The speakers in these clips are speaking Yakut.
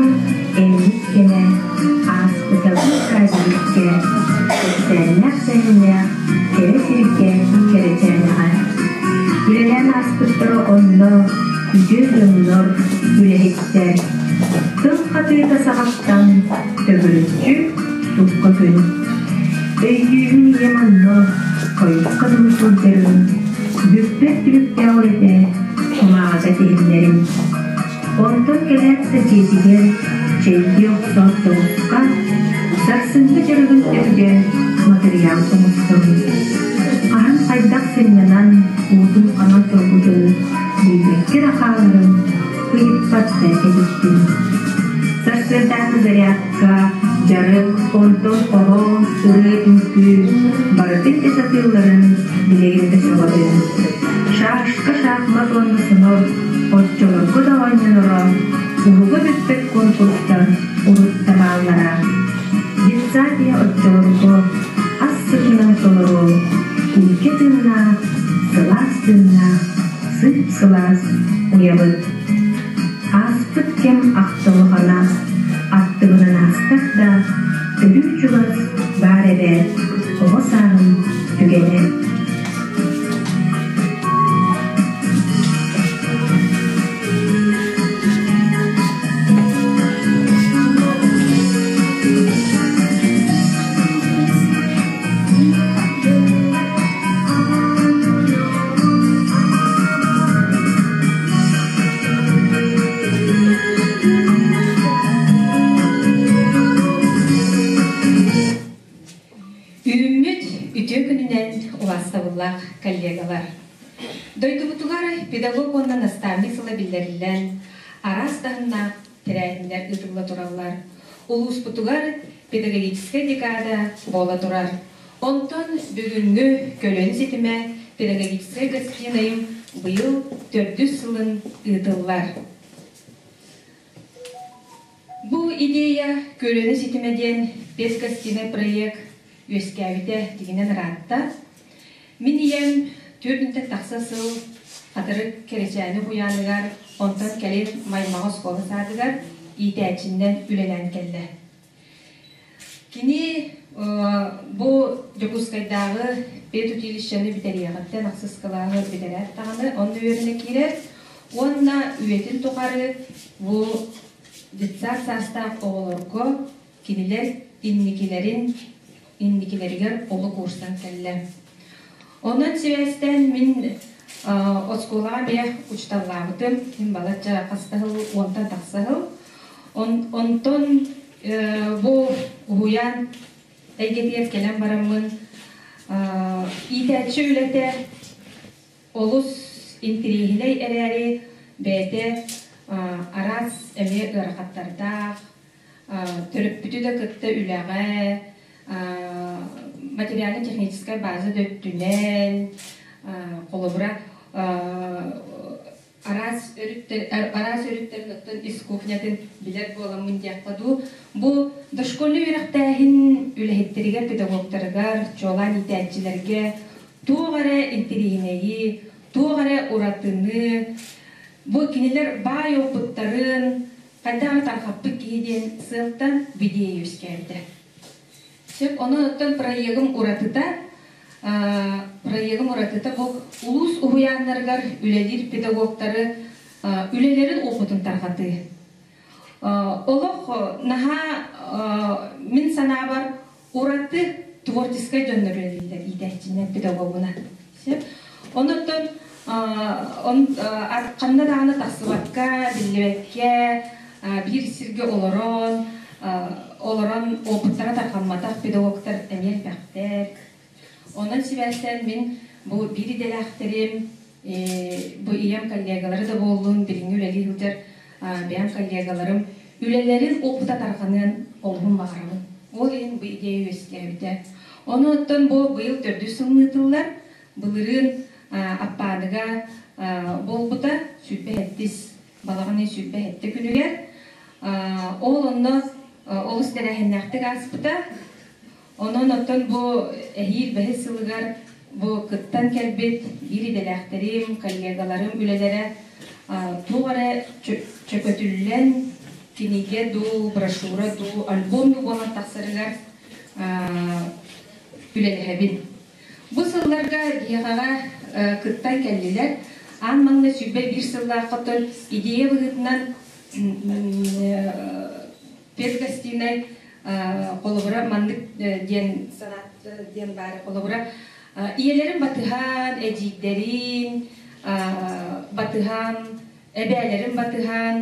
сааһым эммит кэмэ ааспытабын кэбиһиккэ, кэпсээннээх сэһэннээх кэрэ сиргэ кэрэчээнэҕэ. Үлэлээн ааспыттара онно үтүө дьоннор, үлэһиттэр. Тыл хатыыта саҕаттан төгүрүччү сукка күн. Өйдүүбүн ийэм онно хойукка дылы сылдьарын, бүппэт түбүктээх үлэтэ кумааҕыта тиһиллэрин. Онтон кэлээт да дьиэтигэр чэйдии охсоот тоҕукка, сарсыҥҥы дьарыгын өтүгэ матырыйаал оҥосторун. Хаһан хайдах сынньанан, уутун ханан турбутун билбэккэ да хааларын ыйыппат да эбиппин. Сарсыардааҥҥы зарядка, дьарык, онтон хоһоон, ырыа, үҥкүү барытын да сатыылларын билигин да сөҕөбүн. Шашка, шахмат уонна сонор оччолорго да оонньоноро, уһуга бүппэт конкурстар урут да бааллара. Детсадия оччолорго ас сытынан толору, илгэ тыыннаах, сылаас тыыннаах, сып-сылаас уйабыт. Ааспыт кэм ахтылҕана аттыбынан аастар да, өрүү чугас баар эбээт оҕо сааһым түгэнэ. Үүммүт үтүө күнүнэн убаастабыллаах коллегалар! Дойдубутугар педагог уонна наставник сыла биллэриллэн, араас таһымнаах тэрээһиннэр ыытылла тураллар. Улууспутугар педагогическай декада буола турар. Онтон бүгүҥҥү көлүөнэ ситимэ педагогическай гостинайым быйыл төрдүс сылын ыытыллар. Бу идея көлүөнэ ситимэ диэн педгостинай проект үөскээбитэ дигинэн ыраатта. Мин ийэм 4 тахса сыл Хатырык Кэрэчээни уһуйааныгар, онтон кэлин Маймаҕа оскуола саадыгар иитээччинэн үлэлээн кэллэ. Кини бу Дьокуускайдааҕы педучилищены бүтэриэҕиттэн ахсыс кылааһы бүтэрээт даҕаны онно үөрэнэ киирэр уонна үйэтин тухары бу детсад саастаах оҕолорго кинилэр инникилэрин инникилэригэр олук уурсан кэллэ. Онон сибээстээн мин оскуолаҕа эмиэ учууталлаабытым. Мин балачча хас да сыл, уонтан тахса сыл. Онтон бу уһуйаан эйгэтигэр кэлэн бараммын иитээччи үлэтэ олус интириэһинэй эрээри бэйэтэ араас эмиэ ыарахаттардаах, төрөппүтү да кытта үлэҕэ материально-техническай база да өттүнэн холобура араас өрүттэр араас өрүттэрин оттон ис кухнятын билэр буоламмын диэххэ дуу бу дошкольнай үөрэхтээһин үлэһиттэригэр педагогтарыгар чуолаан иитээччилэргэ туох эрэ интириэһинэйи туох эрэ уратыны бу кинилэр баай опыттарын хайдах эмэ тарҕаппыт киһи диэн сыалтан идея үөскээбитэ. Сөп, онон оттон проегым уратыта проегым уратыта бу улуус уһуйааннарыгар үлэлиир педагогтары үлэлэрин опытын тарҕатыы. Олох наһаа мин санаабар ураты творческай дьоннор үлэлииллэр иитээччинэн педагогунан. Сөп. Онон ханна даҕаны тахсыбакка, биллибэккэ биир сиргэ олорон, олорон опыттара тарҕамматах педагогтар эмиэ элбэхтэр. Онон сибээстээн мин бу биир идэлээхтэрим, бу ийэм коллегалары да буоллун, билиҥҥи үлэлии сылдьар бэйэм коллегаларым үлэлэрин опыта тарҕаныан олуһун баҕарабын. Ол иһин бу идея үөскээбитэ. Ону оттон бу быйыл төрдүс сылын ыытыллар. Былырыын Аппааныга буолбута 27 балаҕан ый 27 күнүгэр. Ол онно олус тэрээһиннээхтик ааспыта. Онон оттон бу эһиил бэһис сылыгар бу кыттан кэлбит биир идэлээхтэрим, коллегаларым үлэлэрэ туох эрэ чөкөтүллэн, кинигэ дуу, брошюра дуу, альбом дуу буолан тахсарыгар үлэлэһэбин. Бу сылларга биһиэхэҕэ кыттан кэллилэр. Аан маҥнай 21 сыллаахха идея быһыытынан педгостиной холобура маннык диэн санаат диэн баар холобура ийэлэрин батыһан, эдьиийдэрин батыһан, эбээлэрин батыһан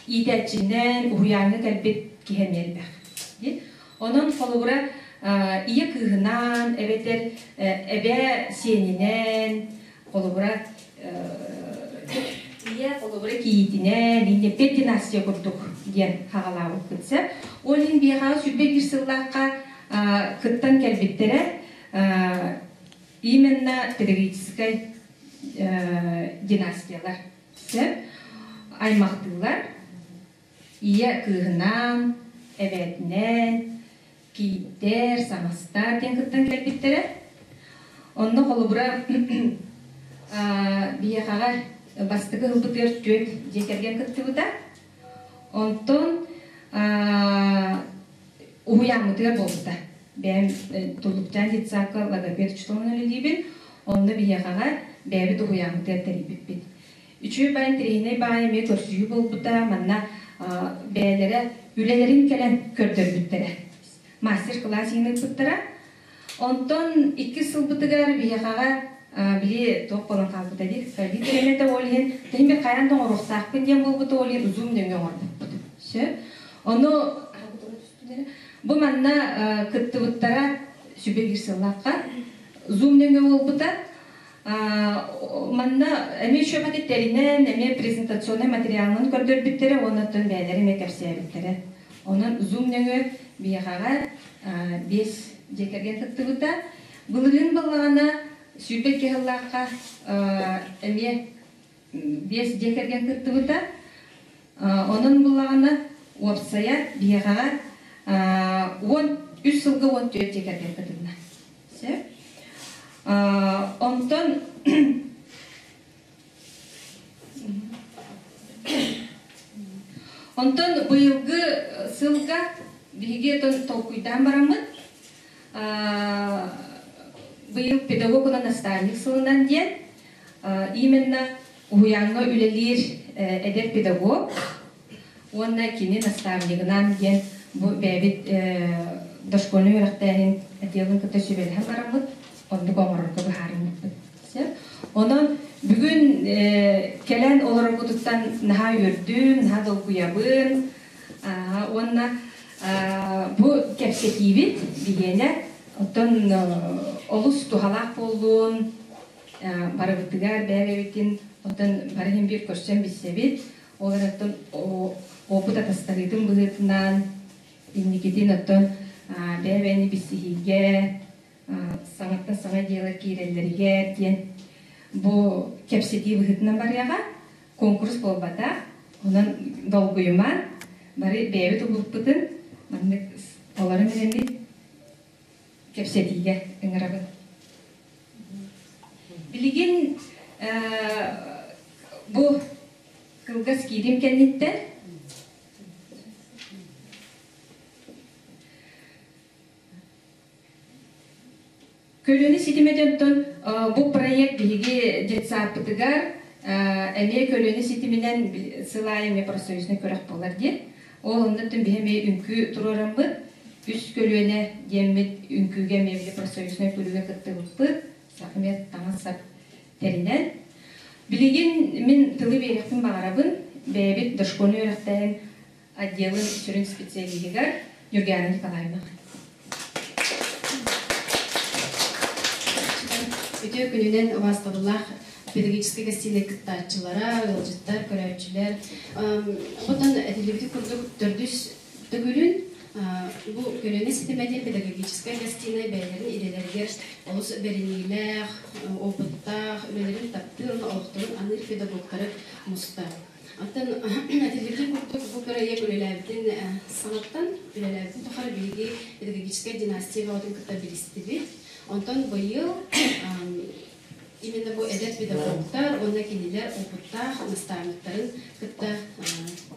иитээччинэн уһуйааҥҥа кэлбит киһи эмиэ элбэх. Онон холобура ийэ кыыһынаан эбэтэр эбээ сиэнинэн холобура ийэ холобура кийиитинэн инниппет династия курдук диэн хаҕалаабыппыт сөп. Ол иһин биэхэҕэ 21 сыллаахха кыттан кэлбиттэрэ именно педагогическай династиялар сөп аймахтыылар ийэ кыыһынаан эбээтинэн кийииттэр саҥастар диэн кыттан кэлбиттэрэ онно холобура биһиэхэҕэ бастакы ылбытыгар түөрт дьиэ кэргэн кыттыбыта онтон уһуйааммытыгар буолбута бэйэм Туллукчаан детсадка логопед учууталынан үлэлиибин онно биһиэхэҕэ бэйэбит уһуйааммытыгар тэрийбиппит Үчүгэй баай интэриэһинэй баай эмиэ көрсүһүү буолбута, манна бэйэлэрэ үлэлэрин кэлэн көрдөрбүттэрэ. Мастер-класс иһин ыыппыттара. Онтон иккис сылбытыгар биһиэхэҕэ били туох буолан хаалбыта дии, ковид кэмэтэ ол иһин тэһин хайаан да оҥоруохтаахпын диэн буолбута, ол иһин Zoom нөҥүө оҥорбуппут. Сөп. Ону бу манна кыттыбыттара сүбэ биир сыллаахха Zoom нөҥүө буолбута. Манна эмиэ үчүгэйдик тэринэн, эмиэ презентационнай материалынан көрдөрбүттэрэ уонна оттон бэйэлэрэ эмиэ кэпсээбиттэрэ. Онон Zoom нөҥүө биһиэхэҕэ биэс дьиэ кэргэн кыттыбыта. Былырыын буоллаҕына 22 сыллаахха эмиэ биэс дьиэ кэргэн кыттыбыта. Онон буллаҕына уопсайа биһиэхэҕэ 13 сылга 14 дьиэ кэргэн кытынна. Сөп. Онтон Онтон быйылгы сылга биһиги толкуйдаан бараммыт быйыл педагог уонна наставник сылынан диэн именно уһуйааҥҥа үлэлиир эдэр педагог уонна кини наставнигынан диэн бу бэйэбит дошкольнай үөрэхтээһин отделын кытта сүбэлэһэн бараммыт оннук оҥорорго быһаарыммыппыт. Онон бүгүн кэлэн олороргутуттан наһаа үөрдүм, наһаа долгуйабын уонна бу кэпсэтиибит биһиэнэ оттон олус туһалаах буоллун, барыбытыгар бэйэ-бэйэбитин оттон бары иһин биир көрсөн билсэбит. Ол эрэн опыт атастаһыытын быһыытынан инникитин оттон бэйэ-бэйэни билсиһиигэ, саҥаттан саҥа дьыала киирэллэригэр диэн бу кэпсэтии быһыытынан барыаҕа. Конкурс буолбатах. Онон долгуйумаҥ. Бары бэйэбит улууппутун маннык олорон эрэммит кэпсэтиигэ ыҥырабын. Билигин бу кылгас киирим кэнниттэн Көлүөнэ ситимэ дьонтон бу проект биһиги детсадпытыгар эмиэ көлүөнэ ситиминэн сыл аайы эмиэ профсоюзнай күрэх буолар диэн. Ол оннуттан биһи эмиэ үҥкүү туруораммыт, үс көлүөнэ диэммит үҥкүүгэ эмиэ били профсоюзнай күрүүгэ кыттыбыппыт, сахамет таҥас-сап тэринэн. Билигин мин тылы биэриэхпин баҕарабын, бэйэбит дошкольнай үөрэхтээһин отделын сүрүн специалиһыгар Нюргиана Николаевнаҕа. Үтүө күнүнэн убаастабыллаах педагогическай гостиной кыттааччылара, ыалдьыттар, көрөөччүлэр. Оттон этиллибити курдук төрдүс төгүлүн бу көлүөнэ ситимэ диэн педагогическай гостиной бэйэлэрин идэлэригэр олус бэриниилээх, опыттаах, үлэлэрин таптыыр уонна олохторун аныыр педагогтары муста. Оттон этиллибитин курдук бу бырайыак үлэлээбитин саҥаттан үлэлээбитин тухары биһиги педагогическай династия бөҕөтүн кытта билистибит. Онтон быйыл Именно бу эдэр педагогтар уонна кинилэр опыттаах наставниктарын кытта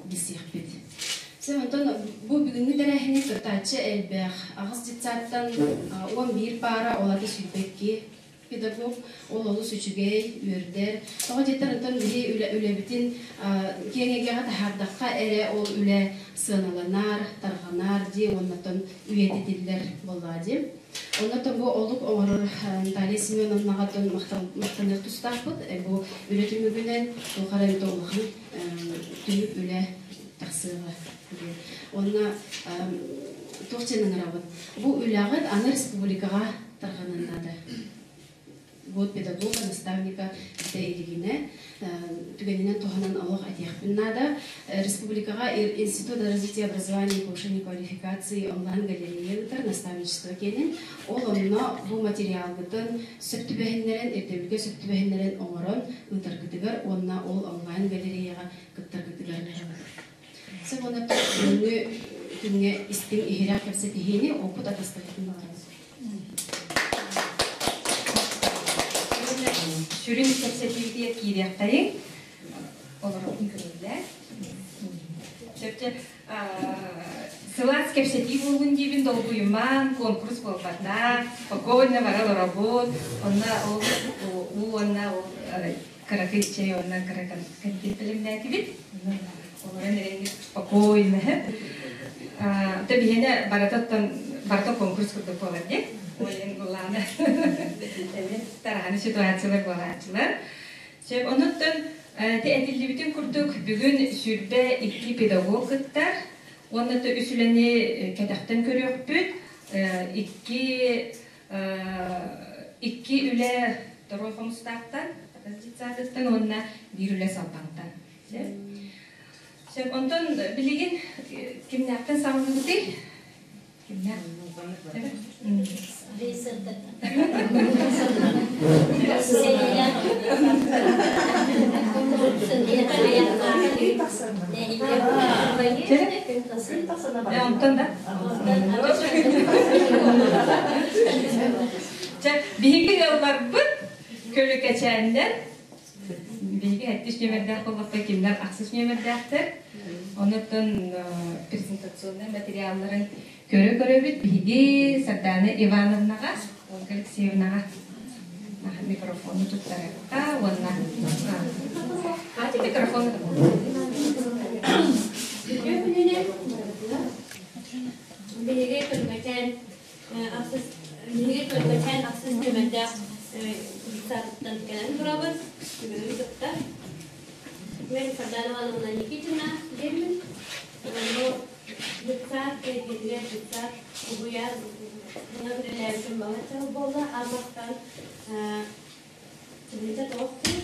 билсиэхпит. Сэ онтон бу бүгүҥҥү тэрээһини кыттааччы элбэх. Аҕыс детсадтан 11 паара, ол ата 22 педагог. Ол олус үчүгэй, үөрдэр. Тоҕо диэтэр онтон биһи үлэбитин киэҥ эйгэҕэ таһаардахха эрэ ол үлэ сыаналанар, тарҕанар дии уоннатон үйэтитиллэр буоллаҕа дии. Оннотон бу олук оҥорор Наталья Семеновнаҕа махтаныах тустаахпыт. Бу үлэ түмүгүнэн туох эрэ улахан түмүк үлэ тахсыаҕа. Онно туох диэн ыҥырабыт? Бу үлэҕит аны республикаҕа тарҕаныан наада. Год педагога, наставника бүтэ илигинэ түгэнинэн туһанан олох этиэхпин наада. Республикаҕа Институт развития образования и повышения квалификации онлайн-галерея ыытар наставничество киэнин. Ол онно бу материалгытын сөп түбэһиннэрэн, ирдэбилгэ сөп түбэһиннэрэн оҥорон ыытаргытыгар уонна ол онлайн-галереяҕа кыттаргытыгар Сөп уонна бүгүҥҥү күҥҥэ истиҥ иһирэх кэпсэтиһиини опыт атастаһыытын баҕарабын. Сүрүн кэпсэтиибитигэр киириэхтэйиҥ. Олоробун көҥүллээх. Сөпчө сылаас кэпсэтии буоллун диибин долгуйумаан, конкурс буолбатах, спокойно бара олоробут. Онно ол уу уонна ол кыракый чэй уонна кыра конфет бэлэмнээтибит. Олорон эрэн спокойно. То биһиэнэ барыта барыта конкурс курдук буолар дии. Ойын булааны. Тараһаны ситуациялар буолааччылар. Сөп, онуттан ти этиллибитин курдук бүгүн 22 педагог кыттар. Уонна то үс үлэни кэтэхтэн көрүөхпүт. Икки икки үлэ Торуой Хомустаахтан, детсадыттан уонна биир үлэ Салбаҥтан. Сөп, онтон билигин кимнээхтэн саҕалыыбытый? Кимнээх? Онтон да? Чэ, биһиги ыалларбыт көлүкэчээннэр биһиги сэттис нүөмэрдээх буоллахха кинилэр ахсыс нүөмэрдээхтэр. Онуттан презентационнай материалларын көрө-көрөбүт биһиги Сардаана Ивановнаҕа, Ольга Алексеевнаҕа микрофону туттарыахха уонна микрофону Үтүө күнүнэн биһиги Көлүкэчээн ахсыс биһиги Көлүкэчээн ахсыс нүөмэрдээх саатыттан кэлэн турабыт. Бүгүн кытта мен Сардаана Ивановна Никитина диэммин. Бу детсад эйгэтигэр детсад уһуйаан үлэлээбитим балачча буолла. Амматтан Түбүтэ тоҕус сыл,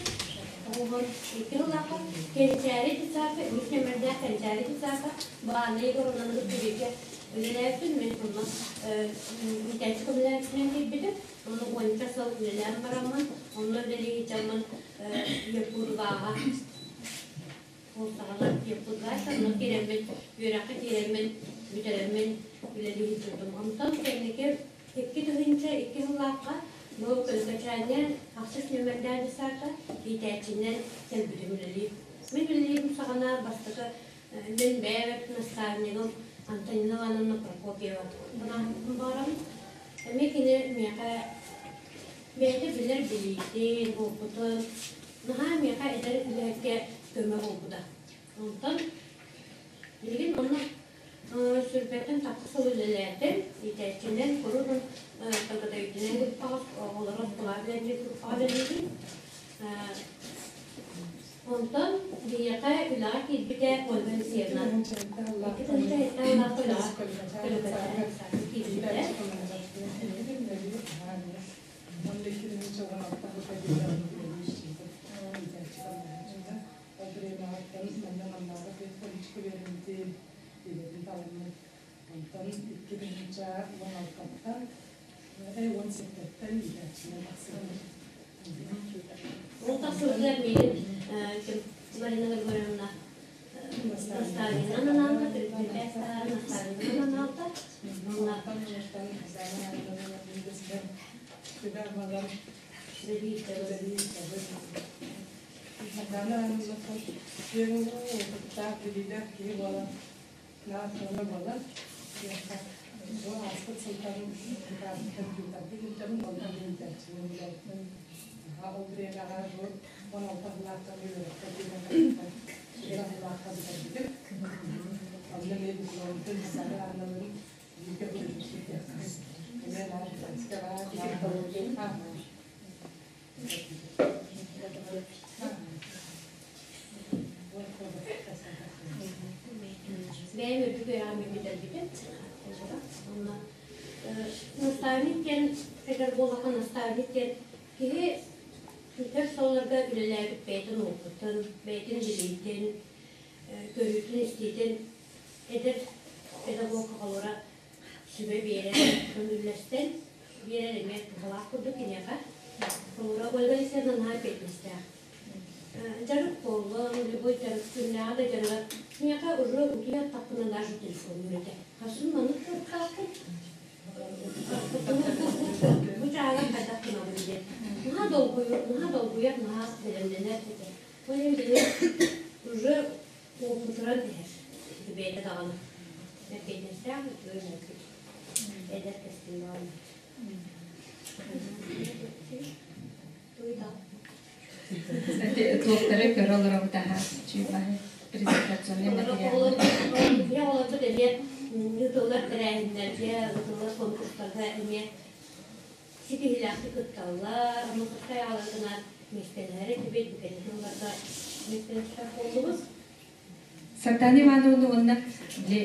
92 сыллаахха Кэнчээри детсадка, үс нүөмэрдээх Кэнчээри детсадка Баанна Егоровнаны кытта бииргэ үлэлээбитим. Мин онно иитээччи көмөлөөччүнэн киирбитим. Онно уонча сыл үлэлээн бараммын, онно үлэлии сылдьаммын Якутбааҕа ол саҕана Якутгаз онно киирэммин, үөрэххэ киирэммин, бүтэрэммин үлэлии сылдьыбытым. Онтон кэнники 2002 сыллаахха бу Көлүкэчээҥҥэ ахсыс нүөмэрдээх десарта иитээччинэн кэлбитим үлэлии. Мин үлэлиирим саҕана бастакы мин бэйэбэр наставнигым Антонина Ивановна Прокопьева баарым. Эмиэ кини миэхэ бэйэтэ билэр билиитин, опытын наһаа миэхэ эдэр үлэһиккэ көмө буолбута. Онтон билигин онно Сүрбэттэн тахса сыл үлэлээтим. Иитээччинэн, куруутун подготовительнай группаҕа оҕолору оскуолаҕа бэлэмниир группаҕа үлэлиибин. Онтон биһиэхэ үлэҕэ киирбитэ Ольга Алексеевна. Икки тыһыынча сэттэ сыллаахха үлэҕэ киирбитэ. Идэтин таламмыт. Онтон 2016-ттан 17-ттэн иитээччинэн тахсыбыт. Ол тахсыбытыгар миигин Марина Григорьевна наставнигынан анаата, төрүттэрдээх саһаара наставнигынан анаата. Онтон Үлэлии Үлэлии Сардаана Ивановна киэҥ опыттаах, билиилээх киһи буолан, наһаа көмө буолар. Бу ааспыт сылтан компьютерга илдьэбин, онтон иитээччинэн үлэлээтим. Ол бириэмэҕэ бу 16 сыллаахтан үөрэххэ киирэн сыллаахха бүтэрбитим. Онно эмиэ дипломмутун саҥа аналын бииргэ бүтэрбиппит. Эмиэ наар детская Бэйэм үрдүк үөрэҕин бүтэрбитим. Онно наставник диэн этэр буоллахха, наставник диэн киһи өр сылларга үлэлээбит бэйэтин опытын, бэйэтин билиитин, көрүүтүн-истиитин эдэр педагог оҕолоро сүбэ биэрэн, көҥүллэстэн биэрэр эмиэ туһалаах курдук киниэхэ. Холобура, Ольга Алексеевна наһаа эппиэтинэстээх. Дьарык буоллун, любой дьарык, күннээҕи да дьарыгар миэхэ уже утуйар таххына даже телефоннуур этэ. Хасын маннык туруктаахпын. Бу чааҕар хайдах гынабын диэн. Наһаа долгуйар, наһаа долгуйар, наһаа бэлэмнэнэр этэ. Ол иһин били уже уопутуран иһэр. Бэйэтэ даҕаны. Эппиэтинэстээх үчүгэй мөлтөх. Эдэр кэскил даҕаны. Туохтары көрө олоробут аһа чуйбаһы презентационный материал. Кыра оҕолорбут эмиэ ыытыллар тэрээһиннэргэ, ыытыллар конкурстарга эмиэ ситиһиилээхтик кытталлар. Оннук аҕаларгынан миэстэлэһэр этибит, бу кэнники сылларга миэстэлэспэт буоллубут. Сардана Ивановна уонна били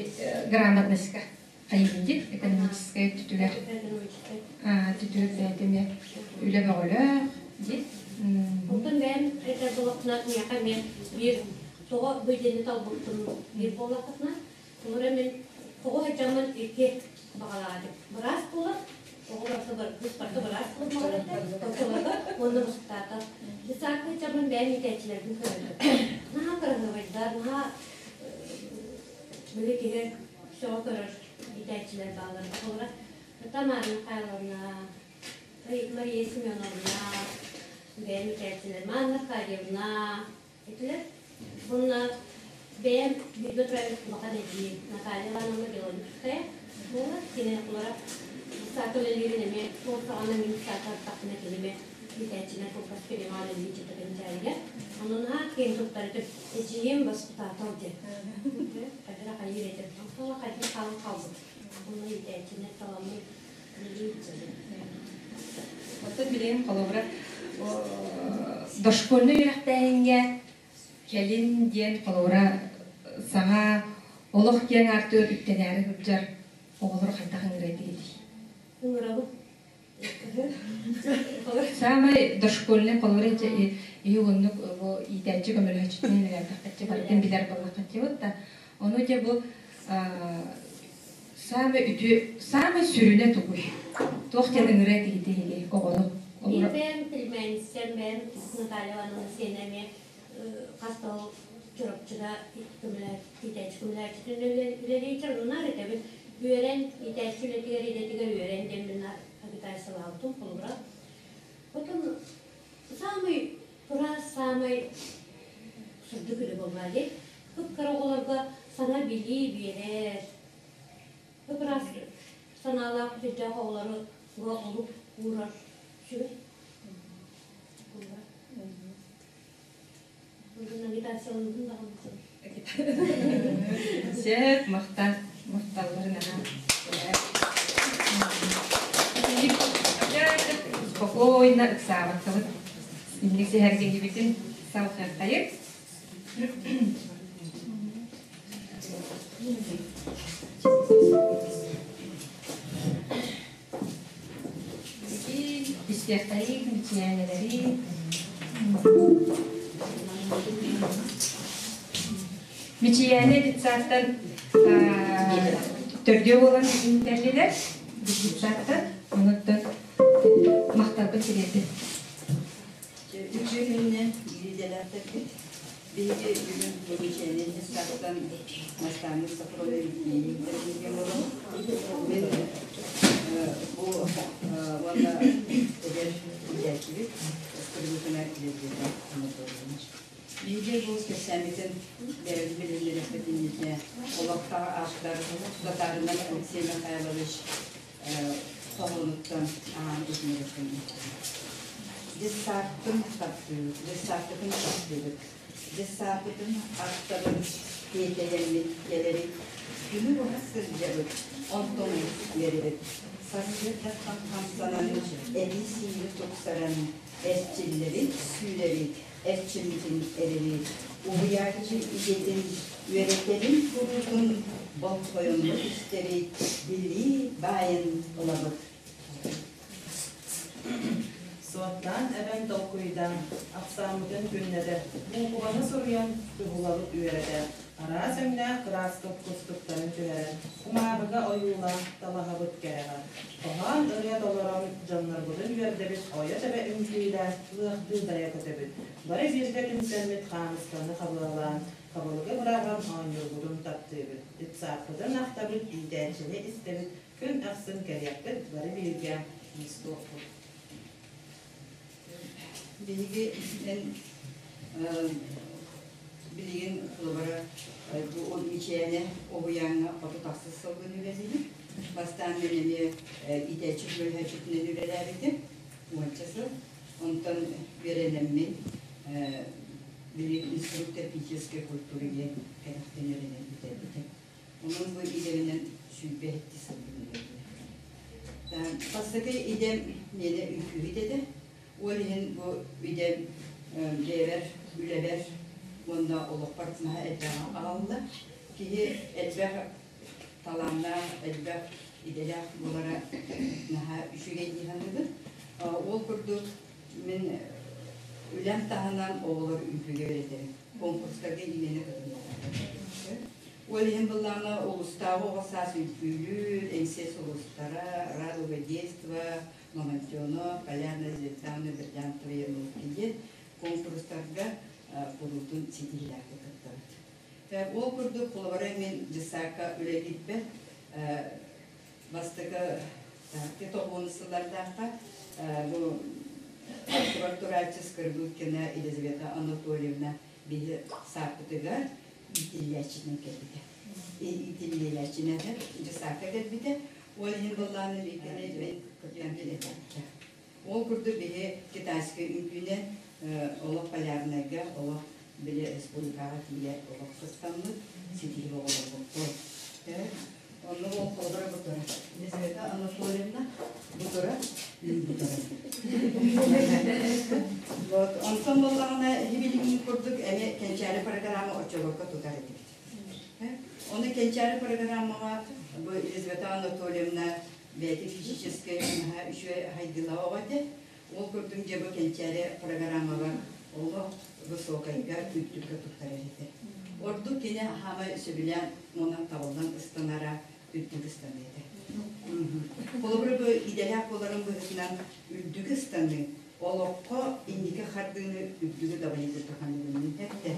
грамотностька хайыыбын экономическай өттүтүгэр түтүгэр бэйэтэ эмиэ үлэ бөҕөлөөх дии. Онтон бэйэм этэр буоллахпына, миэхэ эмиэ биир тоҕо бу идэни талбыппын биир буоллахпытына, олоро мин тоҕо сылдьаммын икки баҕалаах этим. Быраас буолар, оҕо барыта кыыс барыта быраас буолар этэ, оччолорго уонна мустаата. Десантка сылдьаммын бэйэм иитээччилэрбин көрөбүн. Наһаа кыраһыабайдар, наһаа били киһи сөҕө көрөр иитээччилэр бааллар. Холобура, Тамара Михайловна, Мария Семеновна, бэйэм иитээччилэрим Анна Аркадьевна этилэр. Уонна бэйэм бииргэ төрөөбүт улахан эдьиийим Наталья Ивановна Белолюбская буолар. Кини олорор саата үлэлиирин эмиэ ол саҕана мин саата аттахпына кини эмиэ иитээччинэн кылгас перевал үлэлии кэнчээригэр. Онон наһаа киэн туттар этим. Эдьиийим баспытаатал диэн. Хайдах хайыыр этим. Онтон хайдах хаалан хаалбыт. Онно иитээччинэн таламмыт үлэлии Оттон билигин холобура дошкольнай үөрэхтээһиҥҥэ кэлин диэн холобура саҥа олох киэҥ аартыгар үктэнээри сылдьар оҕолору хайдах ыҥырай диэбитий? Ыҥырабын. Саамай дошкольнай холобура иһи уоннук бу иитээччи көмөлөһөөччүтүнэн үлэлээтэххэ барытын билэр буоллаххытчыбыт да ону дьэ бу саамай үтүө саамай сүрүнэ тугуй? Туох диэн ыҥырай диэбитий оҕону? Биир бэйэм племянницам бэйэм Наталья Ивановна сиэнэ эмиэ хас да ол Чурапчыга иитээччи көмөлөөччүтүн үлэлиир оннунаар этэбин үөрэн иитээччи үлэтигэр идэтигэр үөрэн диэммин агитациялаабытым холобура. Потом самый ыраас, самый сырдык үлэ буолла дии. Кып-кыра оҕолорго саҥа билии биэрэр. Кып-ыраас санаалаах сүрдээх оҕолору олук уурар сүбэ. Бүгүн агитациялыыбын даҕаны. Сөп, махтал, махталларын аһа. Спокойно ыксаабаккабыт. Инник сэһэргэһибитин салҕыаххайык. Истиэхтэриик, мичийээнэлэриик. Мичийээнэ детсадтан төрдүө буолан кэллилэр. Детсадтан. Онуттан махталбын тириэрдим. Үтүө күнүнэн биир идэлээхтэрбит. Биһиги бүгүн бу мичээни сааттан Настаанньык Сафронов иитиитин Мин бу уонна эдэр иитээччибит Скрыбыкина Елизавета Анатольевна. Биһиги бу кэпсээммитин бэйэбит билиннэриэхпит иннинэ олохтоох автор Татаринов Алексей Михайлович хоһоонуттан аан иһинэриэхпин Дьыссааппын таптыыбыт, дьыссааппытын таптыыбыт, дьыссааппытын ахтабыт, тиэтэйэммит кэлэбит, күнү быһа сылдьабыт, онтон үөрэбит. Сарсыардаттан хамсанан, эти-сиини тупсаран, эрчиллэбит, сүүрэбит, эрчиммитин эрэбит. Уһуйааччы идэтин үөрэтэбин куруутун болҕойоннук истэбит, билии баайын ылабыт. Суоттаан эбэн толкуйдаан, ахсааммытын күннэтэ, буукубаны суруйан, туһулабыт үөрэтэ, араас өҥнөөх кырааска кустуктарын түһэрэн, кумааҕыга ойуулаан талаһабыт кэрэҕэ. Хоһоон ырыа толорон, дьоннорбутун үөрдэбит, ойо-тэбэ үҥкүүлээн, лыахтыы дайа көтөбүт. Бары бииргэ түмсэммит хаамысканы хабыалаан, хабылыгы быраҕан оонньуурбутун таптыыбыт. Детсадпытын ахтабыт, иитээччини истэбит, күн ахсын кэлиэхпит, бары бииргэ мустуохпут. Биһиги эн билигин холобура бу мичээнэ уһуйааҥҥа 36 сылбын үлэлиибин. Бастаан мин эмиэ иитээччи көмөлөһөөччүтүнэн үлэлээбитим уонча сыл. Онтон үөрэнэммин билигин инструктор физической культуры диэн кэтэхтэн үөрэнэн бүтэрбитим. Онон бу идэбинэн 22 сылбын үлэлиибин. Бастакы идэм миэнэ үҥкүүһүт этэ. Ол иһин бу идэм бэйэбэр, үлэбэр уонна олохпор наһаа элбэҕи аҕалла. Киһи элбэх талааннаах, элбэх идэлээх буолара наһаа үчүгэй дии саныыбын. Ол курдук мин үлэм таһынан оҕолор үҥкүүгэ үөрэтэбин. Конкурстарга именно кытыннарабын. Ол иһин былаана улуустааҕы оҕо саас үҥкүүлүүр, Эҥсиэ сулустара, Радуга детства, Мамонтенок, Полярная звезда, Бриллиантовые нотки диэн конкурстарга куруутун ситиһиилээхтик кыттабыт. Ол курдук, холобура, мин дьыссаакка үлэлиирбэр бастакы тоҕуон сыллардаахха бу турар турааччы Скрыбыкина Елизавета Анатольевна биһи сааппытыгар иитиллээччинэн кэлбитэ. Иитиллээччинэн дьыссаакка кэлбитэ. Ол иһин былааны мин кытыан билэтээбитэ. Ол курдук биһи китайскай үҥкүүнэн олох полярнайга, олох били республикаҕа тиийэ олох сыстаммыт ситиһии оҕолорбуппут. Онно ол холобура бутура. Елизавета Анатольевна бутура, мин бутура. Вот, онтон буоллаҕына хибилигин курдук эмиэ кэнчээри программа оччолорго тутар этибит. Ону кэнчээри программаҕа бу Елизавета Анатольевна бэйэтэ физическэй наһаа үчүгэй хайдыылаах оҕо этэ. Ол курдук дьэ бу кэнчээри программалар олох высокайга үрдүккэ туттарар этэ. Ордук кини хаамай сөбүлээн уонна табыллан ыстанара үрдүк ыстаныы этэ. Холобура бу идэлээх буоларын быһыытынан үрдүк ыстаныы олоххо инники хардыыны үрдүгү дабайыы курдук ханыгын эттэ.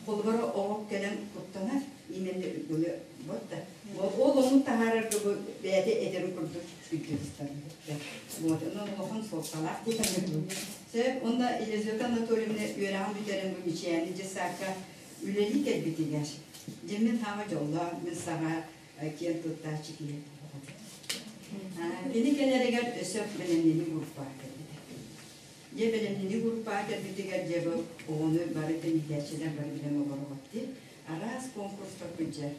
Холобура оҕо кэлэн куттанар, именно үрдүгү вот да. Ол ону таһаарарга бу бэйэтэ этэрин курдук үрдүк ыстаныы. Вот, онон улахан суолталаах дии саныыбын. Сөп, уонна Елизавета Анатольевна үөрэҕин бүтэрэн бу Мичээни дьыссаакка үлэлии кэлбитигэр, дьэ мин хаама дьоллоох, мин саҕа киэн туттааччы киһи Кини кэлэригэр өссө бэлэмнэнии группаҕа кэлбитэ. Дьэ бэлэмнэнии группаҕа кэлбитигэр дьэ бу оҕону бары тэнитээччилэр бары билэн олороҕут дии. Араас конкурстарга дьэ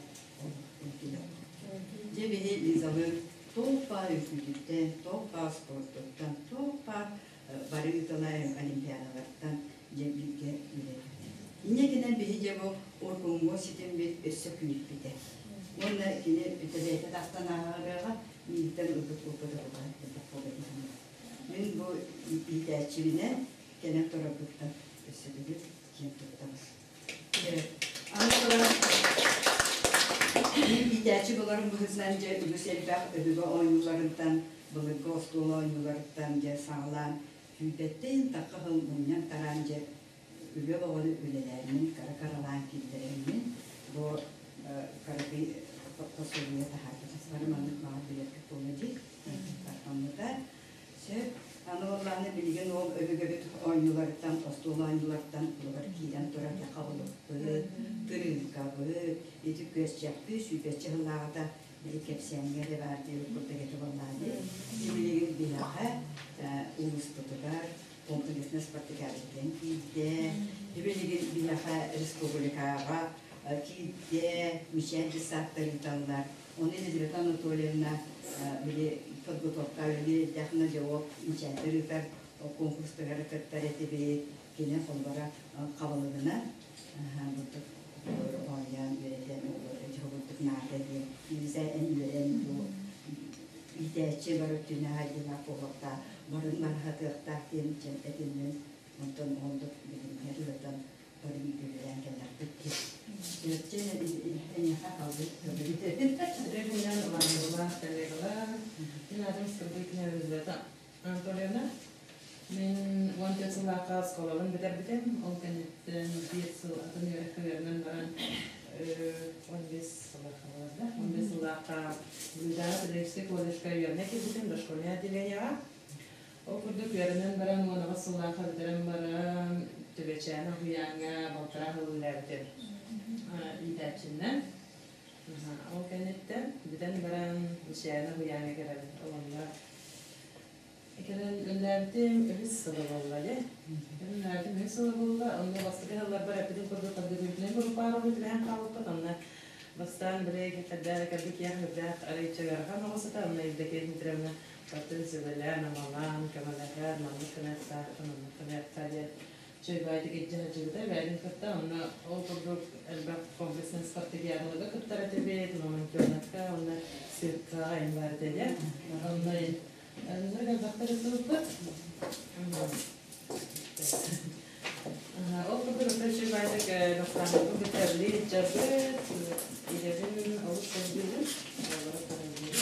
Дьэ биһи Лизалыын туох баар үҥкүүтүттэн, туох баар спордуттан, туох баар бары ыытылар олимпиадалартан дьэ бииргэ үлэлээбит. Инньэ гынан биһи дьэ бу Ургуҥҥу ситиммит өссө күүрпүтэ. Уонна кини бүтэ тахсан ааҕарыаҕа миигиттэн ылбыт опыта буолар элбэх буола түһэн. Мин бу иитээччибинэн кэлэн турарбыттан өссө төгүл киэн туттабын. Аны туран мин иитээччи буоларым быһыытынан дьэ үгүс элбэх өбүгэ оонньууларыттан, былыргы остуол оонньууларыттан дьэ саҕалаан сүүрбэттэн тахха сыл мунньан тараан дьэ Үлэ бөҕөнү үлэлээммин, кыра-кыралаан киллэрэммин, бу кыракый пособие таһаарбытым. Бары маннык баҕар билэргит буолуо дии. Тарҕаммыта. Сөп. Аны буоллаҕына билигин ол өбүгэбит оонньууларыттан, остуол оонньууларыттан улугар киирэн турар хабылыкпыт, тырыыҥкабыт, ити күөсчэхпит сүүрбэччэ сыллааҕыта били кэпсээҥҥэ эрэ баар диэбит курдук этэ буоллаҕа дии. Билигин биһиэхэ улууспутугар комплекснай спартакиадаттан киирдэ. Билигин биһиэхэ республикаҕа киирдэ, мичээр десанттар ыыталлар. Оны Елизавета Анатольевна били подготовка үлэлиир дэхна дьэ ол мичээрдэр ыытар конкурстарыгар кыттар этибит. Кини холбора хабылыгынан бурдук оонньоон үөрэтэн бурдук наада диэн Лиза эн үөрэн бу иитээччи бар өттүнэ айдылаах буолуохтаах барын барыһатыахтаах диэн этиннин онтон оннук билимҥэ ыытан бары бииргэ кэллэхпит дии. Эйиэхэ халбыт Регионал Ивановна коллегалар, мин аатым Скрыбыкина Елизавета Анатольевна. Мин 14 сыллаахха оскуолабын бүтэрбитим. Ол кэнниттэн биир сыл атын үөрэххэ үөрэнэн баран 15 сыллаахха буолар да, 15 сыллаахха Бүлүүдээҕи педагогическай колледжка үөрэнэ киирбитим дошкольнай отделениеҕа. Ол курдук үөрэнэн баран 18 сыллаахха бүтэрэн баран Түбэчээнэ уһуйааҥҥа балтараа сыл үлэлээбитим иитээччиннэн. Ол кэнниттэн бүтэн баран Мичээнэ уһуйааҥҥа кэлэбин. Ол онно кэлэн үлэлээбитим үһүс сыла буолла дии. Үлэлээбитим үһүс сыла буолла. Онно бастакы сылларбар эппитим курдук подготовительнай группаҕа түбэһэн хаалбыппыт. Онно бастаан били кэрдээх кэлбит киһи үрдээх арыйча ыарахан оҕо сытар. Онно Евдокия Дмитриевна бартын сүбэлээн, амалаан, көмөлөһөр, маннык гыныахтаах, маннык гыныахтаах диэн чөйбаайдык илдьэ сылдьыбыта бэйэтин кытта. Онно ол курдук элбэх комплекснай спартакиадаларга кыттар этибит, волонтернакка, онно циркаҕа эҥин баар этэ диэн. Онно онно элбэхтэр ылсыбыппыт. Ол курдук өссө үчүгэйдик наставникпын кытта эбили илдьэрбит, идэбин олус сөбүлүүбүн, оҕолору көрөбүн.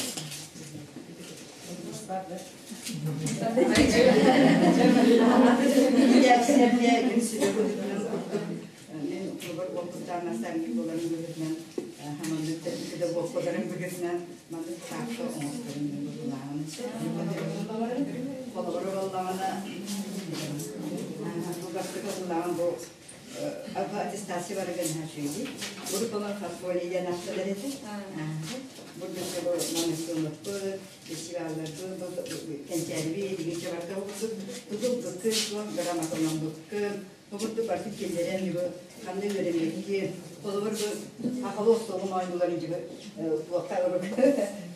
Мен олор опыттаах наставник буоларын быһыытынан хаманнык педагогкаларын быһыытынан маннык паапка оҥосторун быһыылааҕын холобура буоллаҕына бу бастакы сыллааҕын бу аттестация барыга наһаа үчүгэй урут олор фасоли диэн ахталар этэ бу маннык фестивалларбыт кэнчээриби дигиччэ барда курдук тутул быккын суон грамотанан быккын бу курдук барытын киллэрэн бу ханна үөрэммикки холобур бу хахалы остуолум оонньууларын дьыбы туохха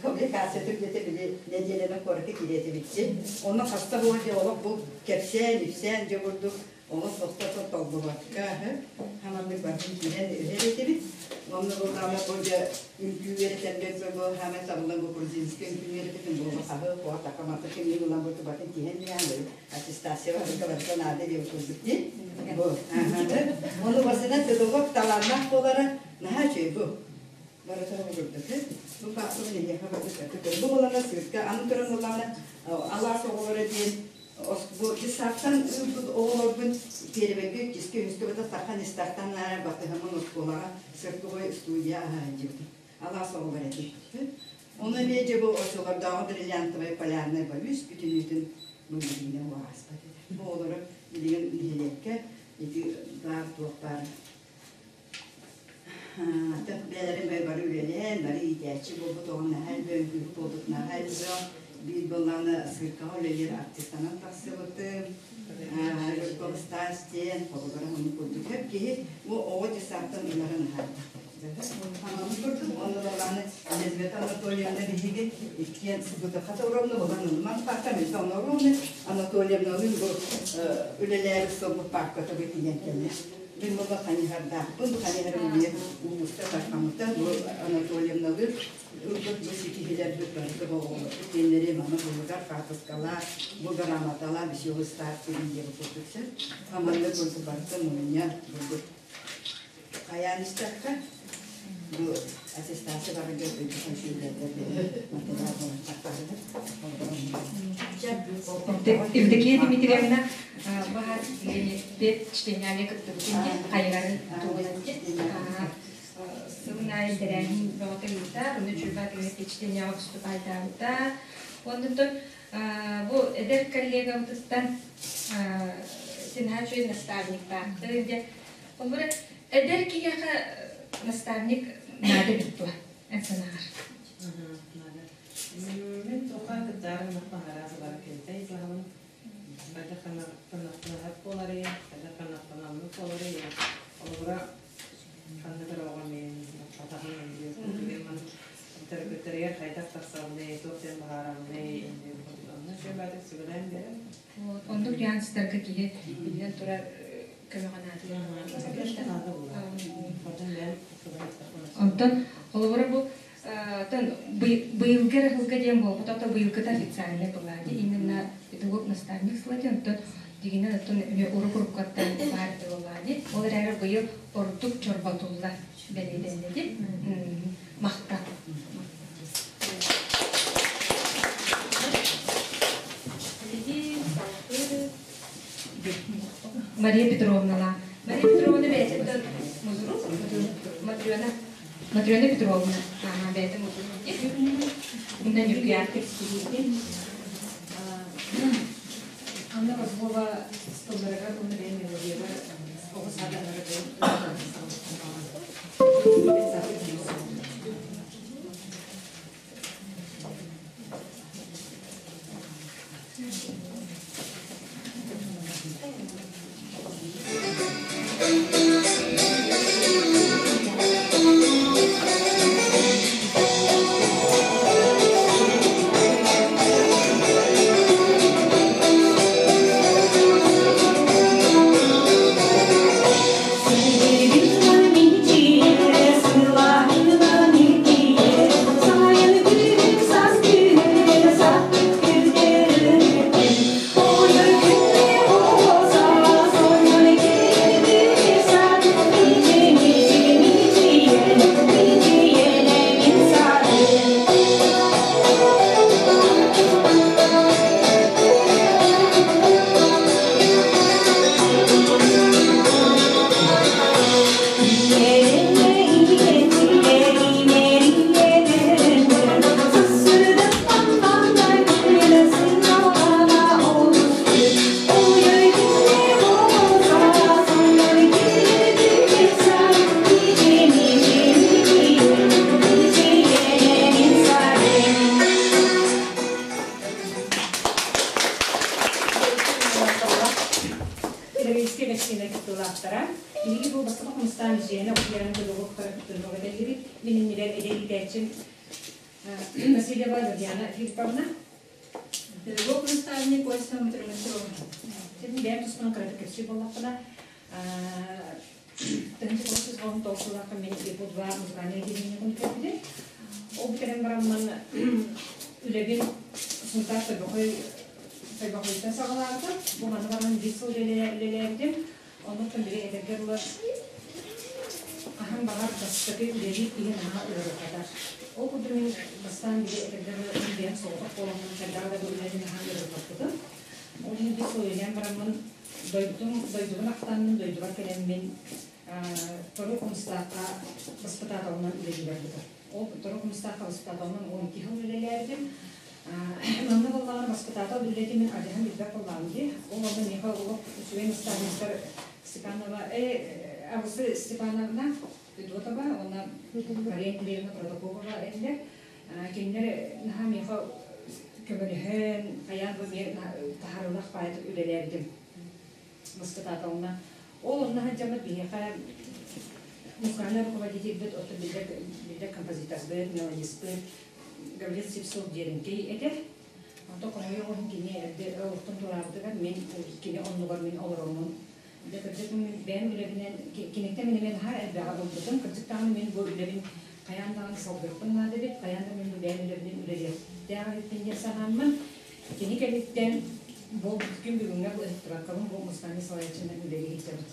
коммуникация түргэтэ били нэдиэлэнэн куоракка кириэтибитчи онно хаста буол дьэ олох бу кэпсээн ипсээн дьэ курдук Олох тохтото толлубакка, хаманнык барытын киирэн үһэр этибит. Онно булдаҕына бу дьэ үҥкүү үөрэтэргэ бу хаамай табыллан бу грузинскай үҥкүү үөрэппитин бу хаһы хуа такамата кимниин ылан бу тубатын тиһэн диэн аттестация барыта барыта наада диэбит курдук дии. Бу Ону басынан педагог талааннаах буолара наһаа үчүгэй бу. Барыта курдук. Бу пааппын эһиэхэ барыта Бу буолана сыырка аны туран буоллаҕына алаас оҕолоро диэн Бу десантан ыыппыт оҕолорбун пиэрибэйгэ иккискэ үһүскэ бата сахан истахтан наара батыһаммын оскуолаҕа цирковой студия аһаһылдьыбытым. Алаас оҕолор этим. Ону эмиэ дьэ бу оччолордооҕу бриллиантовай полярнай боюсь бүтүнүүтүн мындырыына уһааспат этэ. Бу оҕолору билигин нэһилиэккэ ити баар туох баар бэйэлэрин бары үлэлээн, бары иитээччи буолбут оҕо наһаа элбэх үҥкүүһүт буолбут наһаа элбэх. Биир буоллаҕына циркаҕа үлэлиир артистанан тахсыбытым. Стас диэн холобура оннук курдук көп киһи бу оҕо десантан ыларын аһарда. Анаммыт курдук онно буоллаҕына Елизавета Анатольевна биһиги иккиэн субутахата уровна булан ылыман паарка мен онно уровна Анатольевналыын бу үлэлээбит сылбыт паарката бу тиийэн кэллэ. Мин була хайыһардаахпын, хайыһарым биир улууска тарҕаммыта. Бу Анатольевналыыр ылбыт бу ситиһилэрбит барыта оҕолорбут диэннэри маны булугар хаартыскалаах, бу грамоталаах веселый старт диэн курдук сөп. Хаманнык курдук барыта мунньа бурдук хайаан истэххэ. Бу аттестация барыга өйдөсөн сүүрдэрдэр материал болон Евдокия Дмитриевна баһар бет чтенями кыттыбытын диэн хайырарын туһунан диэн сылын аайы тэрээһин бөҕөтө ыытар, ону чуйбаат впечатленияҕа выступайдаабыта. Онтон бу эдэр коллегабытыттан синहा үчүгэй наставниктаахтыр диэн. Холобура, эдэр киһиэхэ наставник наада эбит дуо, эн санааҕар? Мин туохха кыттаарым араас бар кэлтэй саһабын. Хайдах ханахтанаһат буоларый, хайдах ханахтанаммыт буоларый. Холобура, ханна да оҕо мен атаҕын төрөппүттэригэр хайдах тахсабыный, туох диэн баһаарабыный, онно сүбэтик сүбэлээн биэрэн. Оннук нюанстарга киһи биллэн турар көмөҕө наадыйар. Онтон холобура бу быйылгы эрэ сылга диэн буолбата, то быйылгыта официальный была именно педагог наставник сыла диэн, оттон дигинэн оттон урук-уруккаттан баар буолла ди. Ол эрээри быйыл ордук чорботулла бэлиэтэннэ Махтал. Мария Петровнала. Мария Петровна бэйэтин музуру Матрена Матрена Петровна бэйэтин музуру Мында Нюргуяктык сиһиитин. Анна Козлова тылларыгар уонна бэйэ мелодиябар оҕо саадалара бэйэм Педагогическай гостиная кыттыылаахтара. Биһиги бу бастакы хомустаан дьиэни окуйарын педагогтара кыттыыны кэллибит. Мин иннибэр эдэр иитээччим Васильева Татьяна Филипповна. Педагог наставник Ольга Матрена Петровна. Бэйэм туспунан кыратык кэпсиир буоллахпына, тыһыынча тоҕус жүз он тоҕус сыллаахха мин ИПУ-2 музыкальнай отделение бүтэрбитим. Ол бүтэрэн бараммын үлэбин Сунтаар Тойбохой Тойбохойтон саҕалаабытым. Бу манна баран биир сыл үлэлээбитим. Оннуктан били эдэргэ дылы хаһан баҕар бастакы үлэлиир киһи наһаа ыарырҕатар. Ол курдук мин бастаан били эдэргэ дылы бэйэм соҕотох буоламмын хайдах да бу үлэни наһаа ыарырҕаппытым. Ол иһин биир сыл үлэлээн бараммын дойдум дойдубун ахтанным, дойдубар кэлэммин Торук Хомустаахха баспытааталынан үлэлии барбытым. Ол Торук Хомустаахха баспытааталынан 12 сыл үлэлээбитим. Манна буоллаҕына баспытаатал үлэтин мин адьаһын билбэт буоллаҕым дии. Ол онно миэхэ олох үчүгэй наставниктар Степанова, Августа Степановна Федотова уонна Мария Андреевна Протопопова этилэр. Кинилэр наһаа миэхэ көмөлөһөн, хайаан бу эмиэ таһаарыылаах баайдык үлэлээбитим баспытааталына. Ол онно сылдьаммыт биһиэхэ музыкальный руководительбит, оттон биллэр, биллэр композиторбыт, мелодиспыт Гаврил Сивцов Диэриҥкэй этэ. Онтон хомойуох иһин кини эрдэ олохтон туораабытыгар мин кини оннугар мин олороммун дьэ кырдьык мин бэйэм үлэбинэн киниттэн мин эмиэ наһаа элбэҕи ылбытым. Кырдьык даҕаны мин бу үлэбин хайаан даҕаны салгыахпын наада эбит, хайаан да мин бу бэйэм үлэбинэн үлэлиэхтээх эбиппин диэн санааммын кини кэнниттэн бу күн бүгүҥҥэ бу ыһыктыбаккабын бу музыкальнай салайааччынан үлэлии сылдьабын.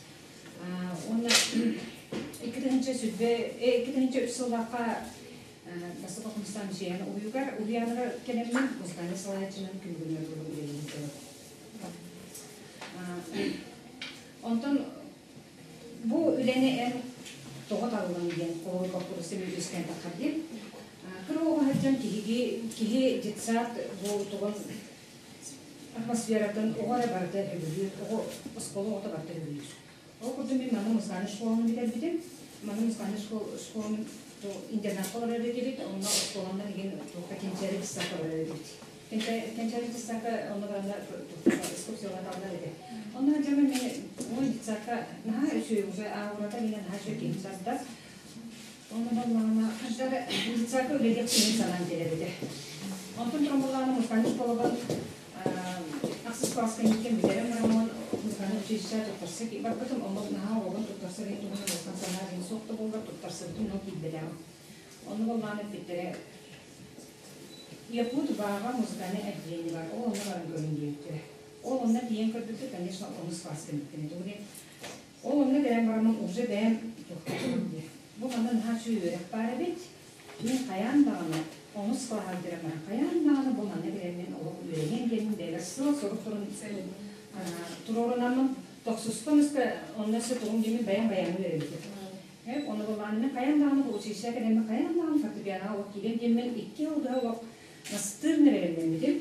Уонна икки тыһыынча 2023 сыллаахха Бастакы Хомустаан Мичийээн уһуйугар уһуйааныгар кэлэммин музыкальнай салайааччынан күн бүгүнүгэр дылы үлэлиибин. Онтон бу үлэни эн тоҕо таллыҥ диэн холобур боппуруоста мин үөскээн таххар диэн. Кыра оҕо сылдьан киһиги киһи детсад бу тугун атмосфератын оҕо эрэ барыта өбүлүүр, оҕо оскуола оҕото барыта өбүлүүр. Ол курдук мин манна музыкальнай школаны бүтэрбитим. Манна музыкальнай школаны интернатка олорор этибит, онно оскуоланан игин туохха кэнчээри дьыссаакка олорор этибит. Кэнчээри дьыссаакка онно баранна экскурсияга таллар этэ. Онно дьэ мен ой дьыссаакка наһаа үчүгэй уже аурата мин наһаа үчүгэй киһи сардар. Онно боллаҕына хаждары дьыссаакка үлэлиэх киһи санаан кэлэр этэ. Онтон туран боллаҕына музыкальнай школабын Ахсыс класска иһиккин бүтэрэн бараммын музыкальнай училище туттарса барбытым. Онно наһаа оҕобун туттарса диэн туһунан улахан санаа диэн суох да буоллар туттарсыбытым но киирбэтэҕим. Онно буоллаҕына эппиттэрэ Якут бааҕа музыкальнай отделение бар, ол онно баран көрүн диэбиттэрэ. Ол онно тиийэн көрбүппүт, конечно, онус класска иһиттим. Тугу диэн ол онно кэлэн бараммын уже бэйэм туохтаатым диye. Бу манна наһаа үчүгэй үөрэх баар эбит. Мин хайаан даҕаны онус кылааһы бүтэрэн баран хайаан даҕаны бу манна кэлэммин олох үөрэниэм диэммин бэйэбэр сыал-сорук турун туруорунаммын тохсуска эмискэ онно өссө тугум диэммин бэйэм баяҥҥа үөрэммитим. Ону былаан мин хайаан даҕаны бу училище кэлэммин хайаан даҕаны фортепианоҕа олох киириэм диэммин икки сыл быһа олох настырно бэлэмнэммитим.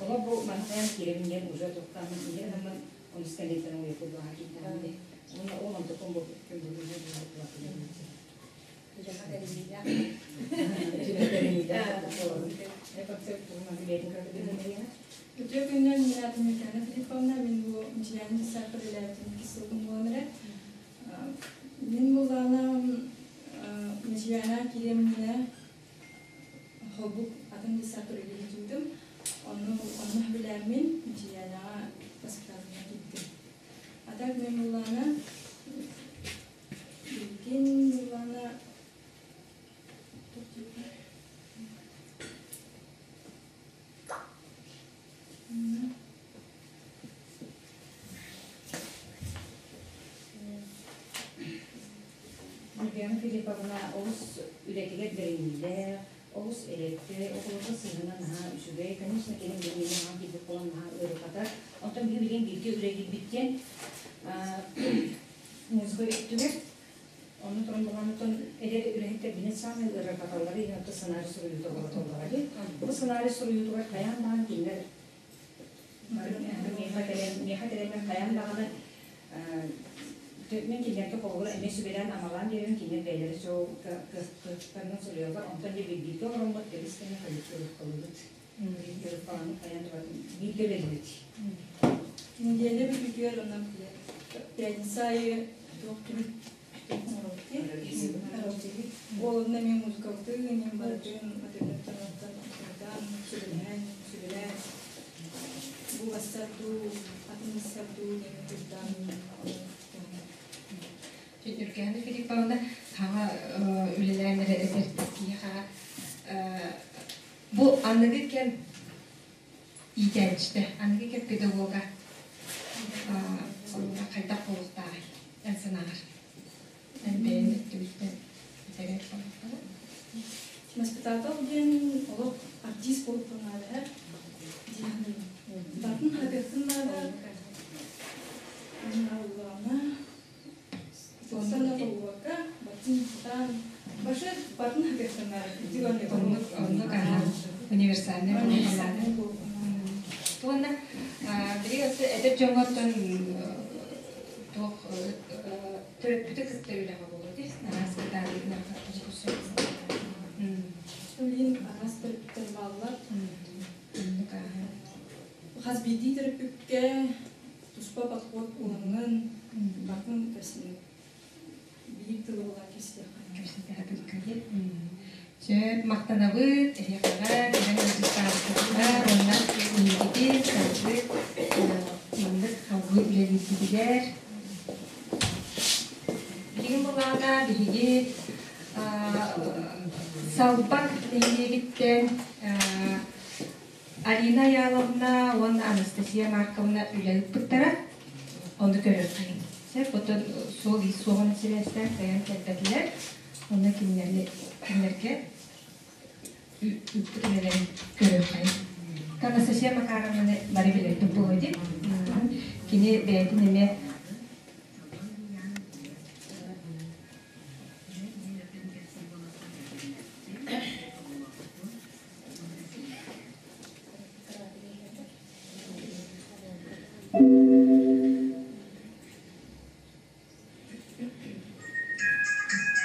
Олох бу манна хайаан киирэбин диэн уже туохтааммын ийэ гынаммын онус кэнниттэн уйаппыт баҕа киирдэҕим дии. Уонна ол онтукум бу күн бүгүн Үтүө күнүнэн мин аатым Ньукаана Филипповна, мин бу Мичилээн дьыссаакка үлэлээбитим иккис сылбын буолан эрэр. Мин буллаҕына Мичилээнэ киириэм иннинэ холбук атын дьыссаакка үлэлии сылдьыбытым. Онно онно сөбүлээммин Мичилээнэҕэ воспитателинэн киирдим. А так мин буллаҕына Билигин Милана Ньургуяна Филипповна олус үлэтигэр бэриниилээх, олус элэккэй, оҕолорго сыһыана наһаа үчүгэй. Конечно, кэлин билигин наһаа киирбит буолан наһаа ыарырҕатар. Оттон биһиги билигин бииргэ үлэлиирбит диэн музыка өттүгэр Онно туран буолаанытын эдэр үлэһиттэрбинэн саамай ыарырҕаталлара иһин оттон сценарий суруйуута буолаллара дии. Бу сценарий суруйуутугар хайаан даҕаны кинилэр миэхэ кэлэн миэхэ кэлэннэр хайаан даҕаны мен кинилэргэ холобура эмиэ сүбэлээн амалаан биэрэн кинилэр бэйэлэрэ чоо кыахтарынан суруйаллар онтон дьэ бииргэ олороммут кэбис кэннэ хойут Ырыппаҕаны хайаан да бииргэ үлэлиибит. Неделя бүтүөр онон пятница айы туох түмүк Уолунна мен музыкабытын, мен барытын интернеттен оттон сүбэлээн, сүбэлээн бу бассар дуу, атын бассар дуу диэн кырдаан Ньургуяна Филипповна саҥа үлэлээн эрэ эдэр киһиэхэ Бу аныгы кэм иитээччитэ, аныгы кэм педагога хайдах буолуохтааҕый эн санааҕар? Эн бэйэҥ өттүгүттэн этэрэр буоллаххына. Воспитатель диэн олох артист буолуохтун наада дии Батын хатыахтын наада. Аллаана Туохтан да толлубакка, батын сатаан, башы батын хатыахтын наада. Оннук, оннук аха универсальный буолуохтаах. Уонна били эдэр дьоҥҥо оттон туох төрөппүтү кытта үлэҕэ буолуо дии араас кытаанах Билигин араас төрөппүттэр бааллар. Оннук аха. Хас биирдии төрөппүккэ туспа подход ылаҥҥын, батын биир тылы булан кэпсэтиэххэ. Кэпсэтиэххэ Сөп, махтанабыт эһиэхэҕэ, кэлэн ыалдьыттаабыккытыгар уонна инникитин салгыы маннык салгыы үлэлииргитигэр. Билигин булаана биһиги Салбак нэһилиэгиттэн Алина Аяловна уонна Анастасия Марковна үлэ ыыппыттара. Ону көрүөххэйиҥ. Сөп, оттон суол-иис суоҕун сибээстээн кыайан кэлбэтилэр. Онно кинилэргэ ыыппыт үлэлэрин көрүөххэйин. Анастасия Макаровнаны бары билэрбит буолуо дии. Кини бэйэтин эмиэ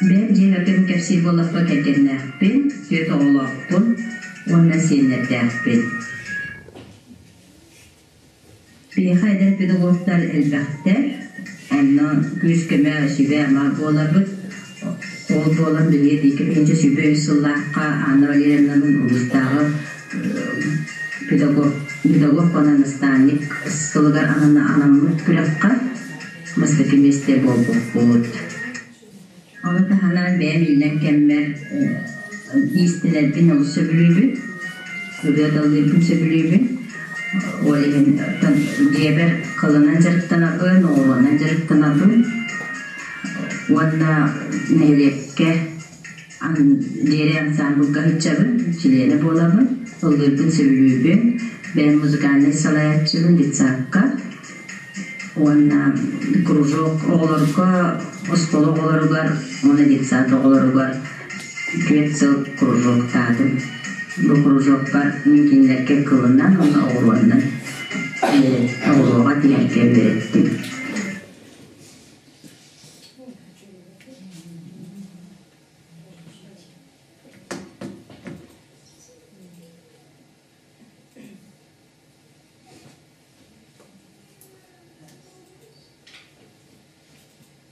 Бэйэм дьиэ кэргэн кэпсиир буоллахпа кэргэннээхпин, түөрт оҕолоохпун уонна сиэннэрдээхпин. Биһиэхэ эдэр педагогтар элбэхтэр, онно күүс-көмө, сүбэ-ама буолабыт. Ол буолан билигин 2023 сыллаахха Анна Валерьевнабын улуустааҕы педагог педагог уонна наставник сылыгар анаммыт күрэххэ бастакы миэстэ буолбуппут. Ону таһынан бэйэм иллэҥ кэммэр иистэнэрбин олус сөбүлүүбүн, ырыа да ыллыырбын сөбүлүүбүн. Ол иһин дьиэбэр кылынан дьарыктанабын, оҕуруонан дьарыктанабын уонна нэһилиэккэ диэри ансаамбылга сылдьабын, чилиэнэ буолабын, ыллыырбын сөбүлүүбүн. Бэйэм музыкальнай салайааччыбын детсадка уонна кружок оҕолорго, оскуола оҕолоругар уонна детсад оҕолоругар түөрт сыл кружоктаатым. Бу кружокпар мин кинилэргэ кылынан уонна оҕуруоннан оҕуруоҕа тиһэргэ үөрэттим.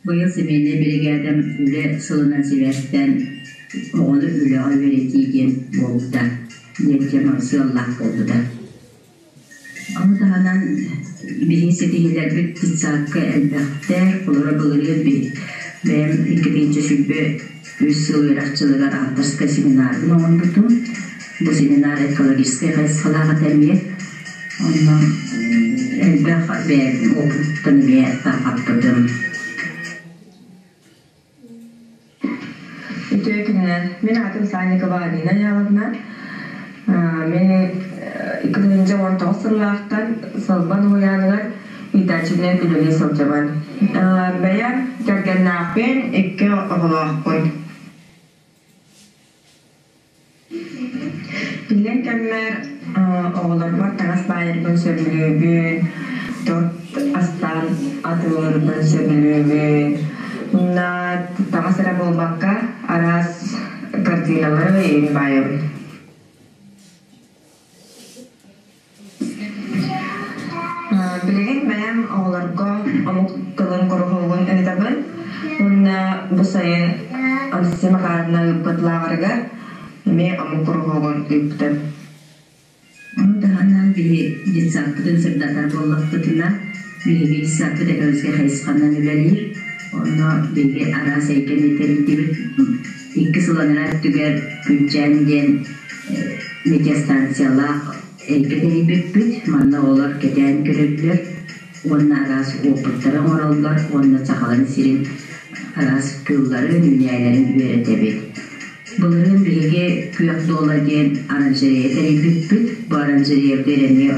Быйыл семейнэй биригээдэм үлэ сылынан сибээстээн оҕону үлэҕэ үөрэтии диэн буолбута, диэн тема сыаллаах буолбута. Ону таһынан биһиги ситиһиилэрбит детсадка элбэхтэр, олоро былырыын бэйэм 2023 сыл үөрэх дьылыгар авторскай семинарбын оҥорбутум. Бу семинар экологическай хайысхалаах этэ эмиэ. Онно элбэх бэйэм опыттан эмиэ тарҕаппытым. Үтүө күнүнэн. Мин аатым Санникова Алина Яловна. Мин 2019 сыллаахтан Сылбан уһуйааныгар иитээччинэн үлэлии сылдьабын. Бэйэм кэргэннээхпин, икки оҕолоохпун. Иллэҥ кэммэр оҕолорбор таҥас баайарбын сөбүлүүбүн, торт астаан атыылыырбын сөбүлүүбүн. Уонна таҥас эрэ буолбакка, араас корзиналары ыйын баайабын. Билигин бэйэм оҕолорго омук тылын куруһуогун ыытабын уонна бу сайын Анастасия Макаровна ыыппыт лааҕырыгар эмиэ омук куруһуогун ыыппытым. Ону таһынан биһи детсадпытын сырдатар буоллахпытына, биһиги детсадпыт экологическай хайысханан үлэлиир. Онно биһиги араас эйгэни тэрийдибит. Икки сыл анараа өттүгэр Күнчээн диэн метеостанциялаах эйгэ тэрийбиппит. Манна оҕолор кэтээн көрөллөр уонна араас опыттары оҥороллор уонна сахаларын сирин араас кыылларын, үүнээйилэрин үөрэтэбит. Былырыын биһиги Күөх дуола диэн оранжерея тэрийбиппит. Бу оранжереябытыгар эмиэ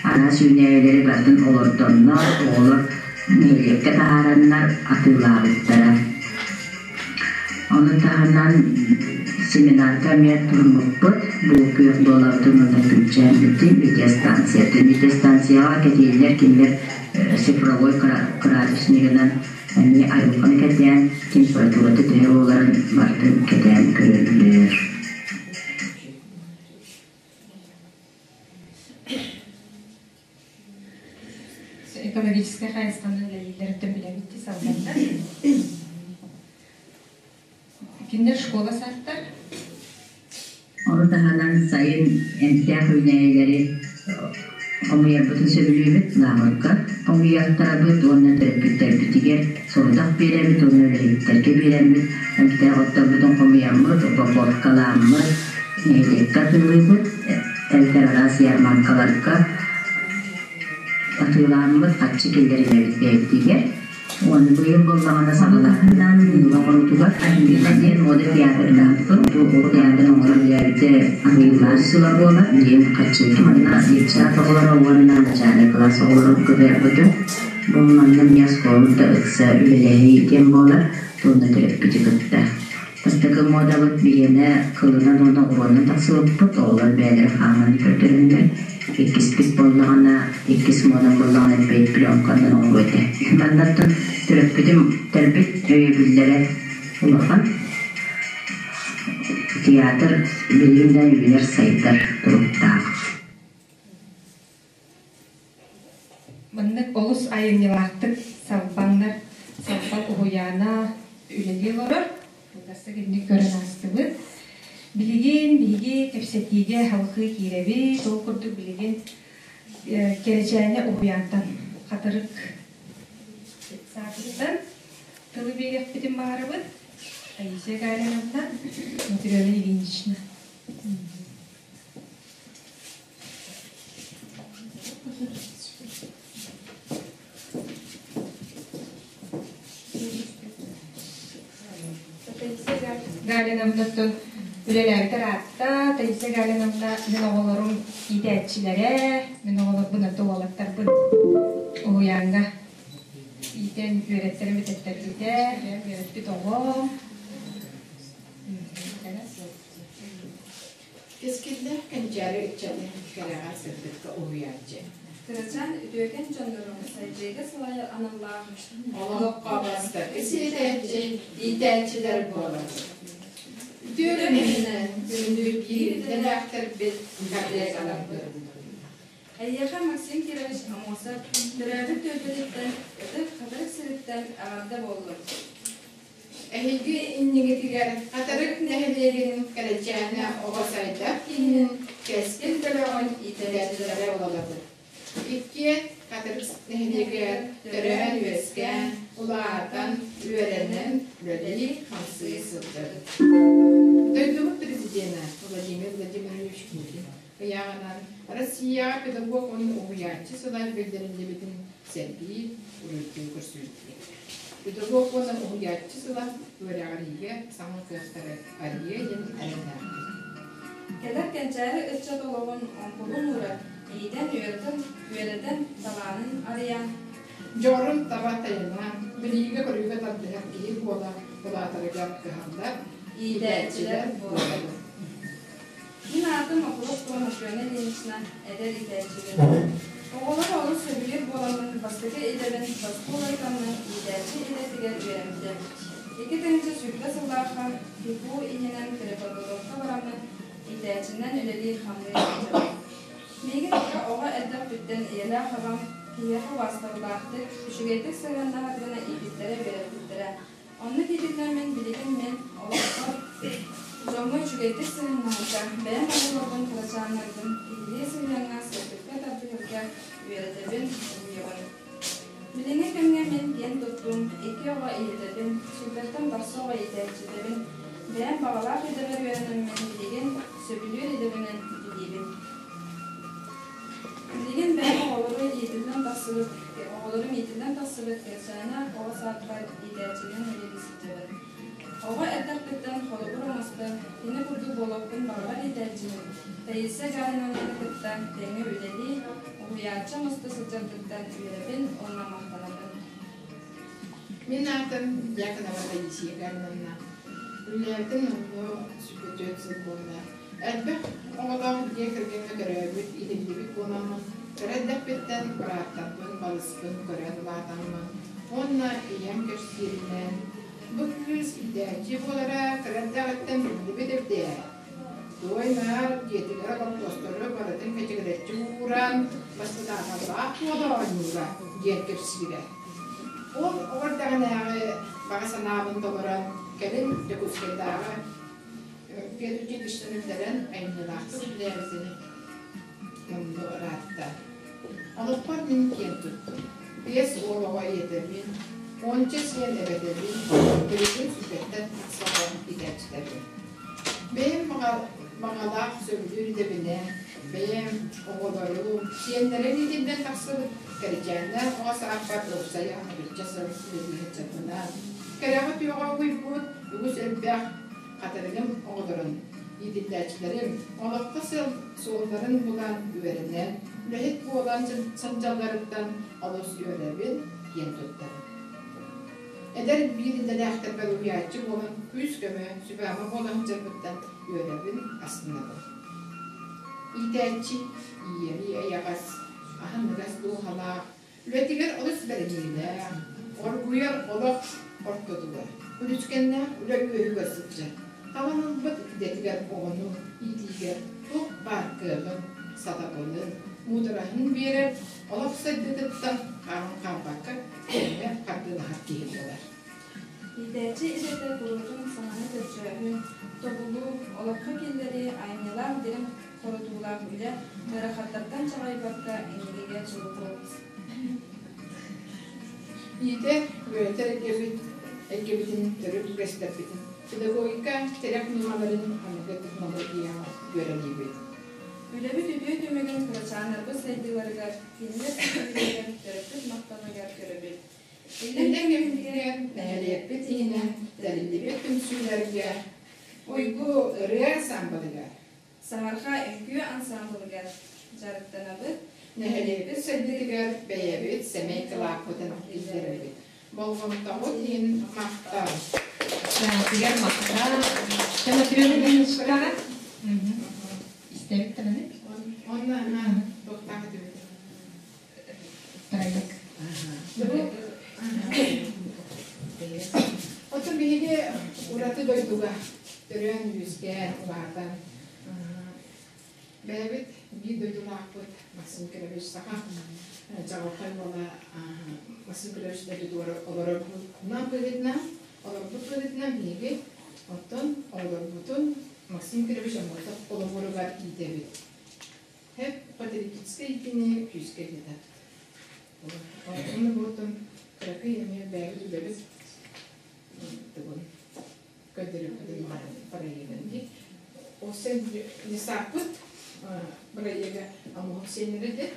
араас үүнээйилэри барытын олордоннор, оҕолор нэһилиэккэ таһаараннар атыылаабыттара. Ону таһынан семинарга эмиэ туруммуппут. Бу күөх дуолабытын уонна күнчээммитин метеостанциятын. Метеостанцияҕа кэтииллэр кинилэр цифровой градуснигынан эмиэ айылҕаны кэтээн, температурата төһө буоларын барытын кэтээн көрөллөр. Экологическай хайысханан үлэлииллэриттэн билэбит дии салгыннар. Кинилэр школа сааттар. Ону таһынан сайын эмтээх үүнээйилэри хомуйарбытын сөбүлүүбүт, лааҕырга хомуйартарабыт уонна төрөппүттэрбитигэр сорудах биэрэбит уонна үлэһиттэргэ биэрэммит эмтээх отторбутун хомуйаммыт, упаковкалааммыт, нэһилиэккэ атыылыыбыт, эбэтэр араас ярмаркаларга атыылааммыт харчы киллэринэбит бэйэбитигэр. Уонна быйыл буоллаҕына саҕалаһынан ньыма оҥоруутугар Альбина диэн мода театрдаахпын. Бу оҕо театрын оҥорон үлээбитэ аһыылаах сыла буолар. Диэн хаччыйдым. Манна детсад оҕолоро уонна начальнай кылаас оҕолорун көбөйбүтүм. Бу манна эмиэ оскуолабыт да ыкса үлэлэһии диэн буолар. Туонна төрөппүтү кытта. Бастакы муодабыт биһиэнэ кылынан уонна оҕуруонан тахсыбыппыт, оҕолор бэйэлэрэ хааман көрдөрөннөр. Иккиспит буоллаҕына, иккис муодам буоллаҕына бэйт пленканан оҥоруо этэ. Маннаттан төрөппүтүм тэрбит өйөбүллэрэ улахан. Театр билигин да үүнэр-сайдар туруктаах. Маннык олус айымньылаахтык салбаҥнар салбаҥ уһуйаана үлэлии олорор. Кылгастык инник көрөн аастыбыт. Билигин биһиги кэпсэтиигэ халҕыы киирэбит. Ол курдук билигин Кэрэчээнэ уһуйаантан хатырык саатыттан тылы биэриэхпитин баҕарабыт. Таисия Галяновна, Матрена Ильинична. Галиновнаттан үлэлээбит ыраатта. Таисия Галиновна мин оҕолорум иитээччилэрэ, мин оҕолорбун аты уолаттарбын уһуйааҥҥа иитэн үөрэттэрин бүтэттэрбитэ, үөрэппит оҕом. Кэскиллээх кэнчээри ыччаты кэрэҕэ сырдыкка уһуйааччы. Кырачаан үтүөкэн дьоннору сайдыыга салайар аналлаах Олоххо бастакы сиэтээччи, иитээччилэр буолабыт. Үтүө күнүнэн күндү биир идэлээхтэрбит, коллегаларбыт. Эйиэхэ Максим Кирович Аммосов төрөөбүт түөлбэтиттэн ытык хатырык сириттэн эҕэрдэ буоллун! Эһиги иннигитигэр Хатырык нэһилиэгин Кэрэчээнэ оҕо сайдар киинин Кэскил бөлөҕүн иитэлээччилэрэ буолабыт. Иккиэн Хатырык нэһилиэгэр төрөөн-үөскээн, улаатан, үөрэнэн, үлэлии-хамсыы сылдьабыт. Дойдубут президенэ Владимир Владимирович Путин ыйааҕынан Россияҕа педагог уонна уһуйааччы сыла биллэриллибитин сэргии, уруйдуу көрсүбүттэр. Педагог уонна уһуйааччы сыла үөрэҕириигэ саҥа кыахтары арыйыа диэн эрэллээхпит. Кэлэр кэнчээри ыччат олоҕун оҥкулун уурар, иитэн, үөрэтэн, үөрэтэн, талаанын арыйан, Дьоҕурун таба тайана, билиигэ-көрүүгэ тардыһар киһи буола улаатарыгар кыһаллар, иитээччилэр буолабыт. Мин аатым Окулов Матрена Ильинична, эдэр иитээччибин. Оҕолор олус сөбүлүүр буоламмын бастакы идэбин баскул ыйытаммын иитээччи идэтигэр үөрэммитим. 2020 сыллаахха ХИФУ иһинэн переподготовка бараммын иитээччинэн үлэлии-хамныы сылдьабын. Миигин кыра оҕо эрдэхпиттэн ийэлээх аҕам киһиэхэ убаастабылаахтык, үчүгэйдик сыһыаннаһар гына ииппиттэрэ-үөрэппиттэрэ. Оннук иитиллэммин билигин мин олохпор дьоҥҥо үчүгэйдик сыһыаннаһарга, бэйэм оҕолорбун кырачааннарбын киһилии сыһыаҥҥа сырдыкка тардыһарга үөрэтэбин, уһуйабын. Билиҥҥи кэмҥэ мин киэн туттуум, икки оҕо иитэбин, сүүрбэттэн тахса оҕо иитээччитэбин, бэйэм баҕалаах идэбэр үөрэнэммин билигин сөбүлүүр идэбинэн үлэлиибин. Билигин бэйэм оҕолору иитиллэн тахсыбыт, оҕолорум иитиллэн тахсыбыт Кэрэчээнэ оҕо саадыгар иитээччинэн үлэлии сылдьабын. Оҕо эрдэхпиттэн холобур оҥостон, кини курдук буолуохпун баҕарар иитээччибин Таисия Галиновнаны кытта тэҥҥэ үлэлии, уһуйааччы оҥосто сылдьарбыттан үөрэбин уонна махтанабын. Мин аатым Дьяконова Таисия Галиновна. Үлэлээбитим номнуо 104 сыл буолла. Элбэх оҕолоох дьиэ кэргэҥҥэ төрөөбүт, иитиллибит буоламмын, кыра эрдэхпиттэн бырааттарбын, балыспын көрөн улаатаммын уонна ийэм кэпсииринэн, бу кыыс иитээччи буолара кыра эрдэҕиттэн биллибит эбит ээ. Туой наар дьиэтигэр боппуруостары барытын кэчигирэччи ууран, баспытааталлаах буола оонньуура диэн кэпсиирэ. Ол оҕо эрдэҕинээҕи баҕа санаабын толорон, кэлин Дьокуускайдааҕы Педучилищены бүтэрэн айымньылаахтык үлэлээбитин номнуо ыраатта. Олохпор мин киэн туттум. Биэс уол оҕо ийэтэбин, уонча сиэн эбэтэбин, билигин сүүрбэттэн тахса оҕо иитээччитэбин. Бэйэм баҕалаах сөбүлүүр идэбинэн, Бэйэм оҕолорум, сиэннэрим иитиллэн тахсыбыт кэрдьээннээх оҕо сааппар уопсайа отучча сыл үлэлии сылдьарбынан, кэрэҕэ-үтүөҕэ угуйбут үгүс элбэх хатырыгым оҕолорун, иитиллээччилэрим олоххо сыл суолларын булан үөрэнэн, үлэһит буолан сылдьалларыттан олус үөрэбин, киэн туттабын. Эдэр биир идэлээхтэрбэр уһуйааччы буолан күүс-көмө, сүбэ-ама буола сылдьарбыттан үөрэбин, астынабын. Иитээччи ийэбий эйэҕэс, аһыныгас дууһалаах, үлэтигэр олус бэриниилээх, оргуйар олох ортотугар, күлүчкэннээх үлэ үөһүгэр сылдьар, талан ылбыт идэтигэр оҕону иитиигэ туох баар кыаҕын, сатабылын, муудараһын биэрэр, олох сайдыытыттан хаалан хаалбакка тэҥҥэ хардыылаһар киһи буолар. Иитээччи идэтэ куруутун саҥаны көрдөөһүн, тобулуу, олоххо киллэрии айымньылаах дириҥ хорутуулаах үлэ ыарахаттартан чаҕыйбакка инникигэ дьулуһуу. Иитэ үөрэтэр эйгэбит, эйгэбитин төрүт үгэстэрбитин, педагогика тирэх ньымаларын аныгы технологияҕа үөрэниибит. Үлэбит үтүө түмүгүн кырачааннарбыт сайдыыларыгар, кинилэр ситиһиилэригэр төрөппүт махталыгар көрөбүт. Иллэҥ кэмигэр нэһилиэкпит иһинэн тэриллибит түмсүүлэргэ Уйгу ырыа ансаамбылыгар, Саһарҕа үҥкүү ансаамбылыгар дьарыктанабыт. Нэһилиэкпит сайдыытыгар бэйэбит сэмэй кылааппытын киллэрэбит. Болҕомтоҕут иһин махтал. Саатыгар махтал. Матрена Ильиничкаҕа истэбит даҕаны. Онно туохтаах этибит? Проект. Оттон биһиги ураты дойдуга төрөөн-үөскээн, улаатан бэйэбит биир дойдулаахпыт Максим Кирович саха чаҕылхай уола Максим Кирович дойдутугар олорорбутунан быһыытынан олорбут быһыытынан биһиги оттон оҕолорбутун Максим Кирович Аммосов олоҕуругар иитэбит. Һэп патриотическай иитини күүскэ ыытар. Онно буотун кыракый эмиэ бэйэбит үлэбит тугун көрдөрүөхпүтүн бырайыагын дии. Ол сен лесаппыт бырайыага Амуһук сиэннэрэ диэн.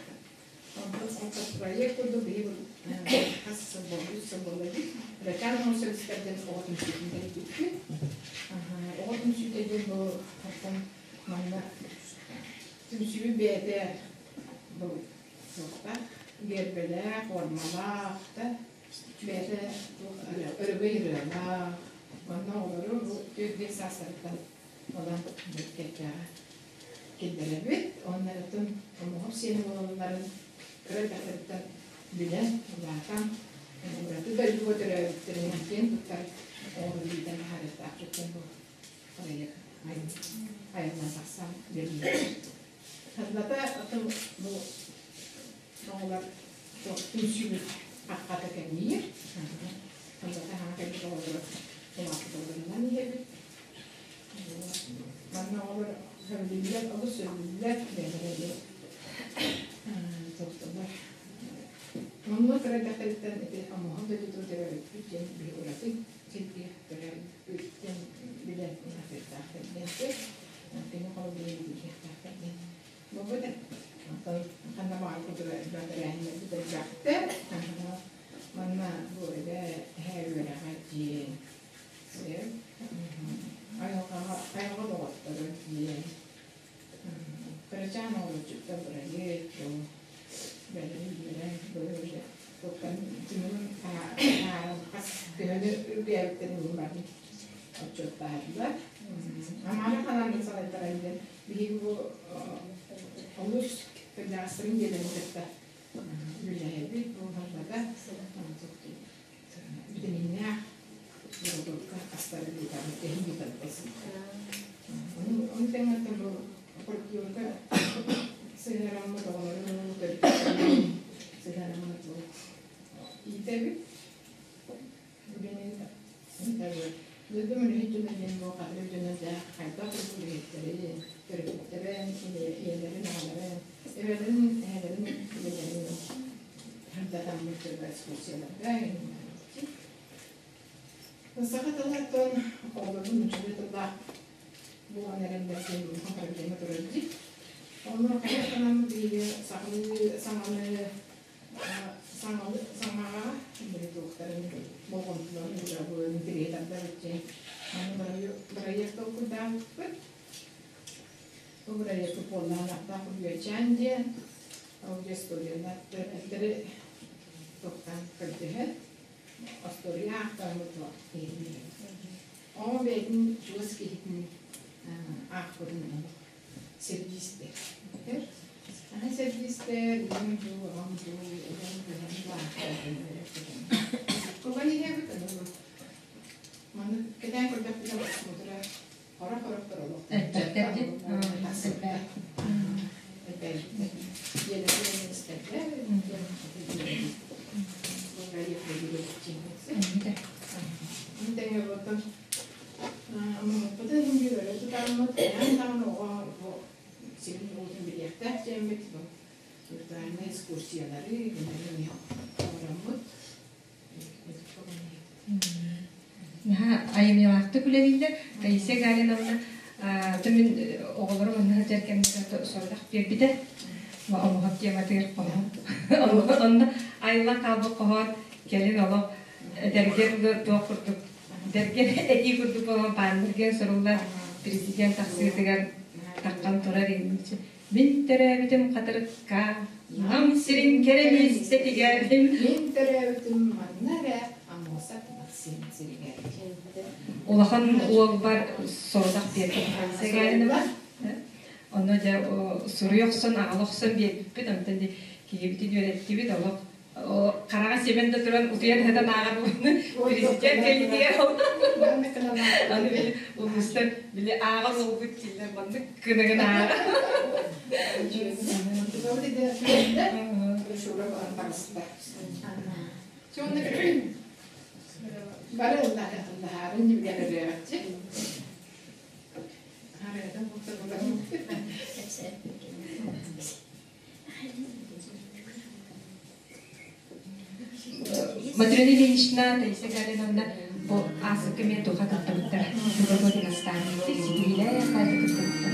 Онтон проект курдук биһи хас сыл буолла, үс сыл буолла дии. Ракан оҥорсор оҕо түмсүүтүн тэрийбиппит. Оҕо түмсүүтэ диэн бу оттон Манна түмсүү бэйэтэ бу суохтаах, гиэрбэлээх, формалаах да бэйэтэ өрөгөй ырыалаах. Манна оҕолору бу 4-5 саастарыттан ылан кэккэҕэ киллэрэбит. Уонна оттон омугум сиэнэ буолалларын кыра эрдэхтэриттэн билэн, улаатан, ураты дойдуга төрөөбүттэринэн киэн туттар оҕолору иитэн таһаарыахтаахпыт бу проект айыллан тахсан үлэлиир. Ханната атын бу оҕолор түмсүүбүт хаххата кэмниир. Ханната хаҥа кэлбит оҕолору улааппыталарынан иһэбит. Манна оҕолор сөбүлүүллэр, олус сөбүлүүллэр, бэйэлэрэ туохтулар. Онно кыра эрдэхтэриттэн ити омоһон дойдутун төрөөбүппүт диэн биһи ураты сиргэ төрөөбүппүттэн билэн улаатыахтаахтар диэн кини холобурун билиэхтээхтэр диэн буолбут. Оттон ханна баҕар курдук элбэх тэрээһиннэрбит элбэхтэр. Манна бу эбэ эһээ үөрэҕэ диэн сир айылҕаҕа айылҕа доҕотторо диэн кырачаан оҕолорчуттар бырайыак бу бэлэми биэрэн бу туохтан түмүгүн хас төһөнү үргээбиттэрин иһин барын отчуоттаһаллар. Амаана ханаан салайтаран диэн биһиги бу олус кырдьаҕастарын дьиэлэрин кытта үлэлэһэбит. Бу барбата битэмииннээх бородуукка астары ыытабыт, эһин ыытабыт. Ону тэҥэ бу фольклорга сыһыараммыт оҕолору сыһыараммыт бу иитэбит. Дойдум үлэһит дьоно диэн бу хатырык дьоно дьэ хайдах курдук үлэһиттэрин, төрөппүттэрин, ийэлэрин, аҕаларын, эбэлэрин, эһэлэрин үлэлэрин сырдатаммыт экскурсияларга Саха тылыттан оҕолорбун нууччалыы тыллаах буолан эрэллэр диэн улахан проблема турар дии. Оны хайатынан биһиги саҥалыы саҥаны саҥалы саҥаҕа туохтарын болҕомтолорун уурабын интэриэһирдэр диэн аны бырайыак толкуйдаабыппыт. Бу бырайыакы буоллаан аттаах үөчээн диэн ол историялар төрөппүттэри туохтаан көрдөһөн остуоруйа аахтарыммыт Оҕо бэйэтин чугас киһитин аахпытын олох сэргиистэр. Аны сэргиистэр, ийэм дуу, аҕам дуу, эбэм кыһам дуу аахтарбын Туган иһэбит, аны маны кэтээн көрдөхпүнэ просмотра хорох-хорохтор олох Виртуальнай экскурсиялары оҥороммут. Наһаа айымньылаахтык үлэлииллэр. Таисия Галиновна мин оҕолорум онно сылдьар кэмнэрэ сорудах биэрбитэ. Омуһап тематыгар хоһоон. Онно айыллан хаалбыт хоһоон кэлин олох эдэргэр туох курдук дэргэн этии курдук буолан пааннаргын суруллар президент тахсыытыгар таххан турар инничи Мин төрөөбүтүм Хатырыкка, Нам сирин кэрэ миэстэтигэр. Мин төрөөбүтүм манна эрэ Аммосов Максим сиригэр. Улахан уолбар сорудах биэрбит Гагаринова. Онно дьэ суруйа охсон, аҕала охсон биэрбиппит, онтон киһибитин үөрэттибит, олох хараҕа сиэмэн да туран утуйан сытан ааҕар буолну президент кэллитигэр аны били улуустар били ааҕар уолбут киллэр маннык кыныгын ааҕар Бары ыллаһаарын ньүлэрэрээччи. Матрена Ильинична, Таисия Галиновна бу аасыкка мен туха кыттыбыттар. Педагогика наставницы ситиһиилээх хайда кыттыбыттар.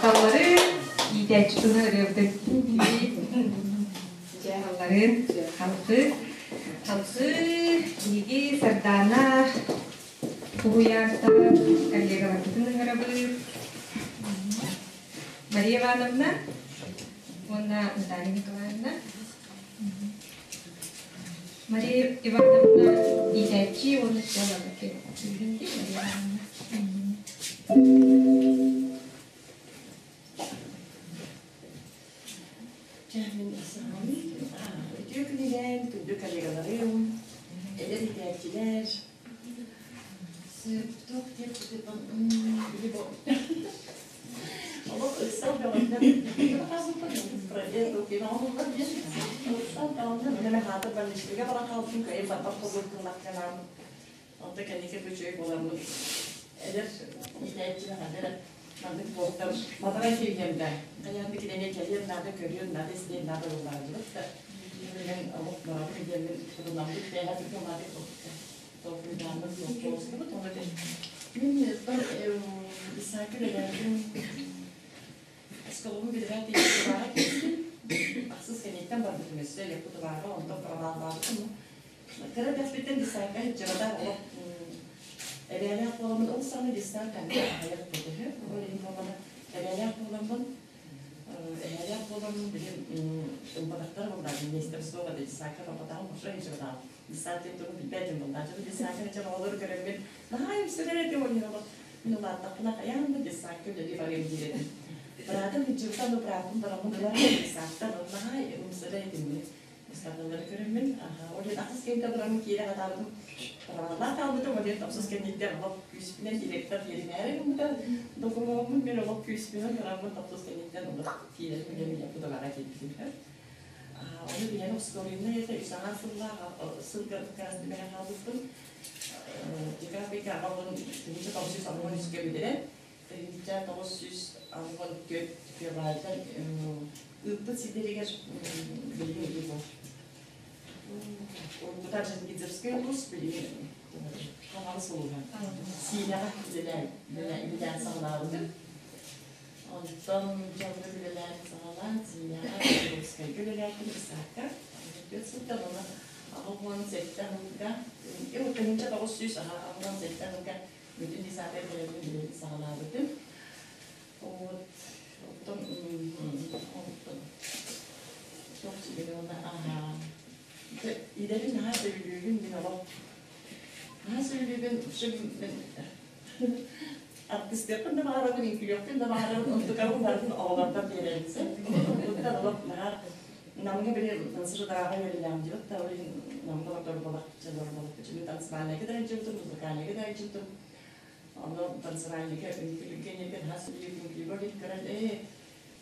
Махталлары иитээччи туһа ырыабытын дьаһалларын халқы халқы биһиги Сардаана уһуйаантан коллегаларбытын ыҥырабыт Мария Ивановна уонна Наталья Николаевна Мария Ивановна иитээччи уонна Мария Ивановна. Үтүө күнүнэн күндү коллегаларым, эдэр иитээччилэр. Туох диэхпитин олох ыксал бөҕөтүнэн Эн оҕолор диэн. Онтон мен хатыр больничныйга баран хаалбытым, кайын барбат болбут. Онто кэнники бүчүй боламмыт. Эдэр иитээччилэр ханна маннык буолтар матара кииргэмдэ. Хайаан бикинене кэлиэн наада, көрүөн наада, истиэн наада буллаардыбыт да. Мен олох барабы диэммин тутунаммыт бэйэ түкэмааты толкуйдааммыт толкуйдубут. Оны мен бар Исаакы үлэлээбитим Оскологум билэрэ тиийбэҕэ киирдим. Ахсыс кэнниттэн барбытым өссө Якутоваҕа, онтон проваллаабытым. Кыра дэспиттэн десантка дьабата олох эбээлээх буоламмын, ол саҕана десант кэннэ аҕыйах бөтөһү, ол иһин буоллаҕына эбээлээх буоламмын, эһээлээх буоламмын билим ылбатахтар буоллаҕым, миэстэм суох этэ, десантка барбатаҕым, вообще дьабатаҕым. Десант диэн тугун билбэт этим буоллаҕа. Десантка дьэ оҕолору көрөммүн, наһаа үпсэрэр этим, ол мин улааттахпына хайаан да десантка үлэлии барыам диир этим. Быраатым Мичилтан бырааппын бараммын ылар десанттан, наһаа умсара этим мин. Ыстардалары көрөммүн, ол иһин ахсыс кэннитэ бараммын киирэ хатаабытым, проваллаах хаалбытым, ол иһин тохсус кэнниттэн олох күүспүнэн директор кииримээри гыммыта, докумуоммун мен олох күүспүнэн бараммын тохсус кэнниттэн олох киирэн үлэм Якутоваҕа киирбитим. Ону билэн ускоренный это үс аҥаар сыллаах сылга как раз түбэһэ хаалбыппын. Декабрьга аҕабын 1983-кэ бүтэрэн, 1984 февральтан ыыппыт сирдэригэр билигин ыйыы Уруккута Джангидзерскай улуус, билигин Хаҥалас улууһа. Сиинэҕэ үлэлээн, үлэлээн саҕалаабытым. Онтон дьоҥҥо үлэлээн саҕалаан, Сиинэҕэ, Петровскайга үлэлээтим, Исаакка. Түөрт сылтан уонна 87 сылга, 1987 сылга бүтүн десятая бэлэмин үлэбин саҕалаабытым. Вот, оттон, оттон, туох сибили уонна аһаа. Идэбин наһаа сөбүлүүбүн, мин олох наһаа сөбүлүүбүн, мен артистыахпын да баҕарабын, үҥкүүлүөхпүн да баҕарабын, онтукабын барытын оҕолорбор биэрэбин сен. Онтуктан олох наһаа Намҥа били сырдааҕа үөрэнэҕим дьыбыт да, ол иһин Намҥа олорболохчулар болохчу танцевальныйга да илдьибитим, музыкальныйга да илдьибитим. Ону танцевальныйга үҥкүүлүккэ ньиэпин хас үҥкүүгэр көрөн, ээ,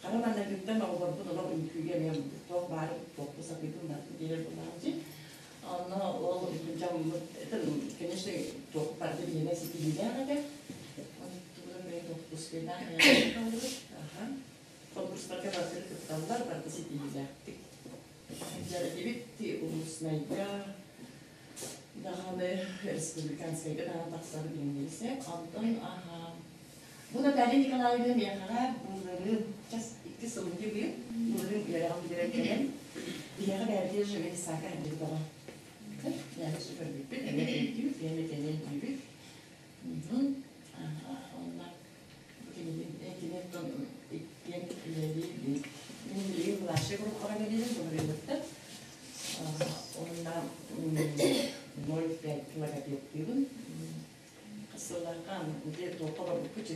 хара маннагыттан оҕолорбун олох үҥкүүгэ эмиэ туох баар туохпу сатыыбын барытын биэрэр буоллаҕым дии. Онно ол дьоммут, это, конечно, туох барыта биһиэнэ ситиһиилээх этэ. Онтубутун бэйэ туохпускайдаах аха. Конкурстарга барытын кытталлар, барыта ситиһиилээхтик. Дьэ, этибит улуснайга даҕаны республиканскайга даҕаны тахсар билиннэрисэ. Онтон аха бу Наталья Николаевна миэхэҕэ былырыын час икки сыл быйыл былырыын үөрэҕин бүтэрэн кэлэн биһиэхэ бэйэбитигэр живе Исаака эрдибит оҕо. Яны көрбүппүт, эмиэ өйдүүбүт, эмиэ кэлэн өйдүүбүт. Онно киниттэн иккиэн үлэлиибит. Мин билигин младшай группаҕа үлэлиибин, былырыыҥҥыттан. Уонна 0,5 логопедтыыбын. Сылларга где туохха барбыппыт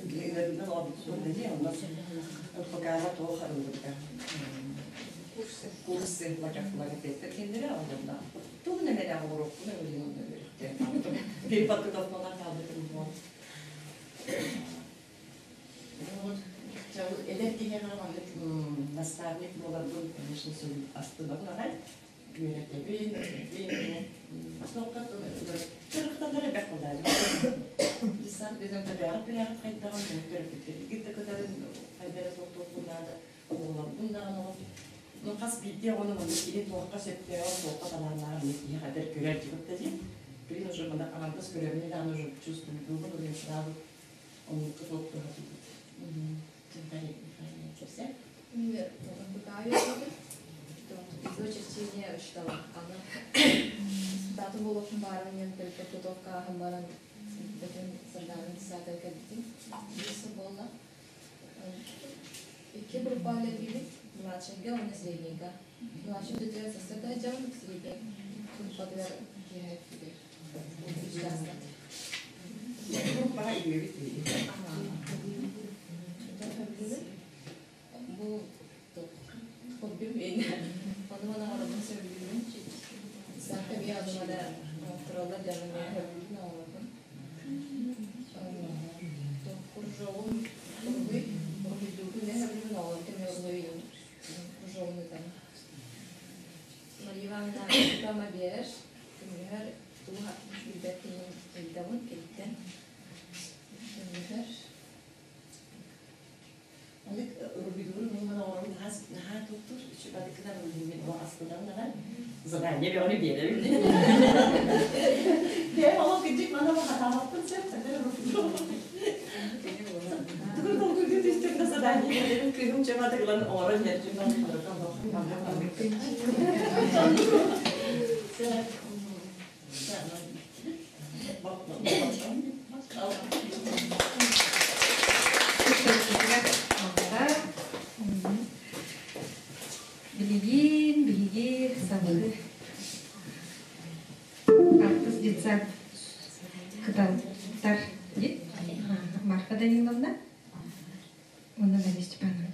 ыарыынан олорбуппут дии, онно ЛПК-ҕа туох арыллыбыта. Курсы логопедтэр кэллэрэ, онно тугун эмэлээх олоруохпун өлүн онно үөрэхтэрин хаалбытым. Переподготовкалар хаалбытым буол. Эдэр киһиэхэ маннык наставник буоларбын, конечно, астынабын аҕай. Үөрэтэбин, этэбин. Тоққа кырыкталар элбэх буолаары. Десант десант төбөҕө пирээҕит хайдаҕын, төрөппүттэргит да кытарын хайдара суохтуохпун наада, оҕолорбун даҕаны ну хас биирдии оҕону маннык киһи туохха сөптөөҕүн, туохха талааннааҕын киһи хадэр көрөр дьыбыт да дии. Блин, уже мана аҥардас көрөбүн даҕаны уже чувствуйдуубун, уже сразу оннукка туох туһатыйбыт. Кэпсэ. Изочерчение учталахханы даты буолуохпун баарым диэн подготовка ааһан баран бүтүн сардаанын десятыгар кэлбитим. Биир сыл буолла. Икки группа үлэлиибит, младшайга уонна среднийга. Младший үлэтигэр сарсыарда сылдьабын, средний группатыгар киэһэ өттүгэр. Группаҕа үөрбүт Бу хоббим мин. Ону мана оҕолорбун сөбүлүүбүн. Саха эмиэ ону мана оҥоттороллор дьону эмиэ сөбүлүүбүн оҕолорбун. Кружогум уруһуй, уруһуйдуурбун эмиэ сөбүлүүбүн, оҕолорго Ыытабын киниттэн. Дьоннутар. Маннык рубидурун уһунан оҥорон наһаа туттур. Үчүгэй мен астынан аҕай. Задание бөҕөнү биэрэбин. Бэйэм олох кырдьык маны хатаабаппын сөп, тогда рубидур. Тугу толкуйдуу түстүм да задание биэрэбин кыыһым чөмө тыгылан оҥорон иһэр Билигин биһиги салгыы артыс детсад кыталтар Марфа Даниловна уонна Мария Степановна.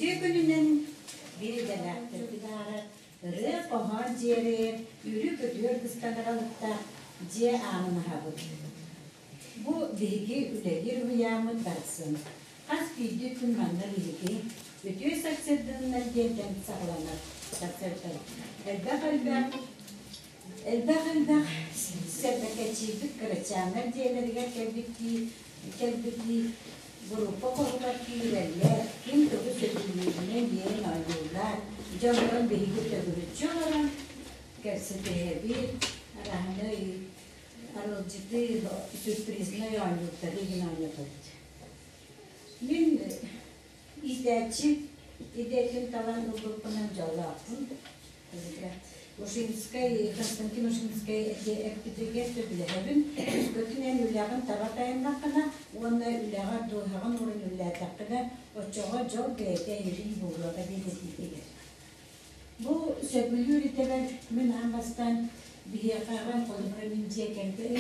Үтүө күнүнэн биир идэлээхтэрбит аара ырыа-хоһоон дьиэригэр үөрүү-көтүү аргыстанар алыптаах дьиэ аанын аһабыт. Бу биһиги үлэлиир уһуйааммыт барахсан. Хас биирдии күн манна биһиги үтүө сарсыарданнар диэнтэн саҕаланар сарсыардан. Элбэх-элбэх элбэх-элбэх сэрбэкэччийбит кырачааннар дьиэлэригэр кэлбиттии кэлбиттии группа хоһугар киирэллэр, ким тугу сөбүлүүрүнэн диэн оонньууллар. Дьонтон биһиги төгүрүччү олорон кэпсэтиһэбит, араһаны арылдьытыы, сюрпризнай оонньууттары игин оонньотобут. Мин иитээччи идэтин талан ылбыппынан дьоллоохпун. Ушинскай, Константин Ушинскай эппитигэр сөбүлэһэбин. Өскөтүн эн үлэҕин таба тайаннаххына уонна үлэҕэр дууһаҕын ууран үлэлээтэххинэ, оччоҕо дьол бэйэтэ эйигин буолуоҕа диэн этиитигэр. Бу сөбүлүүр итэбэл мин аан бастаан биһиэхэ аҕам холобура мин дьиэ кэргэн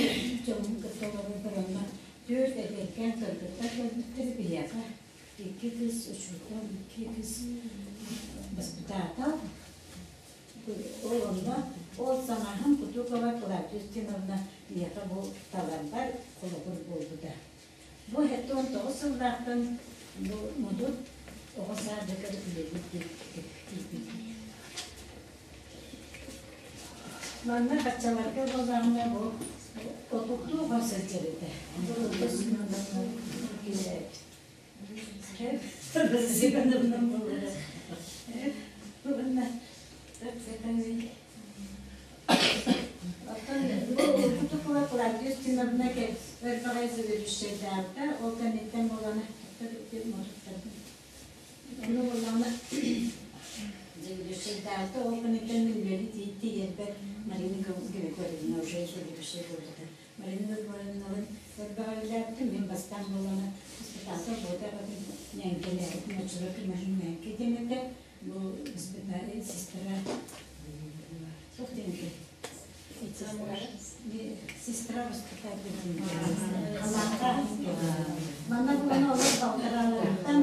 дьоммун кытта олорорбор онно түөрт эдэркээн кыргыттар кэлбиттэр биһиэхэ икки кыыс учуутал, икки кыыс баспытаатал. Ол онно ол саҥаһым Кутукова Клавдия Устиновна миэхэ бу таларбар холобур буолбута. Бу 79 сыллаахтан бу Модут оҕо саадыгар үлэлиир тиийбит. Манна баччаларга буоллаҕына бу отуттуу оҕо сылдьар этэ. Оттон бу Кутукова Клавдия Устиновна өр баҕайы заведующайдаабыта, ол кэнниттэн буолан Ону буоллаҕына заведующайдаабыта, ол кэнниттэн мин үлэли тиийэрбэр Марина Григорьевна уже заведующай буолбута. Марина Григорьевналыын өр баҕайылаабытым, мин бастаан буоллаҕына воспитатель буолбатах ньээҥкэлээбитим, оччолорго Марина ньээҥкэ диэн этэ. Бу воспитатель сестра туох диэн этэй? Сестра воспитатель халаата. Манна буолан олор балтарааларыттан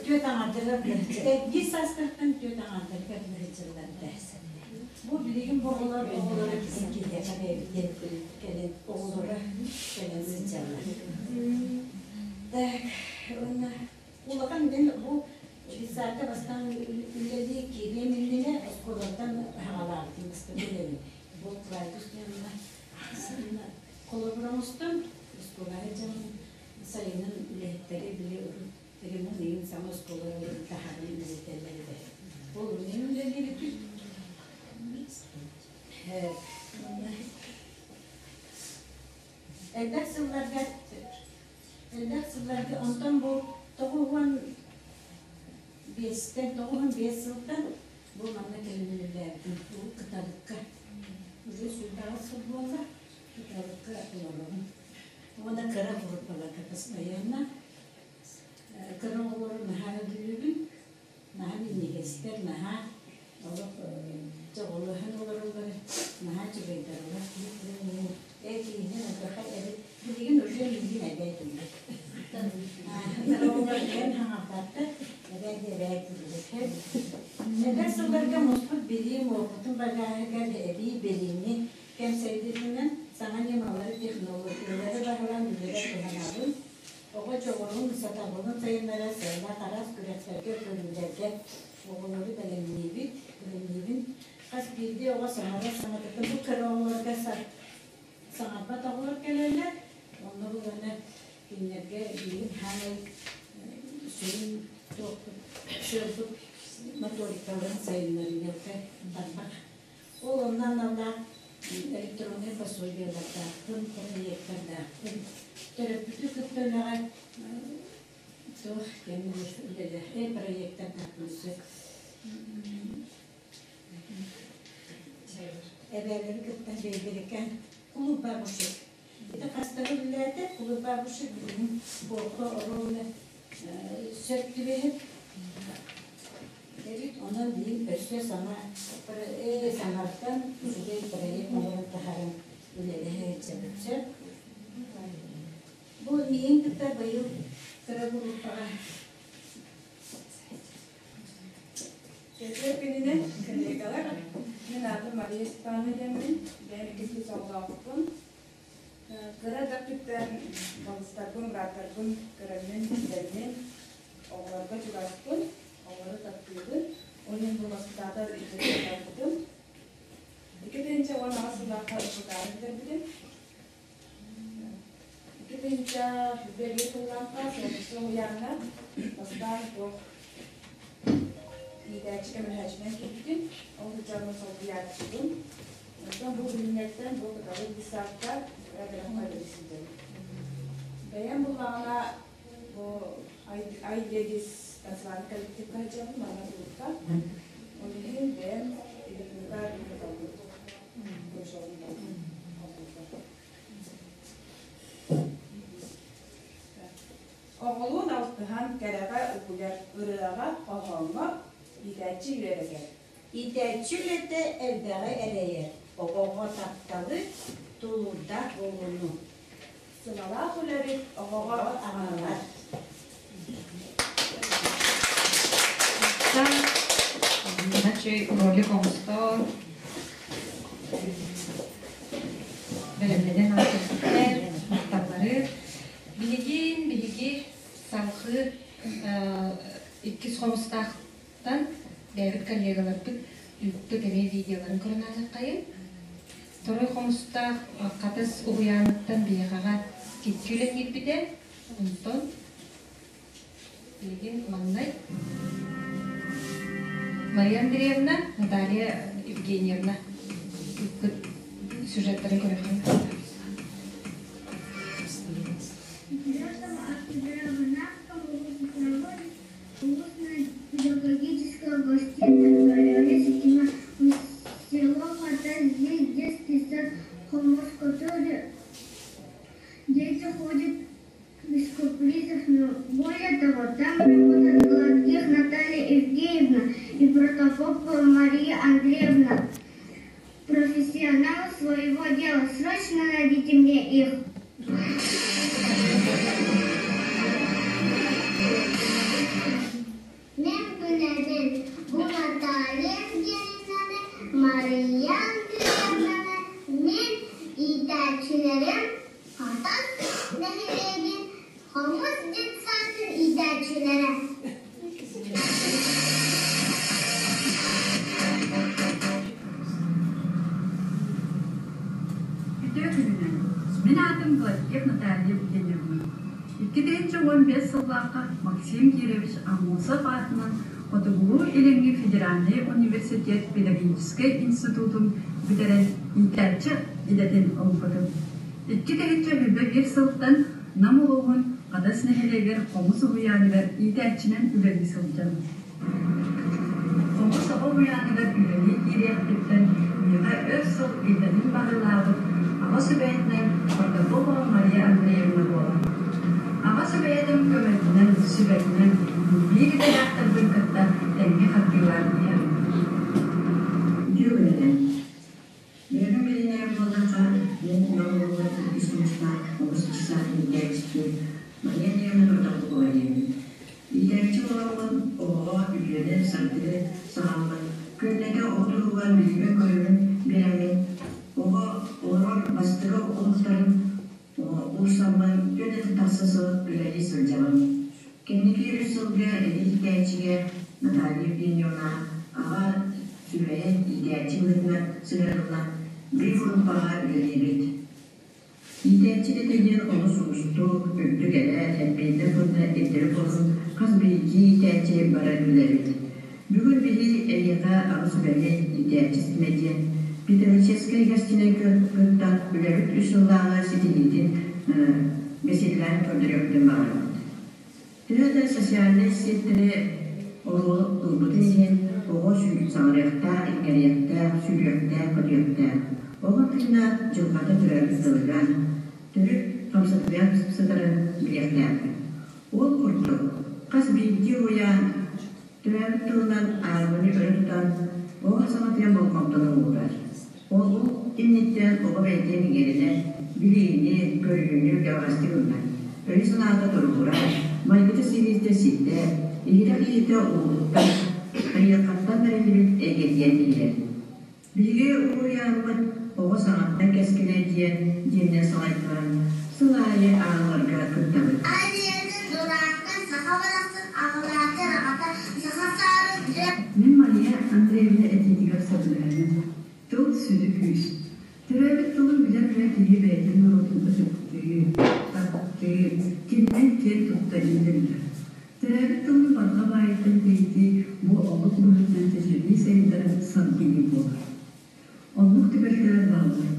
түөрт аҥаардарыгар биир саастарыттан түөрт аҥаардарыгар быһаччыллар. Бу билигин бу оҕолор оҕолоро киһи киһиэхэ бэйэбитин кэлэн оҕолоро кэлэн сылдьаллар. Так, уонна улахан мин бу детсадка бастаан үлэлии киириэм иннинэ оскуолаттан хаҕалаабытым бастакы үлэбин. Бу Клайдус диэн холобур оҥостон оскуолаҕа дьон сайынын үлэһиттэри били урут ремонт иһин саҥа оскуолалары таһааран үлэлэтэллэр этэ. Ол мин үлэлиирбит. Элбэх сылларга элбэх сылларга онтон бу 95-тэн 95 сылтан бу манна кэлин үлэлээбитим. Бу Кыталыкка. Уже сүүрбэҕэ сыл буолла. Кыталыкка олоробун. Уонна кыра группаларга постоянно Кыра оҕолору наһаа өйдүүбүн, наһаа минньигэстэр, наһаа олох дьоҕулаһан олороллор, наһаа үчүгэйдэрэлэр. Эт-иинин элбэхэ эбит. Билигин уже миигин эбээ дииллэр. Кыра оҕолор эн хаҥаппаттар, эбээ эбээ дииллэр. Эдэр сылларга муспут билиим, уопутум багааһыгар эбии билиини кэм сайдыытынан саҥа ньымалары, технологиялары баһылаан үлэбэр туһанабын. Оҕо дьоҕурун, сатабылын сайыннарар сыаллаах араас күрэхтэргэ, көрүүлэргэ оҕолору бэлэмниибит, бэлэмниибин. Хас биирдии оҕо саҥарар саҥатыттан бу кыра оҕолорго саҥарбат оҕолор кэлэллэр. Онно булана кинилэргэ билигин хаамай сүрүн туохпут, сыалбыт моторикаларын сайыннарыыга барбах. Ол онно аналлаах электроннай пособиелардаахпын, проектордаахпын. Төрөппүтү кытта үлэҕэ туох диэн үлэлээх проектордаахпын сөп. Эбээлэри кытта бэйбэрикээн кулууп бабушек. Ити хастары үлэлээтэ, кулууп бабушек бүгүн буолка оруолуна сөп түбэһэр. Эбит, онон билигин өссө саҥа саҥартан үчүгэй проект оҥорон таһааран үлэлэһэ сылдьабыт сөп. Бу миигин кытта быйыл кыра группаҕа Үтүө күнүнэн, коллегалар. Мин аатым Мария Степановна диэммин, бэйэм икки кыыс оҕолоохпун. Кыра эрдэхпиттэн балыстарбын, бырааттарбын көрөммүн, билэммин, оҕолорго чугаспын, оҕолору таптыыбын. Ол иһин бу воспитатель идэтин талбытым. 2018 сыллаахха ипотеканы бүтэрбитим. 2021 сыллаахха Суоппуса уһуйааҥҥа бастаан туох иитээччи көмөлөһөөччүнэн киирбитим. Ол сылдьаммын солбуйааччыбын. Онтон бу билиҥҥэттэн бу Кыталык детсадка кыра бөлөххө үлэлии сылдьабын. Бэйэм буллаҕына бу Ай Ледис танцевальный коллективка сылдьабын, манна кулуупка. Ол иһин бэйэм ритмика кыталык кружогун Оҕолуун алтыһан кэрэҕэ угуйар, ырыаҕа, хоһооҥҥо иитээччи үөрэтэр. Иитээччи үлэтэ элбэҕи эрэйэр, оҕоҕо тапталы, тулуурдаах буолууну. Сыналаах үлэбит оҕоҕо аналлар. Значит, ролик оҥостон бэлэмнэнэн ааспыттар, махталлары. Билигин биһиги салгыы иккис хомустаахтан бэйэбит коллегаларбыт ыыппыт эмиэ видеоларын көрөн ааһыаххайын. Второй хомустаах Хатас уһуйааныттан биһиэхэҕэ икки үлэ киирбитэ. Онтон билигин маҥнай Мария Андреевна, Наталья Евгеньевна ыыппыт сюжеттарын көрүөххэ. Педагогическая гостиная село Хатас, здесь детский сад Хомус, который дети ходят без капризов, но более того, там работают Гладких Наталья Евгеньевна и Протопопова Мария Андреевна. Профессионалы своего дела. Срочно найдите мне их. Мен күнәбин бу Наталья Евгеньевнаны, Мария Андреевнаны мин иитээччилэрим Хатас нэһилиэгин Хомус детсадын иитээччилэрэ. Үтүө күнүнэн! Мин аатым Гладких Наталья Евгеньевна. 2015 сыллаахха Максим Кирович Аммосов аатынан Хотугулуу-Илиҥҥи федеральнай университет педагогическай институтун бүтэрэн иитээччи идэтин ылбытым. 2021 сылтан Нам улууһун Хатас нэһилиэгэр хомус уһуйааныгар иитээччинэн үлэлии сылдьабын. Хомус оҕо уһуйааныгар үлэлии киириэхпиттэн миэхэ өр сыл идэтин баһылаабыт аҕа сүбэһитинэн Протопопова Мария Андреевна буолар. Аҕа сүбэһитим көмөтүнэн, сүбэтинэн биир идэлээхтэрбин кытта тэҥҥэ хардыылаан иһэбин. Үтүө күнүнэн! Үөрүү билинэр буоллахха, мин норуолугар иккис муустаах олус ыксаах иитээччи Мария Андреевна Протопопова диэммин. Иитээччи буоламмын оҕоҕо үтүөнү, сырдыгы саҕаммын, күннэтэ оҕо туһугар билиибин-көрүүбүн биэрэммин, оҕо олорор бастакы олохторун уурсаммын күннэтэ тахса сыл үлэлии сылдьабын. Кэнники үс сылга эдэр иитээччигэ Наталья Евгеньевна аҕа сүбэһит иитээччи быһыытынан сыһыарыллан биир группаҕа үлэлиибит. Иитээччи идэтэ диэн олус уустук, үрдүк эрэл, эппиэтинэс уонна ирдэбил буоларын хас биирдии иитээччи бары билэбит. Бүгүн биһи эйиэхэ аҕа сүбэһит, иитээччи ситимэ диэн педагогическай гостинай кыттан үлэбит үс сыллааҕы ситиһиитин бэсиэдэлээн көрдөрүөхпүтүн баҕарабыт. Төһө да социальнай сиэттэрэ оруолу ылбытын иһин, оҕо саҥарыахтаах, иҥэриэхтээх, сүүрүөхтээх-көтүөхтээх. Оҕо тыына дьылҕата төрөөбүт тылыгар, төрүт хамсатыгар сытарын билиэхтээхпит. Ол курдук, хас биирдии уһуйаан төрөөбүт тылынан ааҕыыны өрө тутан, оҕо саҥатыгар болҕомтону уурар. Ол инниттэн оҕо бэйэтин иҥэринэр, билиини, көрүүнү кэбэҕэстик ылынар, өйө-санаата туругурар, майгыта-сигилитэ ситэр, иһирэх иитэ уһуктар, айылҕаттан бэриллибит эйгэтигэр киирэр. Биһиги уһуйааммыт Оҕо саҥаттан кэскилэ диэн диэннэр салайтаран сыл аайы ааҕыларга кыттабыт. Мин Мария Андреевна этиитигэр сөбүлэһэбин. Тыл сүдү күүс. Төрөөбүт тылын билэр гына киһи бэйэтин норуотун ытыктыыр, таптыыр, кининэн киэн тутта иитиллэр. Төрөөбүт тылын барҕа баайыттан тэйитии бу олук быһыытынан чэчирии сайдарын сарбыйыы буолар. Оннук түбэлтэлэр бааллар.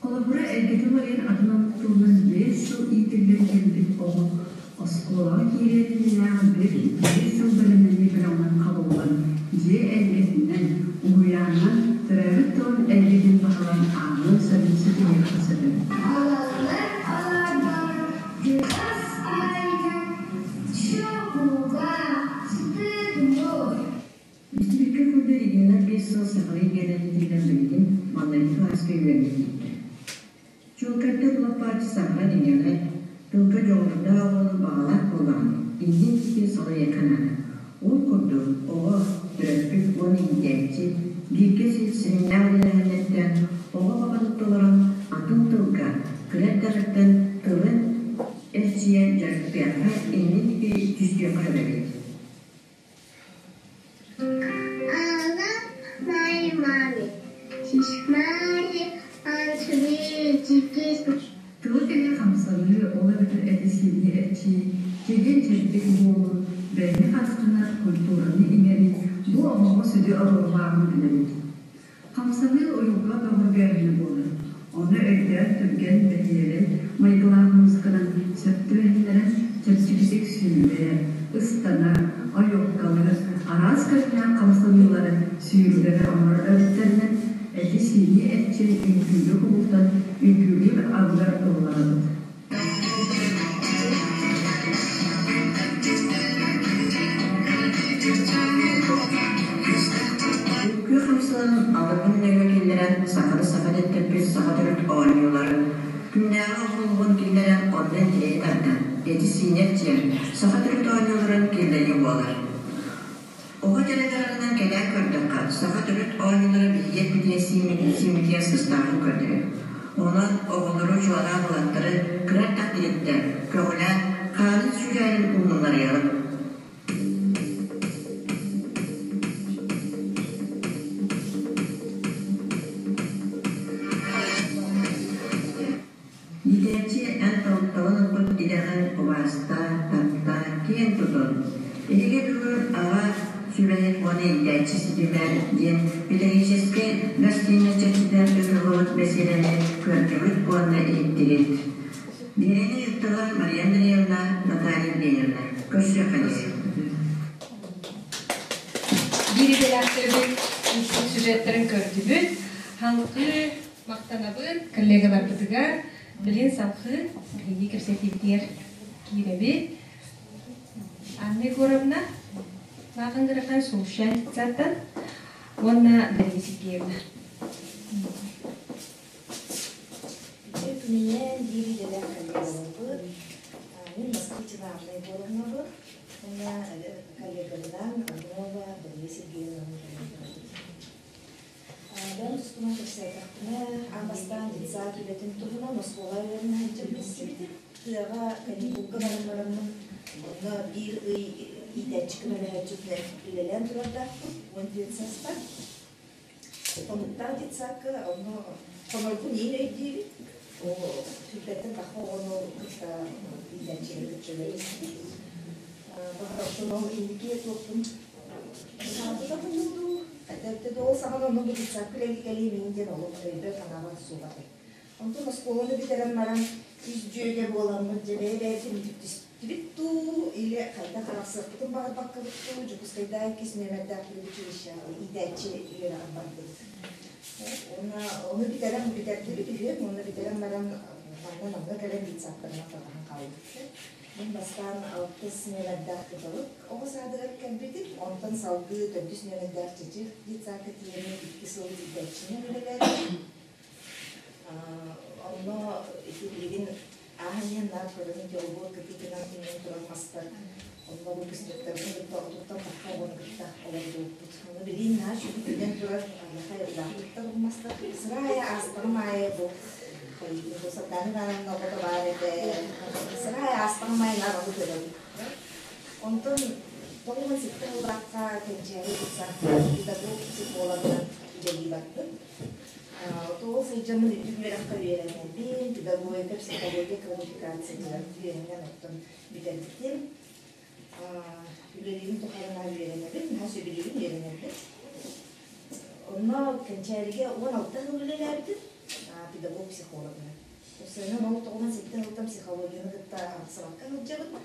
Холобура, эргэтэ уларыйан атын омук тылынан 5 сыл иитиллэн кэлбит оҕо оскуолаҕа киириэн иннинээҕи биир сыл бэлэмнэнии бөлөҕүнэн хабыллан, дьиэ эйгэтинэн, уһуйаанынан төрөөбүт тылын эйгэтин баһылаан ааҕыан сөбүн ситиһиэххэ сөп эбит. Истибиккэ курдук регионнар 5 сыл сахалыы үөрэнитиллэн билигин маҥнайгы кылааска үөрэнэ киирдэ. Чуолкайдык лаппааччы саҥаран-иҥэрэн, тылга дьоҕурдаах оҕону баҕалаах буоллаҕына, иннин диэки салайыахха наада. Ол курдук, оҕо, төрөппүт уонна иитээччи бииргэ силимнээх үлэлээһиннэриттэн оҕо баҕатын толорон, атын тылга, кыра эрдэҕиттэн тылын эрчийэн дьарыктыахха, иннин диэки түстүөххэ сөп эбит. I love my mommy. She's my Тылы тэҥэ хамсаныы, ол эбэтэр эти-сиини эрчийии, чэгиэн-чэбдик буолуу, бэйэни харыстанар культураны иҥэрии бу оҕоҕо сүдү оруоллааҕын билэбит. Хамсаныы уйулҕа бөҕөргөөһүнэ буолар. Ону өйдөөн түргэн, бэһиэлэй майгылаах музыканан сөп түбэһиннэрэн чэпчэкитик сүүрэр, ыстанар, ойуоккалыыр, араас көрүҥнээх хамсаныылары сүүрүлэри оҥорор өрүттэринэн эти-сиини эрчийэн үҥкүүгэ кубулутан үҥкүүлүүр абыгар ылларабыт. Үҥкүү хамсанан алыбын нөҥүө киллэрэн саханы саха дэттэрбит саха төрүт оонньууларын, күннээҕи оҥоһуллубун киллэрэн онно интэриэһи тардан, эти-сиини эрчийэр саха төрүт оонньууларын киллэрии буолар. Оҕо дьарыктарынан кэлэн көрдөххө, саха төрүт оонньуулара биһиги эппитигэр сииммитигэр сыстааҕын көрдөрөр. Онон оҕолору чуолаан уолаттары кыра эрдэхтэриттэн көҕүлээн, хаанын сүүрээнин умуннарыаҕын. Иитээччи эн талан ылбыт идэҕин убаастаа, таптаа, киэн тутун. Эһиги бүгүн аҕа сүбэһит уонна иитээччи ситимэ диэн педагогическай гостиная чэрчитинэн ыытыллыбыт бэсиэдэни көрдүгүт уонна иһиттигит. Биэрэни ыыттылар Мария Андреевна, Наталья Евгеньевна. Көрсүөххэ диэри. Биир идэлээхтэрбит сюжеттарын көрдүбүт. Халқы махтанабыт коллегаларбытыгар, билин салхыы биһиги кэпсэтиибитигэр киирэбит. Анна Егоровна, Лааҕын Гырахан Сулушан уонна Дария Сергеевна. Күнүнэн биир идэлээх коллегаларбыт, мин Москвичина Анна Егоровнабыт уонна коллегабынан Арнова Дария Сергеевнаны Бэйэм тустууну кэпсээтэхпинэ, аан бастаан детсад үлэтин туһунан оскуола үөрэнэ сылдьан билсибитим. Тыаҕа каникулга баран бараммын, онно биир ый иитээччи көмөлөһөөччүтүнэн үлэлээн турардаахпын, 14 сааспар. Хонуктаах детсадка онно хонорбун иин өйдүүбүн. Сүүрбэттэн тахха оҕону кытта иитээччилэри кытта үлэлэспит. Баҕар, ол инники туохпун санаабыта буолуу, Хайда да ол саҕана онно бу детсадка үлэлии кэлиим иҥин диэн олох өйбөр санаабар суох этэ. Онтон оскуоланы бүтэрэн баран үс дьүөгэ буоламмыт дьэ бэйэ-бэйэбитин үтүктүстүбүт дуу или хайдах арахсыахпытын баҕарбаккабыт дуу Дьокуускайдааҕы иккис нүөмэрдээх педучилище иитээччи үөрэҕэр бардыбыт. Уонна ону бүтэрэн бүтэрдибит үһүөн уонна бүтэрэн баран манна манна кэлэн детсадтарынан батаһан хаалбыт. Мин бастаан алтыс нүөмэрдээх кыталык оҕо саадыгар кэлбитим, онтон салгыы төрдүс нүөмэрдээх Чэчир детсадка тиийэммин 2 сыл иитээччинэн үлэлээбитим. Онно ити билигин Ааһан иһэн наар көрөбүн ити олбуор кытыытынан үүнэн турар мастар. Онно выпускниктарбын кытта отуттан тахха оҕону кытта олордубуппут. Ону билигин наһаа үчүгэй үүнэн турар аллахай улааппыттар бу мастар. Сыра аайы аастаҕым аайы бу бу Сардаана Ивановна оҕото баар этэ. Сыра аайы аастаҕым аайы наар ону көрөбүн. Онтон 97 сыллаахха Кэнчээри детсадка педагог психологынан үлэлии бардым. Ол сылдьаммын үрдүк үөрэххэ үөрэнэбин, педагогика, психология квалификациятыгар үөрэнэн оттон бүтэрбитим. Үлэлиирим тухары наһаа үөрэнэбин, наһаа сөбүлүүбүн үөрэнэрбин. Онно Кэнчээригэ 16 сыл үлэлээбитим, педагог-психологынан. Уопсайынан ол тоҕунан сэттэ сылтан психологияны кытта арахсыбакка сылдьабын.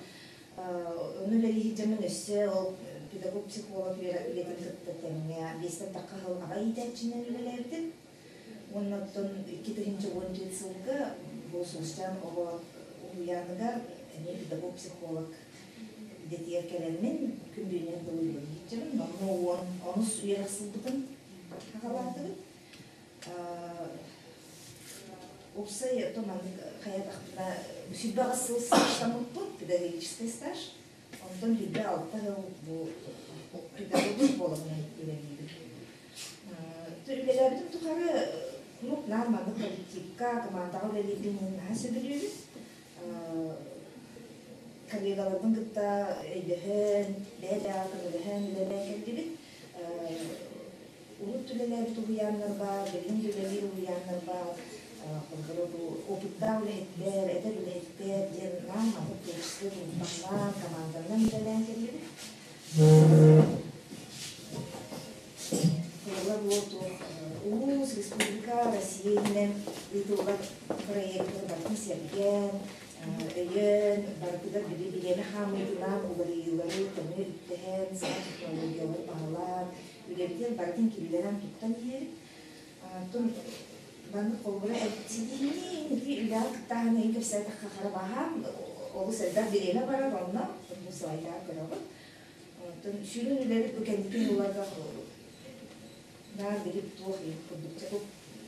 Ону үлэлии сылдьаммын өссө ол педагог-психолог үлэтин кытта тэҥҥэ биэстэн тахха сыл аҕа иитээччинэн үлэлээбитим. Уонна оттон 2014 сылга бу Сулустаан оҕо уһуйааныгар эмиэ педагог-психолог идэтигэр кэлэммин күн бүгүнүгэр дылы үлэлии сылдьабын. Онно уон онус үөрэх сылбытын аҕалаатыбыт. Уопсай оттон маннык хайатахпына 28 сыл стажтаммыппын, педагогическай стаж. Онтон 26 сыл бу педагог буоламмын үлэлиибин. Үлэлээбитим тухары куруук наар маннык коллективка, командаҕа үлэлиирбин наһаа сөбүлүүбүн. Коллегаларбын кытта өйдөһөн, бэйэ-бэйэҕэ көмөлөһөн үлэлээн кэллибит. Урут үлэлээбит уһуйааннар баар, билигин да үлэлиир уһуйааннар баар. Холобура, бу опыттаах үлэһиттэр, эдэр үлэһиттэр диэн наам маннык творческай группаннан, команданан үлэлээн кэллибит. Холобура, бу улуус, республика, Россия иһинэн ыытыллар проектары барытын сэргээн, өйөөн, барытыгар били бириэмэ хаамыытынан уларыйыылары көҥү үктэһэн, саҥа технологиялары баһылаан, үлэбитин барытын киллэрэн туттан иһэбит. Оттон маннык холобура ситиһинии ити үлэҕэ кыттааһын иһин кэпсээтэххэ хара баһаам олус элбэх бириэмэ барар онно бу слайдаан көрөҕүт. Оттон сүрүн үлэбит бу кэнники сылларга наар билип туох курдук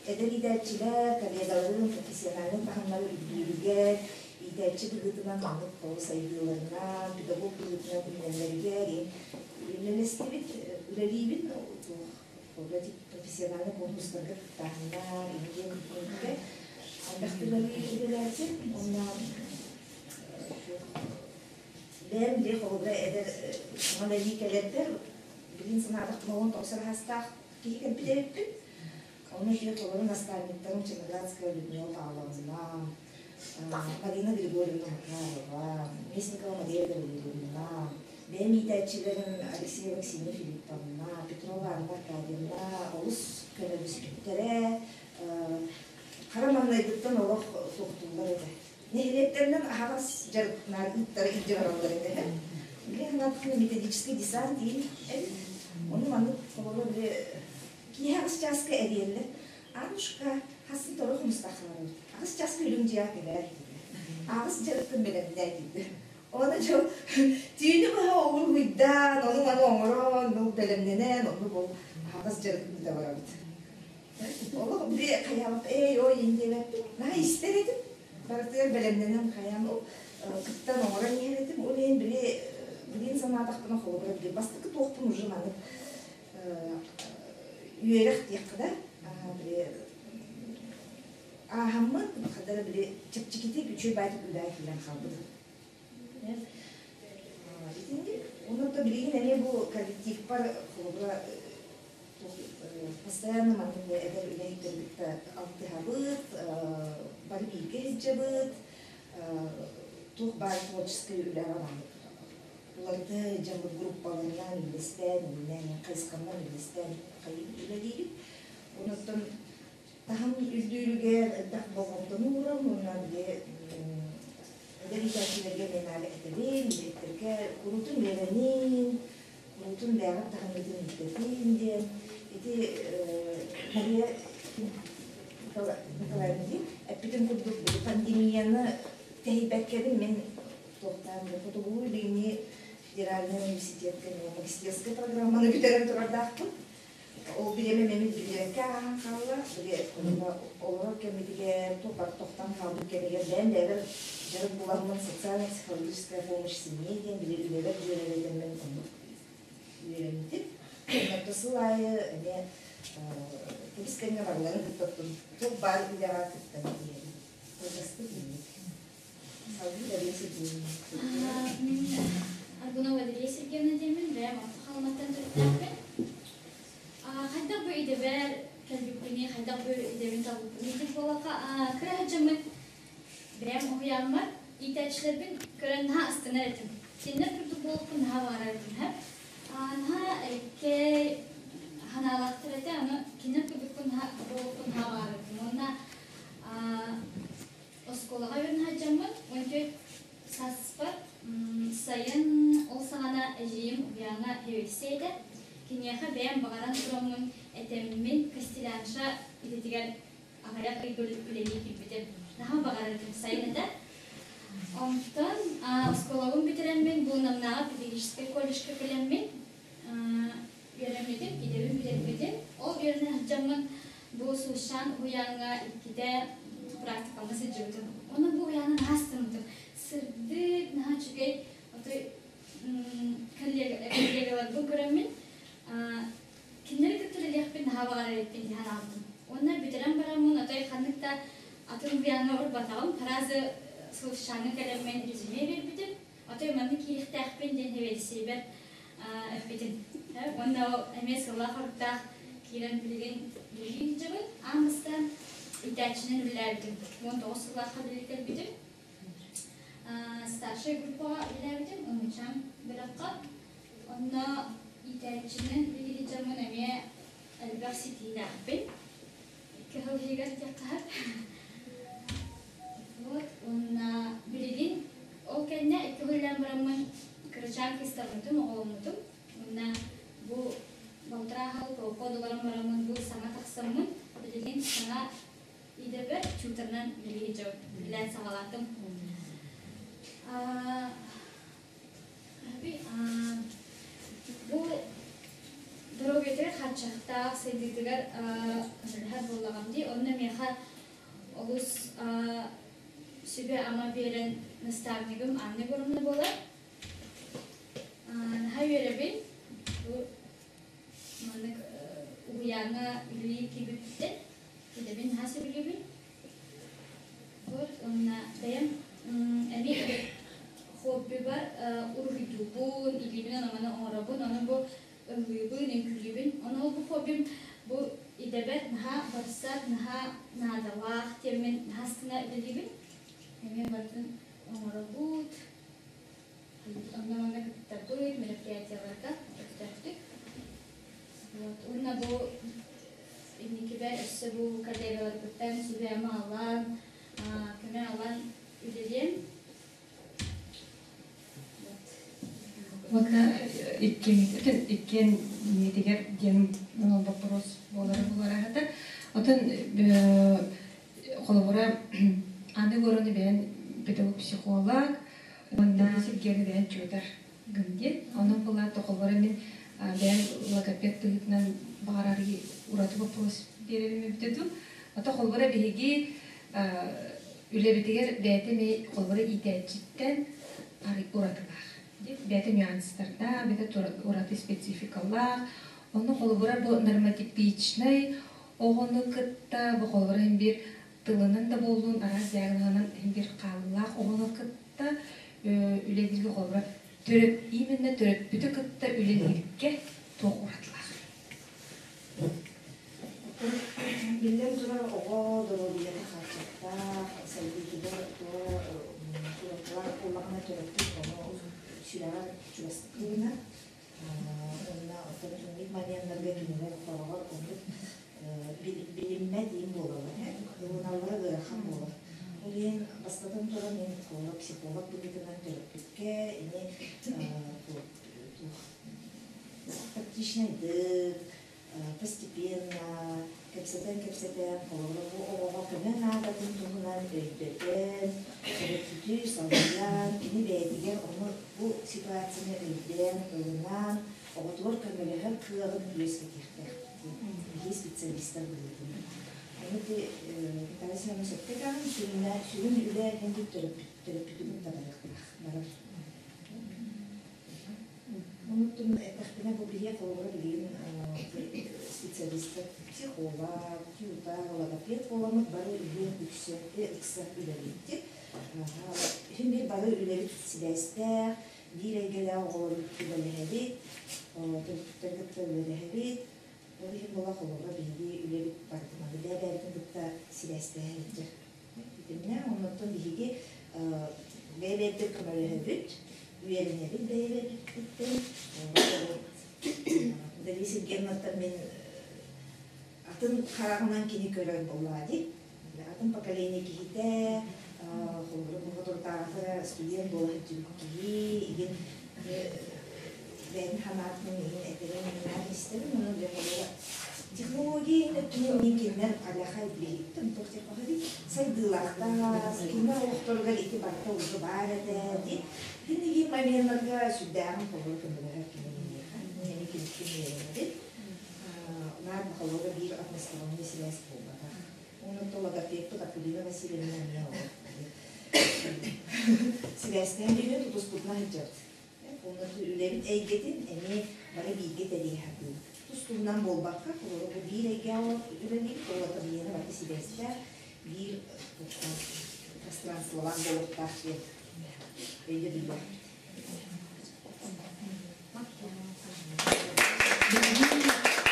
эдэр иитээччилэр коллегаларын профессиональнай таһымнары үрдүүрүгэр иитээччи быһыытынан маннык толу сайдыыларынан педагог быһыытынан үүнэллэригэр үлэлэстибит үлэлиибин профессиональный конкурстарга кыттааһыннар индиэн элбэх үлэлээччи уонна бэйэм били холобура эдэр саҥа үлэлии кэлэрбэр билин санаатахпына уон тоҕус араастаах киһи кэлбит эбиппин. Онно ити холобура наставниктарым Черноградская Людмила Павловна, Полина Григорьевна Макарова, Местникова Мария Гавриловна, бэйэм иитээччилэрим Алексеева Ксения Филипповна, Петрова Анна Аркадьевна олус көмөлөспүттэрэ. Хара маҥнайгыттан олох туохтууллар этэ. Нэһилиэктэринэн аһаҕас дьарыктанар ыыттары илдьэ бараллар этэ. Били санаатахпына методический десант диэн эбит. Ону маннык холобура били киэһэ аҕыс чааска эрийэллэр. Аннушка, хасын торо хомустаххалар. Аҕыс чааска үрүҥ дьиэҕэ кэлээр дииллэр. Аҕыс дьарыккын бэлэмнээ дииллэр. Оны дьон түүнү быһа уруһуйдаан, ону-маны оҥорон, ол бэлэмнэнэн, ону бу аһаҕас дьарыкпын ыыта барабыт. Олох били хайаабыт эй ой диэбэппин наһаа истэр этим. Барытыгар бэлэмнэнэн хайаан кыттан оҥорон иһэр этим. Ол иһин били билин санаатахпына холобура били бастакы туохпун уже маннык үөрэх диэххэ да били ааһаммын хадара били чэпчэкитик үчүгэй баайтык үлэҕэ киирэн хаалбытым. Итинник. Онон то билигин эмиэ бу коллективпар холобура постоянно маннык эдэр үлэһиттэри кытта алтыһабыт, бары бииргэ сылдьабыт, туох баар творческай үлэҕэ маннык уларыта дьоммут группаларынан үллэстэн, иннинэн хайысханан үллэстэн үлэлиибит. Онон таһым үрдүүрүгэр элбэх болҕомтону ууран уонна били эдэр иитээччилэргэ мен аалы этэбин, үлэһиттэргэ куруутун үөрэнин, куруутун бэйэҕит таһымҥытын үрдэтин диэн. Ити Мария Николаевна эппитин курдук пандемияны тэһийбэккэбин мин туохтаан Хотугулуу-Илиҥҥи федеральнай университетка магистерскай программаны бүтэрэн турардаахпын. Ол бириэмэ мемин билбэккэ ааһан хаалла. Били олорор кэммитигэр тохтон хаалбыт кэмигэр бэйэм бэйэбэр дьарык буламмын социально-психологическая помощь семье диэн били үлэбэр дьүөрэлэтэммин оннук үөрэммитим. Онто сыл аайы эмиэ кэбис кэмҥэ барыларын кыттаттым. Туох баар үлэҕэ кыттан иһэбин. Кылгастык инник. Салгыы Дария Сергеевна. Мин Аргунова Дария Сергеевна диэммин, бэйэм Орто Халыматтан төрүттээхпин. Хайдах бу идэбэр кэлбиппиний, хайдах бу идэбин талбыппыный диэн буоллахха, кыра сылдьаммын бэйэм уһуйааммар иитээччилэрбин көрөн наһаа астынар этим. Кинилэр курдук буолуохпун наһаа баҕарар этим. Наһаа элэккэй санаалаахтар этэ, аны кинилэр курдукпун наһаа буолуохпун наһаа баҕарар этим. Уонна оскуолаҕа үөрэнэ сылдьаммын, 14 сааспар сайын ол саҕана эдьиийим Ульяна Евсей этэ. Киниэхэ бэйэм баҕаран тураммын этэммин Костелянша идэтигэр аҕыйах ыйга үлэлии киирбитим. Наһаа баҕарар этим сайын этэ. Онтон оскуолабын бүтэрэммин бу Намнааҕы педагогическай колледжка кэлэммин үөрэммитим, идэбин бүтэрбитим. Ол үөрэнэ сылдьаммын бу Сушан уһуйааҥҥа иккитэ практикамҥа сылдьыбытым. Онно бу уһуйааны наһаа астыммытым. Сырдык, наһаа үчүгэй отой коллегаларбын көрөммүн кинилэри кытта үлэлиэхпин наһаа баҕарар эбиппин дии санаабытым. Уонна бүтэрэн бараммын отой ханнык да атын уһуйааҥҥа барбатаҕым. Фразы Сушаҥҥа кэлэммин резюме биэрбитим. Отой манна киириэхтээхпин диэн сэбиэдиссэйбэр эппитим. Уонна ол эмиэ сыллаах-соруктаах киирэн билигин үлэлии сылдьабын. Аан бастаан иитээччинэн үлэлээбитим. 19 сыллаахха үлэлии кэлбитим. Старшай группаҕа үлэлээбитим, Ымычаан бөлөххө. Онно иитээччинэн үлэлии сылдьаммын эмиэ элбэх ситиилээхпин. Икки сыл иһигэр диэххэ Вот, уонна билигин ол кэннэ икки үлэлээн бараммын кырачаан кыстаммытым, оҕоломмутум. Уонна бу балтараа сыл полка доларан бараммын бу саҥа тахсаммын, билигин саҥа идэбэр чуутарынан үлэлии үлэлээн саҕалаатым. Бу доруобуйатыгар хааччахтаах сайдыытыгар көмөлөһөр буоллаҕым дии. Онно миэхэ олус сүбэ-ама биэрэн наставнигым Анна Егоровна буолар. Наһаа үөрэбин. Бу маннык уһуйааҥҥа үлэлии киирбиппиттэн идэбин наһаа сөбүлүүбүн. Вот уонна бэйэм эмиэ хоббибар уруһуйдуубун, илиибинэн омону оҥоробун, ону бу ыллыыбын, үҥкүүлүүбүн. Ону ол бу хоббим бу идэбэр наһаа барсар, наһаа наадалаах диэммин наһаа астына үлэлиибин. Эмиэ барытын оҥоробут, онно-манна кыттабыт, мероприятиеларга көхтөөхтүк. Вот. Уонна бу инникибэр өссө бу коллегаларбыттан сүбэ-ама ылан, көмө ылан үлэлиэм. Уонна иккиэн иккиэн ниэтигэр диэн боппуруос буолара буолар Отон холобура Анна Егоровна бэйэн педагог-психолог уонна Сергеевна бэйэн чуотар гын диэн. Онон буолаат холобура мин бэйэм логопед быһыытынан баҕарар ураты боппуруос биэрэрим эбитэ дуу. Ото холобура биһиги үлэбитигэр бэйэтэ эмиэ холобура иитээччиттэн уратылаах. Бэйэтэ нюанстардаах, бэйэтэ ураты спецификалаах. Онно холобура бу нормотипичнай оҕону кытта бу холобура иһин биир тылынан да буоллун, араас диагноһынан иһин биир хааллаах оҕону кытта үлэлииргэ холобура төрөп именно төрөппүтү кытта үлэлииргэ туох уратылаах? Биллэн турар, оҕо доруобуйата хааччахтаах, сайдыытыгар уратылаах буоллаҕына төрөппүт ону сүрэҕэр чугастык ылынар. Уонна оттон инник моменнарга кинилэр хороҕор оннук билиммэт иин буолаллар, ылыналлара ыарахан буолар. Ол иһин бастатан туран мин психолог быһыытынан төрөппүккэ ини тактичнайдык, постепенно кэпсэтэн-кэпсэтэн, холобура бу оҕоҕо көмө наадатын туһунан өйдөтөн, төрөппүтү салайан, кини бэйэтигэр ону бу ситуацияны өйдөөн, ылынан, оҕотугар көмөлөһөр кыаҕын үөскэтиэхтээх. Биһи специалистар быһыытынан. Аны ти Наталья Семеновна сөпкө этэҕин, сүрүнэ сүрүн үлэ эн төрөппүтүгүн табарыахтаах барар. Онуттан эттэхпинэ, бу биһиэхэ холобура билигин специалистар психолог, тьютор, логопед буоламмыт бары үһүөн үксэ ыкса үлэлиибит. Иһин биир бары үлэбит сибээстээх, биир эйгэлээх оҕолору үлэлэһэбит, төрөппүттэр кытта үлэлэһэбит. Ол иһин буола холобура биһиги үлэбит барытын бэйэ-бэйэбитин кытта сибээстэһэ сылдьар. Итиннэ оннуттан биһиги бэйэ-бэйэбитигэр көмөлөһөбүт, үөрэнэбит бэйэ-бэйэбититтэн. Дария Сергеевнаттан мин атын хараҕынан кини көрөр буоллаҕа дии. Атын поколение киһитэ, холобура бу соторутааҕыта студент буола сылдьыбыт киһи, игин бэйэтин санаатынан игин этэрин миннээн истэбин, ону дьэ холобура технология өттүнэн мин кининэн аляхай билиһиттэн туох диэххэ сайдыылаахтар, кинилэр олохторугар ити барыта урут баар этэ дии. Итинник моменнарга сүрдээҕин холобура көмөлөһөр кини миэхэ. Мин эмиэ киниттэн үөрэнэбин. Наар холобура биир односторонний связь буолбатах. Онон логопедпыт Акулина Васильевна эмиэ олох сибээстээн билэн тутуспутунан сылдьабыт. Онно үлэбит эйгэтин эмиэ бары бииргэ тэрийэ сатыыбыт. Тус-туһунан буолбакка, холобура бу биир эйгэҕэ үлэлиибит, ол аата биһиэнэ барыта сибээстээх, биир пространстволаах буолуохтаах диэн өйдөбүллээхпит. Билигин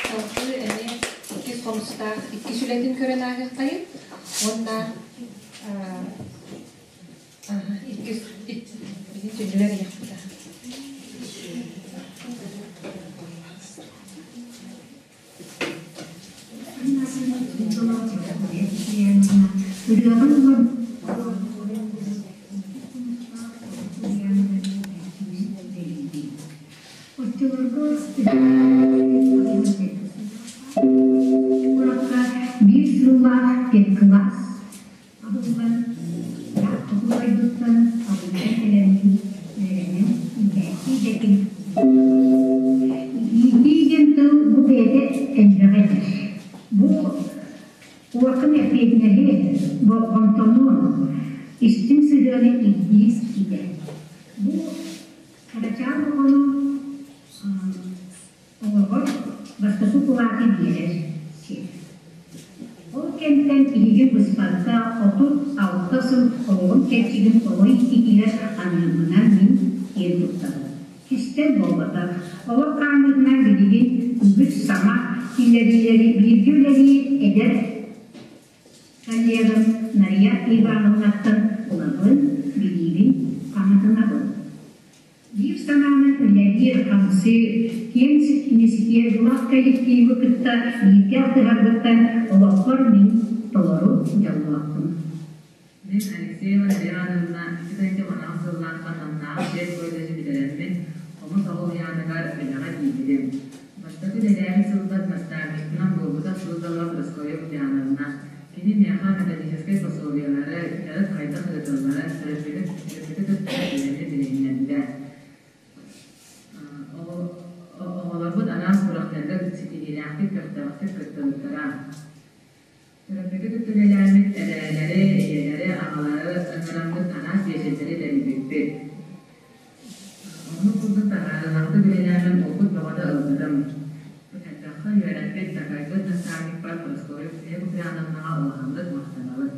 салгыы эмиэ иккис хомустаах иккис үлэтин көрөн ааһыаххайын уонна иккис билигин түннүгэр ыйахпыта. Куоракка биир сыллаах педкылаас аһыллан, хоту дойдуттан абыйга кэлэммин үөрэнэн иитээччи идэтин Иитии диэн тыл бу бэйэтэ элбэҕи этэр. Бу улахан эппиэтинэһи, болҕомтону, истиҥ сыһыаны ирдиир идэ. Бу кырачаан оҕону Олоҕор бастакы кулааты биэрэр сир. Ол кэмтэн биһиги быспакка 36 сыл олоҕум кэрчигин оҕо иитиитигэр аныырбынан мин киэн туттабын. Кистэл буолбатах, олох хаамыытынан билигин үгүс саҥа киллэриилэри бииргэ үлэлиир эдэр коллегам Нария Ивановнаттан ылабын, билиибин хаҥатынабын. Биир санаанан үлэлиир-хамсыыр, киэҥ инициативалаах коллективы кытта бииргэ алтыһарбыттан олохпор мин толору дьоллоохпун. Мин Алексеева Мария Ивановна 2016 сыллаахха Намнааҕы педколледжы бүтэрэммин, хомус оҕо уһуйааныгар үлэҕэ киирбитим. Бастакы үлэлээбит сылбар наставникпынан буолбута Суздалова Прасковья Лукьяновна. Кини миэхэ методическай пособиелары, дьарык хайдах ыытылларын, төрөппүтү кытта үлэни билиһиннэрдэ. Оҕолорбут араас күрэхтэргэ ситиһиилээхтик, көхтөөхтүк кыттыбыттара. Төрөппүтү кытта үлэлээммит эбээлэри, ийэлэри, аҕалары ыҥыраммыт араас биэчэрдэри тэрийбиппит. Оннук курдук таһаарыылаахтык үлэлээммин опыт бөҕөтө ылбытым. Элбэххэ үөрэппит, такайбыт наставникпар Прасковья Куприяновнаҕа улаханнык махтанабын.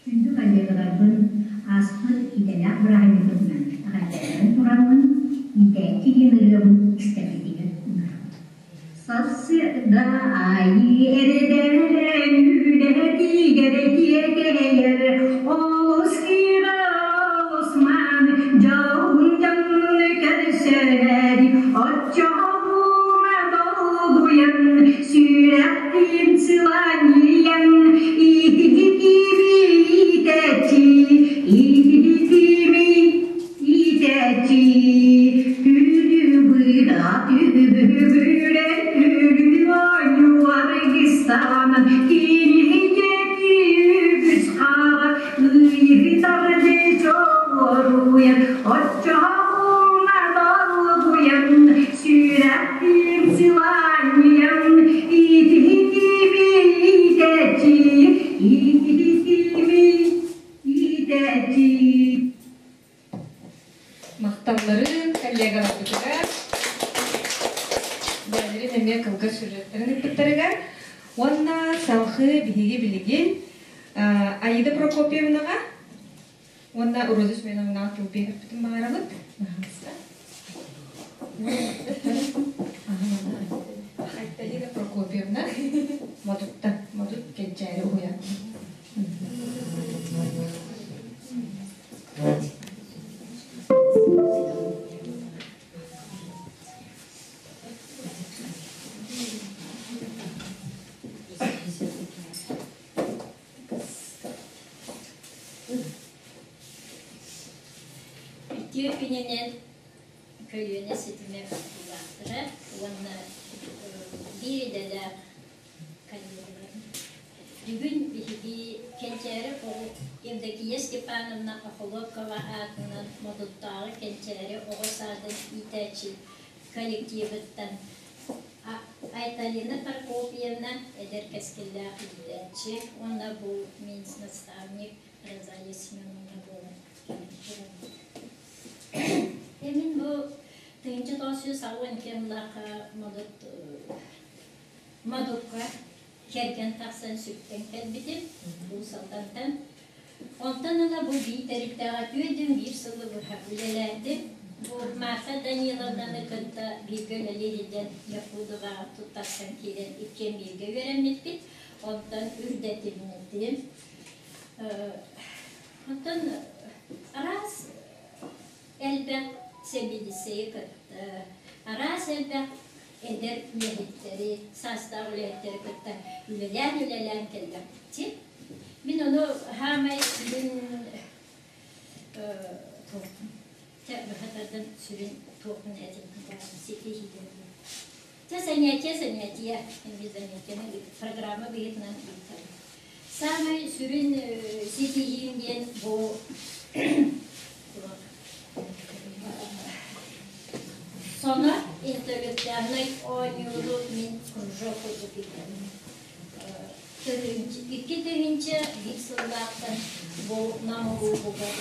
Күндү коллегаларбын ааспыт идэлээх бырааһынньыкпытынан эҕэрдэлээн тураммын, иитээччи диэн ырыабын истэргитигэр ыҥырабын. Сарсыарда аайы эрэдэрэн үлэтигэр тиэтэйэр олус кыра Осман дьолун дьоҥҥо көрсөрөр оччоҕуна долгуйан сүрэхпин сыланньыйан иитиһитими иитээччи иитиһитими иитээччи Түүнү быыра түбүгүрэ түүнү оонньуу аргыстанан киниһийэки үгүс хаара ыйытарды чоҕуруйан оччоҕуна долгуйан сүрэхпин сылаанньыйан иитиһитими. Махталларын коллегаларбытыгар, бэйэлэрин эмиэ кылгас сюжеттарын ыппыттарыгар уонна салхыы биһиги билигин Аида Прокопьевнаҕа уонна Роза Семеновнаҕа тыл биэриэхпитин баҕарабыт. Айталина Прокопьевна Модуттан, Модут Кэнчээри уһуйаан. Үтүө күнүнэн көлүөнэ ситимэ кыттыылаахтара уонна биир идэлээх коллегаларым. Бүгүн биһиги Кэнчээри оҕо Евдокия Степановна Охолопкова аатынан Модуттааҕы Кэнчээри оҕо саадын иитээччи коллективыттан Айталина Прокопьевна эдэр кэскиллээх иитээччи уонна бу мин наставник Розалия Семеновна буолан кэлэн Мин бу 1992 сыллаахха Модут Модукка кэргэн тахсан сүктэн кэлбитим Уус Алдантан. Онтон ыла бу бии тэрилтэҕэ түөдүн биир сылы быһа үлэлээтим. Бу Марфа Даниловнаны кытта бииргэ үлэлиир идэн Якудоваҕа туттарсан киирэн иккиэн бииргэ үөрэммиппит. Онтон үрдэтиммитим. Онтон араас элбэх сэбиэдиссэйи кытта, араас элбэх эдэр үлэһиттэри, саастаах үлэһиттэри кытта үлэлээн-үлэлээн кэллэхпит. Мин ону хаамай сүрүн быһа тардан сүрүн туохпун этим ситиһиилэрим. Чэ, занятие, занятие, занятиены программа быһыытынан ыытабын. Саамай сүрүн ситиһиим диэн бу Соно интеллектуальнай оонньууру мин кружок курдук ыытабын. 2001 сыллаахтан бу Нам улууһугар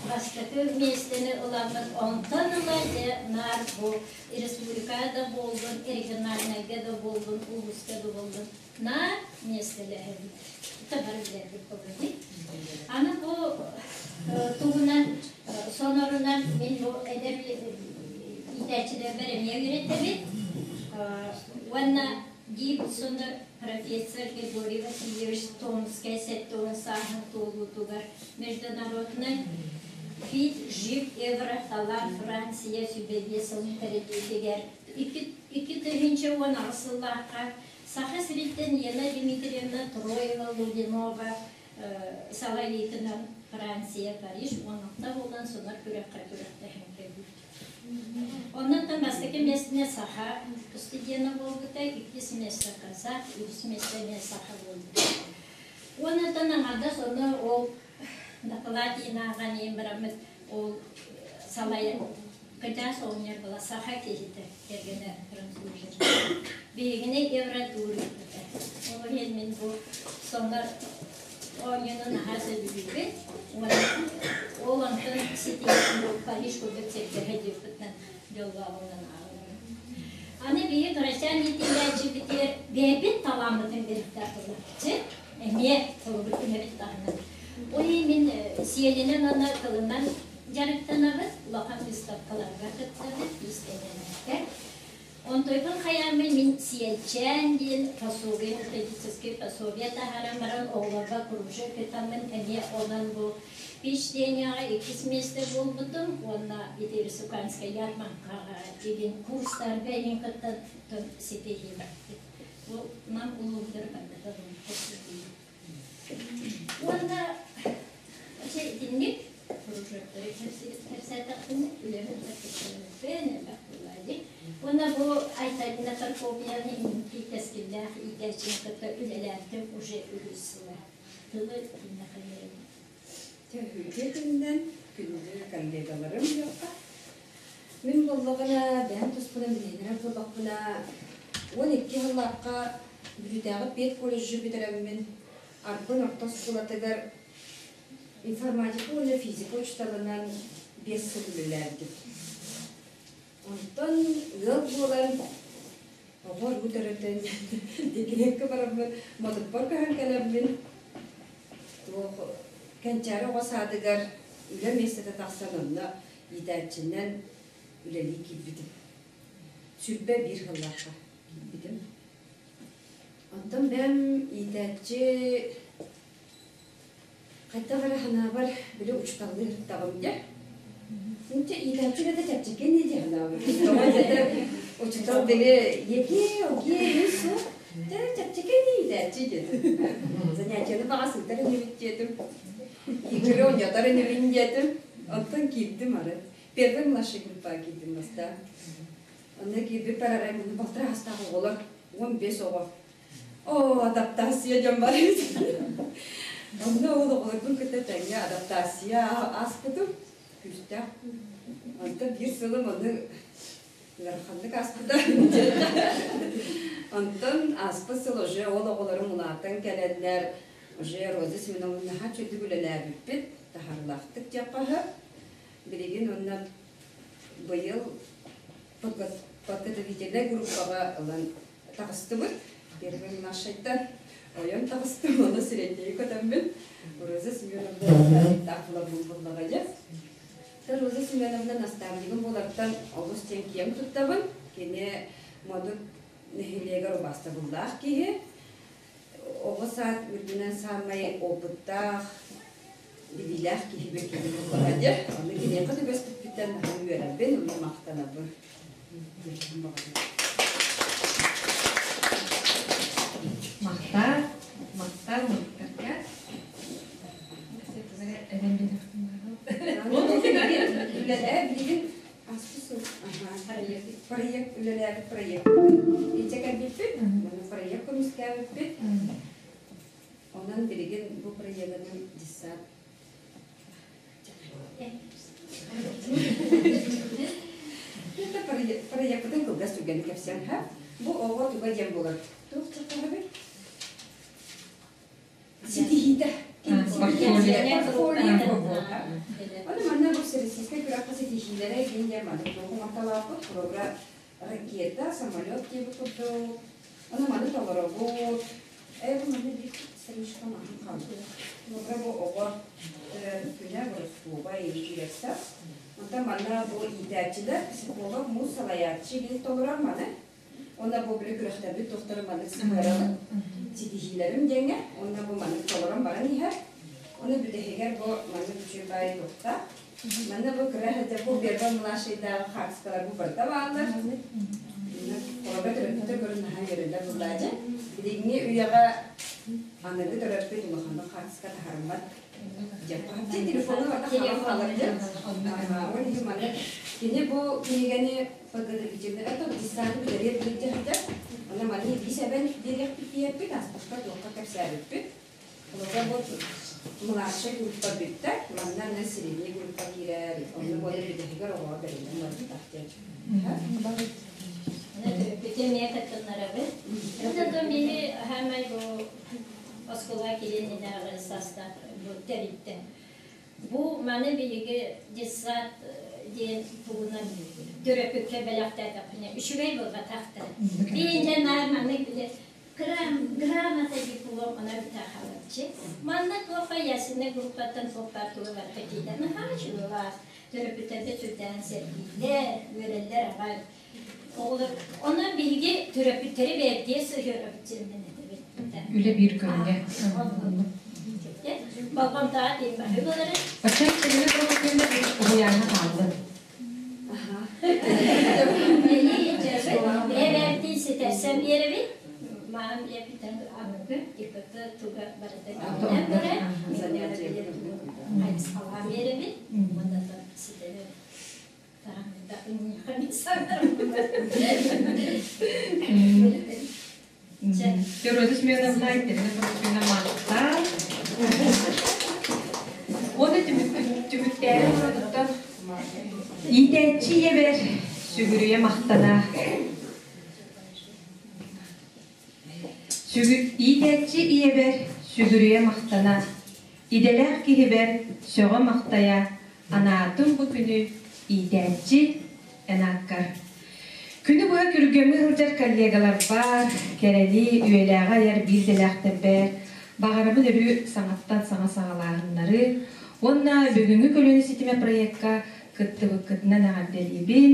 бастакы миэстэни ыламмыт. Онтон ыла дьэ наар бу республикаҕа да буоллун, региональнайга да буоллун, улууска да буоллун наар миэстэлэһэбит. Табар билэрбит буоллун. Аны бу туһунан сонорунан мин бу эдэр иитээччилэрбэр эмиэ үөрэтэбит. Уонна Гибсоны профессор Григорий Васильевич Томскай 70 сааһын туолуутугар международнай Фит Жив Евро Талар Франция сүбэлиэ сылын тэриллиитигэр 2018 сыллаахха Саха сириттэн Елена Дмитриевна Троева-Лудинова салайыытынан Франция, Париж уонна буолан сонор күрэххэ күрэхтэһэн кэлбит. Оннуттан бастакы миэстэни саха студена буолбута, иккис миэстэ казах, үһүс миэстэ эмиэ саха буолбута. Уоннаттан аҥардас ону ол дакылаат иинааҕан иин бараммыт ол салайан кытаас оҕонньор была саха киһитэ кэргэнэ французер. Биһигини евротур ыыппыта. Ол иһин мин бу соннор оонньууну наһаа сөбүлүүбүн. Ол онтон ситиһэн Париж курдук сиргэ сылдьыппытынан дьоллооҕунан ааҕынабын. Аны биһи кырачаан иитиллээччибитигэр бэйэбит талааммытын бириэхтээх буоллахчы, эмиэ холобур түһэбит даҕаны. Ол иһин мин сиэлинэн уонна тылынан дьарыктанабыт, улахан выставкаларга кыттабыт, иистэнньэҥнэргэ. Онтойбун хайааммын мин Сиэлчээн диэн пособие, методическай пособие таһааран баран оҕолорго кружок ыытаммын эмиэ онон бу впечатлениеҕа иккис миэстэ буолбутум уонна ити Республиканскай ярмаркаҕа игин курстарга игин кытта ситиһиим. Бу нам улууһугар барбыта Уонна итинник кружоктары кэпсээтэхпинэ үлэбин кэпсээн элбэх буолла дии. Уонна бу Айталина Прокопьевна инники кэскиллээх иитээччини кытта үлэлээбитим уже үһүс сыла. Тылы киниэхэ биэрэбин. Үтүө күнүнэн күндү коллегаларым дьокка. Мин буоллаҕына бэйэм туспунан билиһиннэрэр буоллахпына 12 сыллаахха Бүлүүтээҕи педколледжы бүтэрэммин Арбын орто оскуолатыгар информатика уонна физика учууталынан 5 сыл үлэлээбитим. Онтон ыал буолан оҕо уруу төрөтөн декреккэ бараммын Модуппар көһөн кэлэммин туох Кэнчээри оҕо саадыгар үлэ миэстэтэ тахсан онно иитээччинэн үлэлии киирбитим. 21 сыллаахха киирбитим. Онтон бэйэм иитээччи хайдах эрэ санаабар били учууталлыы сырыттаҕым дьэ. Инчэ иитээччи да чэпчэки ини дии санаабар. Тоҕо дэтэр учуутал били еки, оки, су дьэ чэпчэки ини иитээччи диэтим. Занятиены баҕас ыытар инибит диэтим. Игры оонньотор инибин диэтим. Онтон киирдим ары. Первый младший группаҕа киирдим бастаан. Онно киирбиппэр арай муну балтараа саастаах оҕолор 15 оҕо. Оо, адаптация дьон бар эбит. Онно ол оҕолорбун кытта тэҥҥэ адаптация ааспытым күүстээх. Онтон биир сылым ону ыараханнык ааспыта. Онтон ааспыт сыл уже ол оҕолорум улаатан кэлэннэр уже Роза Семеновна наһаа үчүгүйдүк үлэлээбиппит, таһаарыылаахтык диэххэ сөп. Билигин уонна быйыл подготовительнай группаҕа ылан таҕыстыбыт. Первый младшайтан ойон таҕыстым, ону среднейи көтөммүн. Роза Семеновна таах буллаҕа дьэ. Роза Семеновна наставнигым буолартан олус диэн киэҥ туттабын. Кини Модут нэһилиэгэр убаастабыллаах киһи. Оҕо саад үрдүнэн саамай опыттаах, билиилээх киһибин кини буллаҕа дьэ. Ону киниэхэ түбэспиппиттэн наһаа үөрэбин, уонна махтанабын. Махтал, махтал муруктарга. Билигин проект үлэлээбит проект ичэ кэлбиппит, проект көмүскээбиппит. Онон билигин бу проегынан десант Это проекпытын кылгас түргэнник кэпсээн ха. Бу оҕо туга диэн буолар? Туох чахтаһабый? Ситиһиитэ. Портфолио. Оны манна бу всероссийскай күрэххэ ситиһиилэрэ диэн диэн маннык туох оҥортолоохпут. Холобура, ракета, самолет диэбит курдук. Ону маны толоробут. Ээ, бу манна биир страничка маһын хаалбыт. Холобура, бу оҕо күнэ гороскоба киирэрсэ. Онтон манна бу иитээччилэр, психолог, муус салайааччы диэн толорор маны. Онно бу били күрэхтэрбит туохтарын маннык сыһыарабын. Ситиһиилэрим диэҥҥэ. Онно бу маннык толорон баран иһэр. Ону бүтэһигэр бу маннык үчүгэй баайы туохта. Манна бу кыра сылдьар бу первый младшийдааҕы хаартыскалар бу барыта бааллар. Холобура төрөппүттэр көрөн наһаа үөрэллэр буллаадьы. Билиҥҥи үйэҕэ аныгы төрөппүт улаханнык хаартыска таһаарыммат диэн телефону барыта хаалан хаалар диэн. Ол иһин манна кини бу кинигэни подготовительный это десанты бүтэриэр билдьэ сылдьар. Онно манны биис эбэн биэриэхпит диэппит, аспакка туохха кэпсээбиппит. Холобура бу младшай группа бүттэ, манна аны средний группа киирэр, онно буолар бүтэһигэр оҕоҕо бэриллэн барбытах диэн. Төрөппүтүм эмиэ кыттыннарабын. Это мини хаамай бу оскуола кириэнинээҕи састаах бу тэрилтэ. Бу маны биһиги детсад диэн тугунан төрөппүккэ бэлэхтээтэхпинэ үчүгэй буолбатах да. Биинде наар маннык биле грамота диплом она бүтахалаччы. Манна туоха ясина группаттан туохпар туга барыта киирдэ. Наһаа үчүгэй төрөппүттэргэ сүрдээн сэргииллэр, үөрэллэр аҕай. Оҕолор онон биһиги төрөппүттэри бэйэбитигэр сыһыарабыт диэн этэбит. Үлэ биир көрүҥэ. Болҕомтоҕо диэн баһыы буолара. Оччон кинини көрбүттэринэ уһуйааҥҥа хааллын. Бэйэбитин ситэрсэн биэрэбит. Маам биэппитин аныгы ИПТ туга барыта киинэн барар. Хайысхалаан биэрэбит. Уонна ситэрэр. Роза Семеновна Екатерина Прокопьевна махтал. Уонна түмүктээри олордуттан иитээччи ийэбэр сүгүрүйэ махтана. Иитээччи ийэбэр сүгүрүйэ махтана. Идэлээх киһибэр сөҕө махтайа. Анаатым бу күнү иитээччи эн ааккар. Күнү быһа күргүөмҥэ сылдьар коллегаларбар, кэрэни, үйэлээҕи айар биир дэлээхтэрбэр баҕарабын өрүү саҥаттан саҥа саҕалааһыннары уонна бүгүҥҥү көлүөнэ ситимэ проекка кыттыбыккытынан эҕэрдэлиибин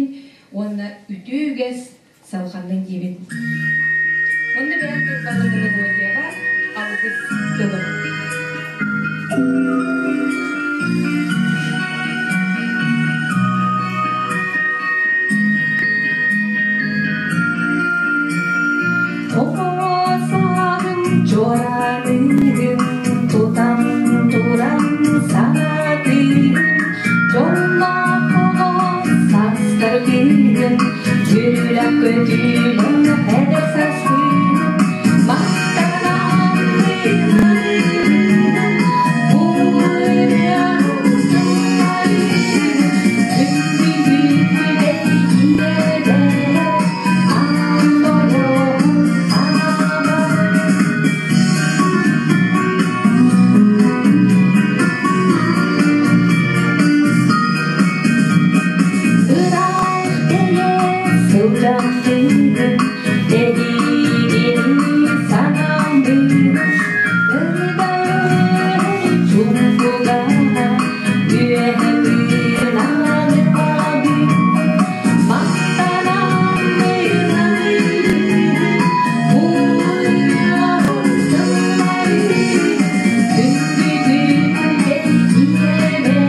уонна үтүө үгэс салҕаннын диибин. Онно бэйэм тылбалын мелодияҕа алгыс тылым. Оҕо сааһым чуораанын тутан туран санатыым дьоллоох оҕо саастар күнүн Үөрүүлээх көтүүлээх эдэр сарсыҥ махтанан Ыраах тэйэ сылдьаммын, эһигини санааммын, ырбай чуҥкуга үөһэ тыынан ылабын, махтанаммын уйаҕын сылларын, күндүтүн ийэбэр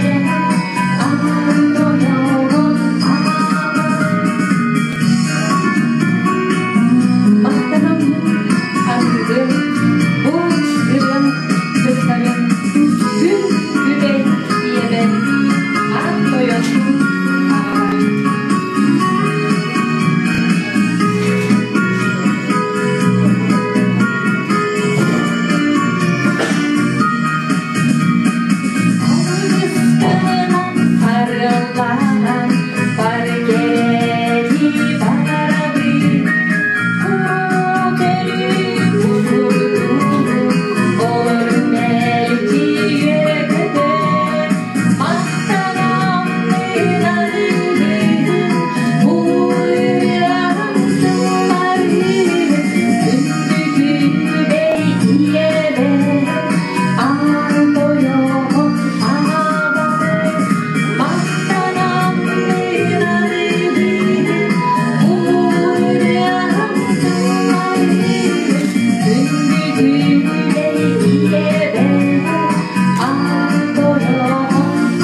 Махтанаммын аныгы бу ырыам тустарын күн күбэй ийэбэр аат тойон аҕабар. Алгыстарынан арыаллаан бары кэрэни баҕарабын. Курук өрүү кутурдуу, олор мэлдьи үөрэ-көтө. Махтанаммын аныыбын, бу ырыам сылларын, күндү күбэй ийэбэр. Аан тойон аҕабар махтанаммын аныыбын, бу ырыам сылларын, күндү күбэй ийэбэр. Аан тойон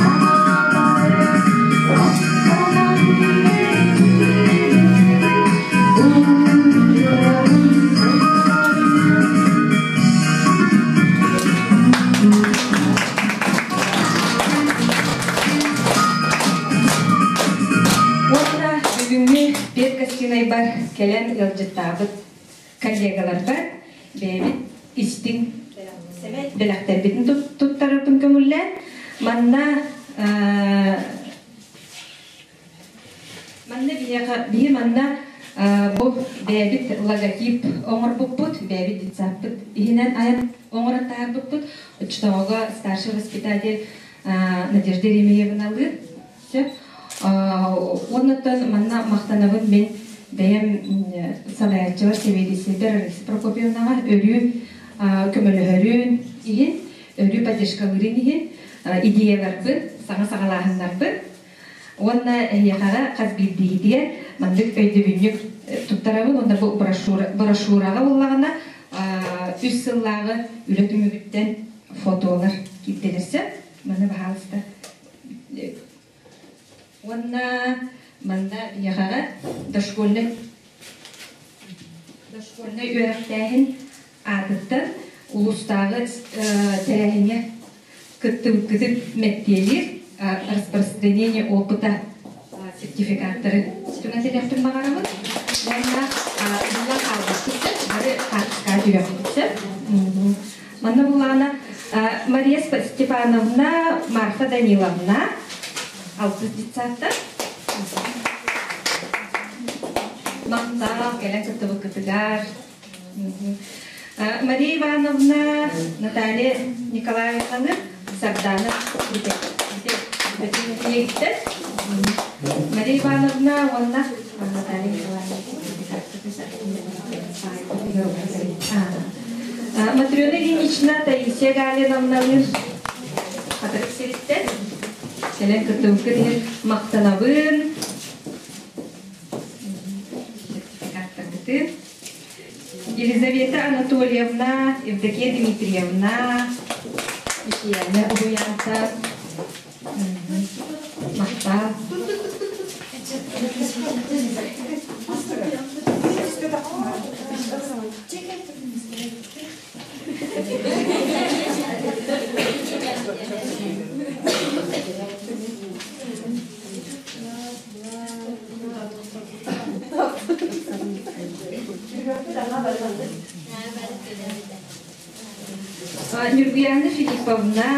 аҕабар махтанаммын бу ырыам сылларын. Уонна бүгүҥҥү Пет гостинайбар кэлэн ыалдьыттаабыт коллегаларбар бэйэбит истиҥ бэлэхтэрбитин туттарарбын көҥүллээн манна Манна биһиэхэ биһи манна бу бэйэбит логотип оҥорбуппут, бэйэбит детсадпыт иһинэн айан оҥорон таһаарбыппыт. Оччотооҕуга старший воспитатель Надежда Еремеевналыын сөп. Уоннаттан манна махтанабын мин бэйэм салайааччылар сэбиэдиссэйдэр Раиса Прокопьевнаҕа өрүү көмөлөһөрүн иһин, өрүү поддержкалыырын иһин идеяларбын, саҥа саҕалааһыннарбын Уонна эһиэхэҕэ хас биирдиигитигэр маннык өйдөбүнньүк туттарабын уонна бу брошюраҕа буоллаҕына үс сыллааҕы үлэ түмүгүттэн фотолар киирдилэр сөп. Маны баһаалыста. Уонна манна эһиэхэҕэ дошкольнай дошкольнай үөрэхтээһин аатыттан улуустааҕы тэрээһиҥҥэ кыттыбыккытын мэктиэлиир распространение опыта сертификаттары түҥэтиниэхпин баҕарабын уонна ылла хаалбаппыт сөп бары хаартыскаҕа түһүөхпүт сөп манна буллаҕына Мария Степановна Марфа Даниловна алтыс детсадта махтал кэлэн кыттыбыккытыгар Мария Ивановна, Наталья Николаевнаны, Сардана Бөтүн нэһилиэгиттэн Мария Ивановна уонна Наталья Николаевна. Матрена Ильинична Таисия Галиновналыын Хатырык сириттэн кэлэн кыттыбыккыт иһин махтанабын. Сертификаттарбытын. Елизавета Анатольевна, Евдокия Дмитриевна, Мичийээнэ уһуйаантан махтал. Нюргуяна Филипповна,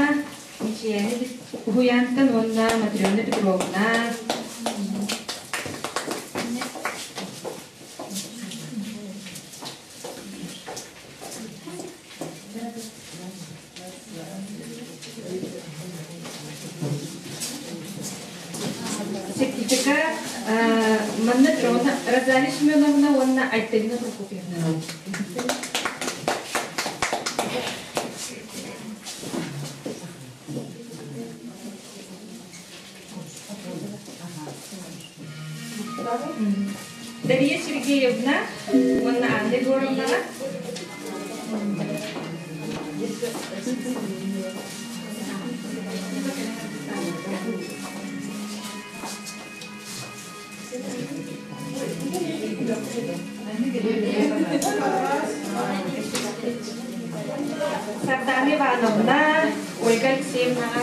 Мичийэни уһуйаантан уонна Матрена Петровна. Сертификат манна Розалия Семеновна уонна Айталина Прокопьевна. Дария Сергеевна уонна Анна Егоровнаҕа Сардана Ивановна, Ольга Алексеевнаҕа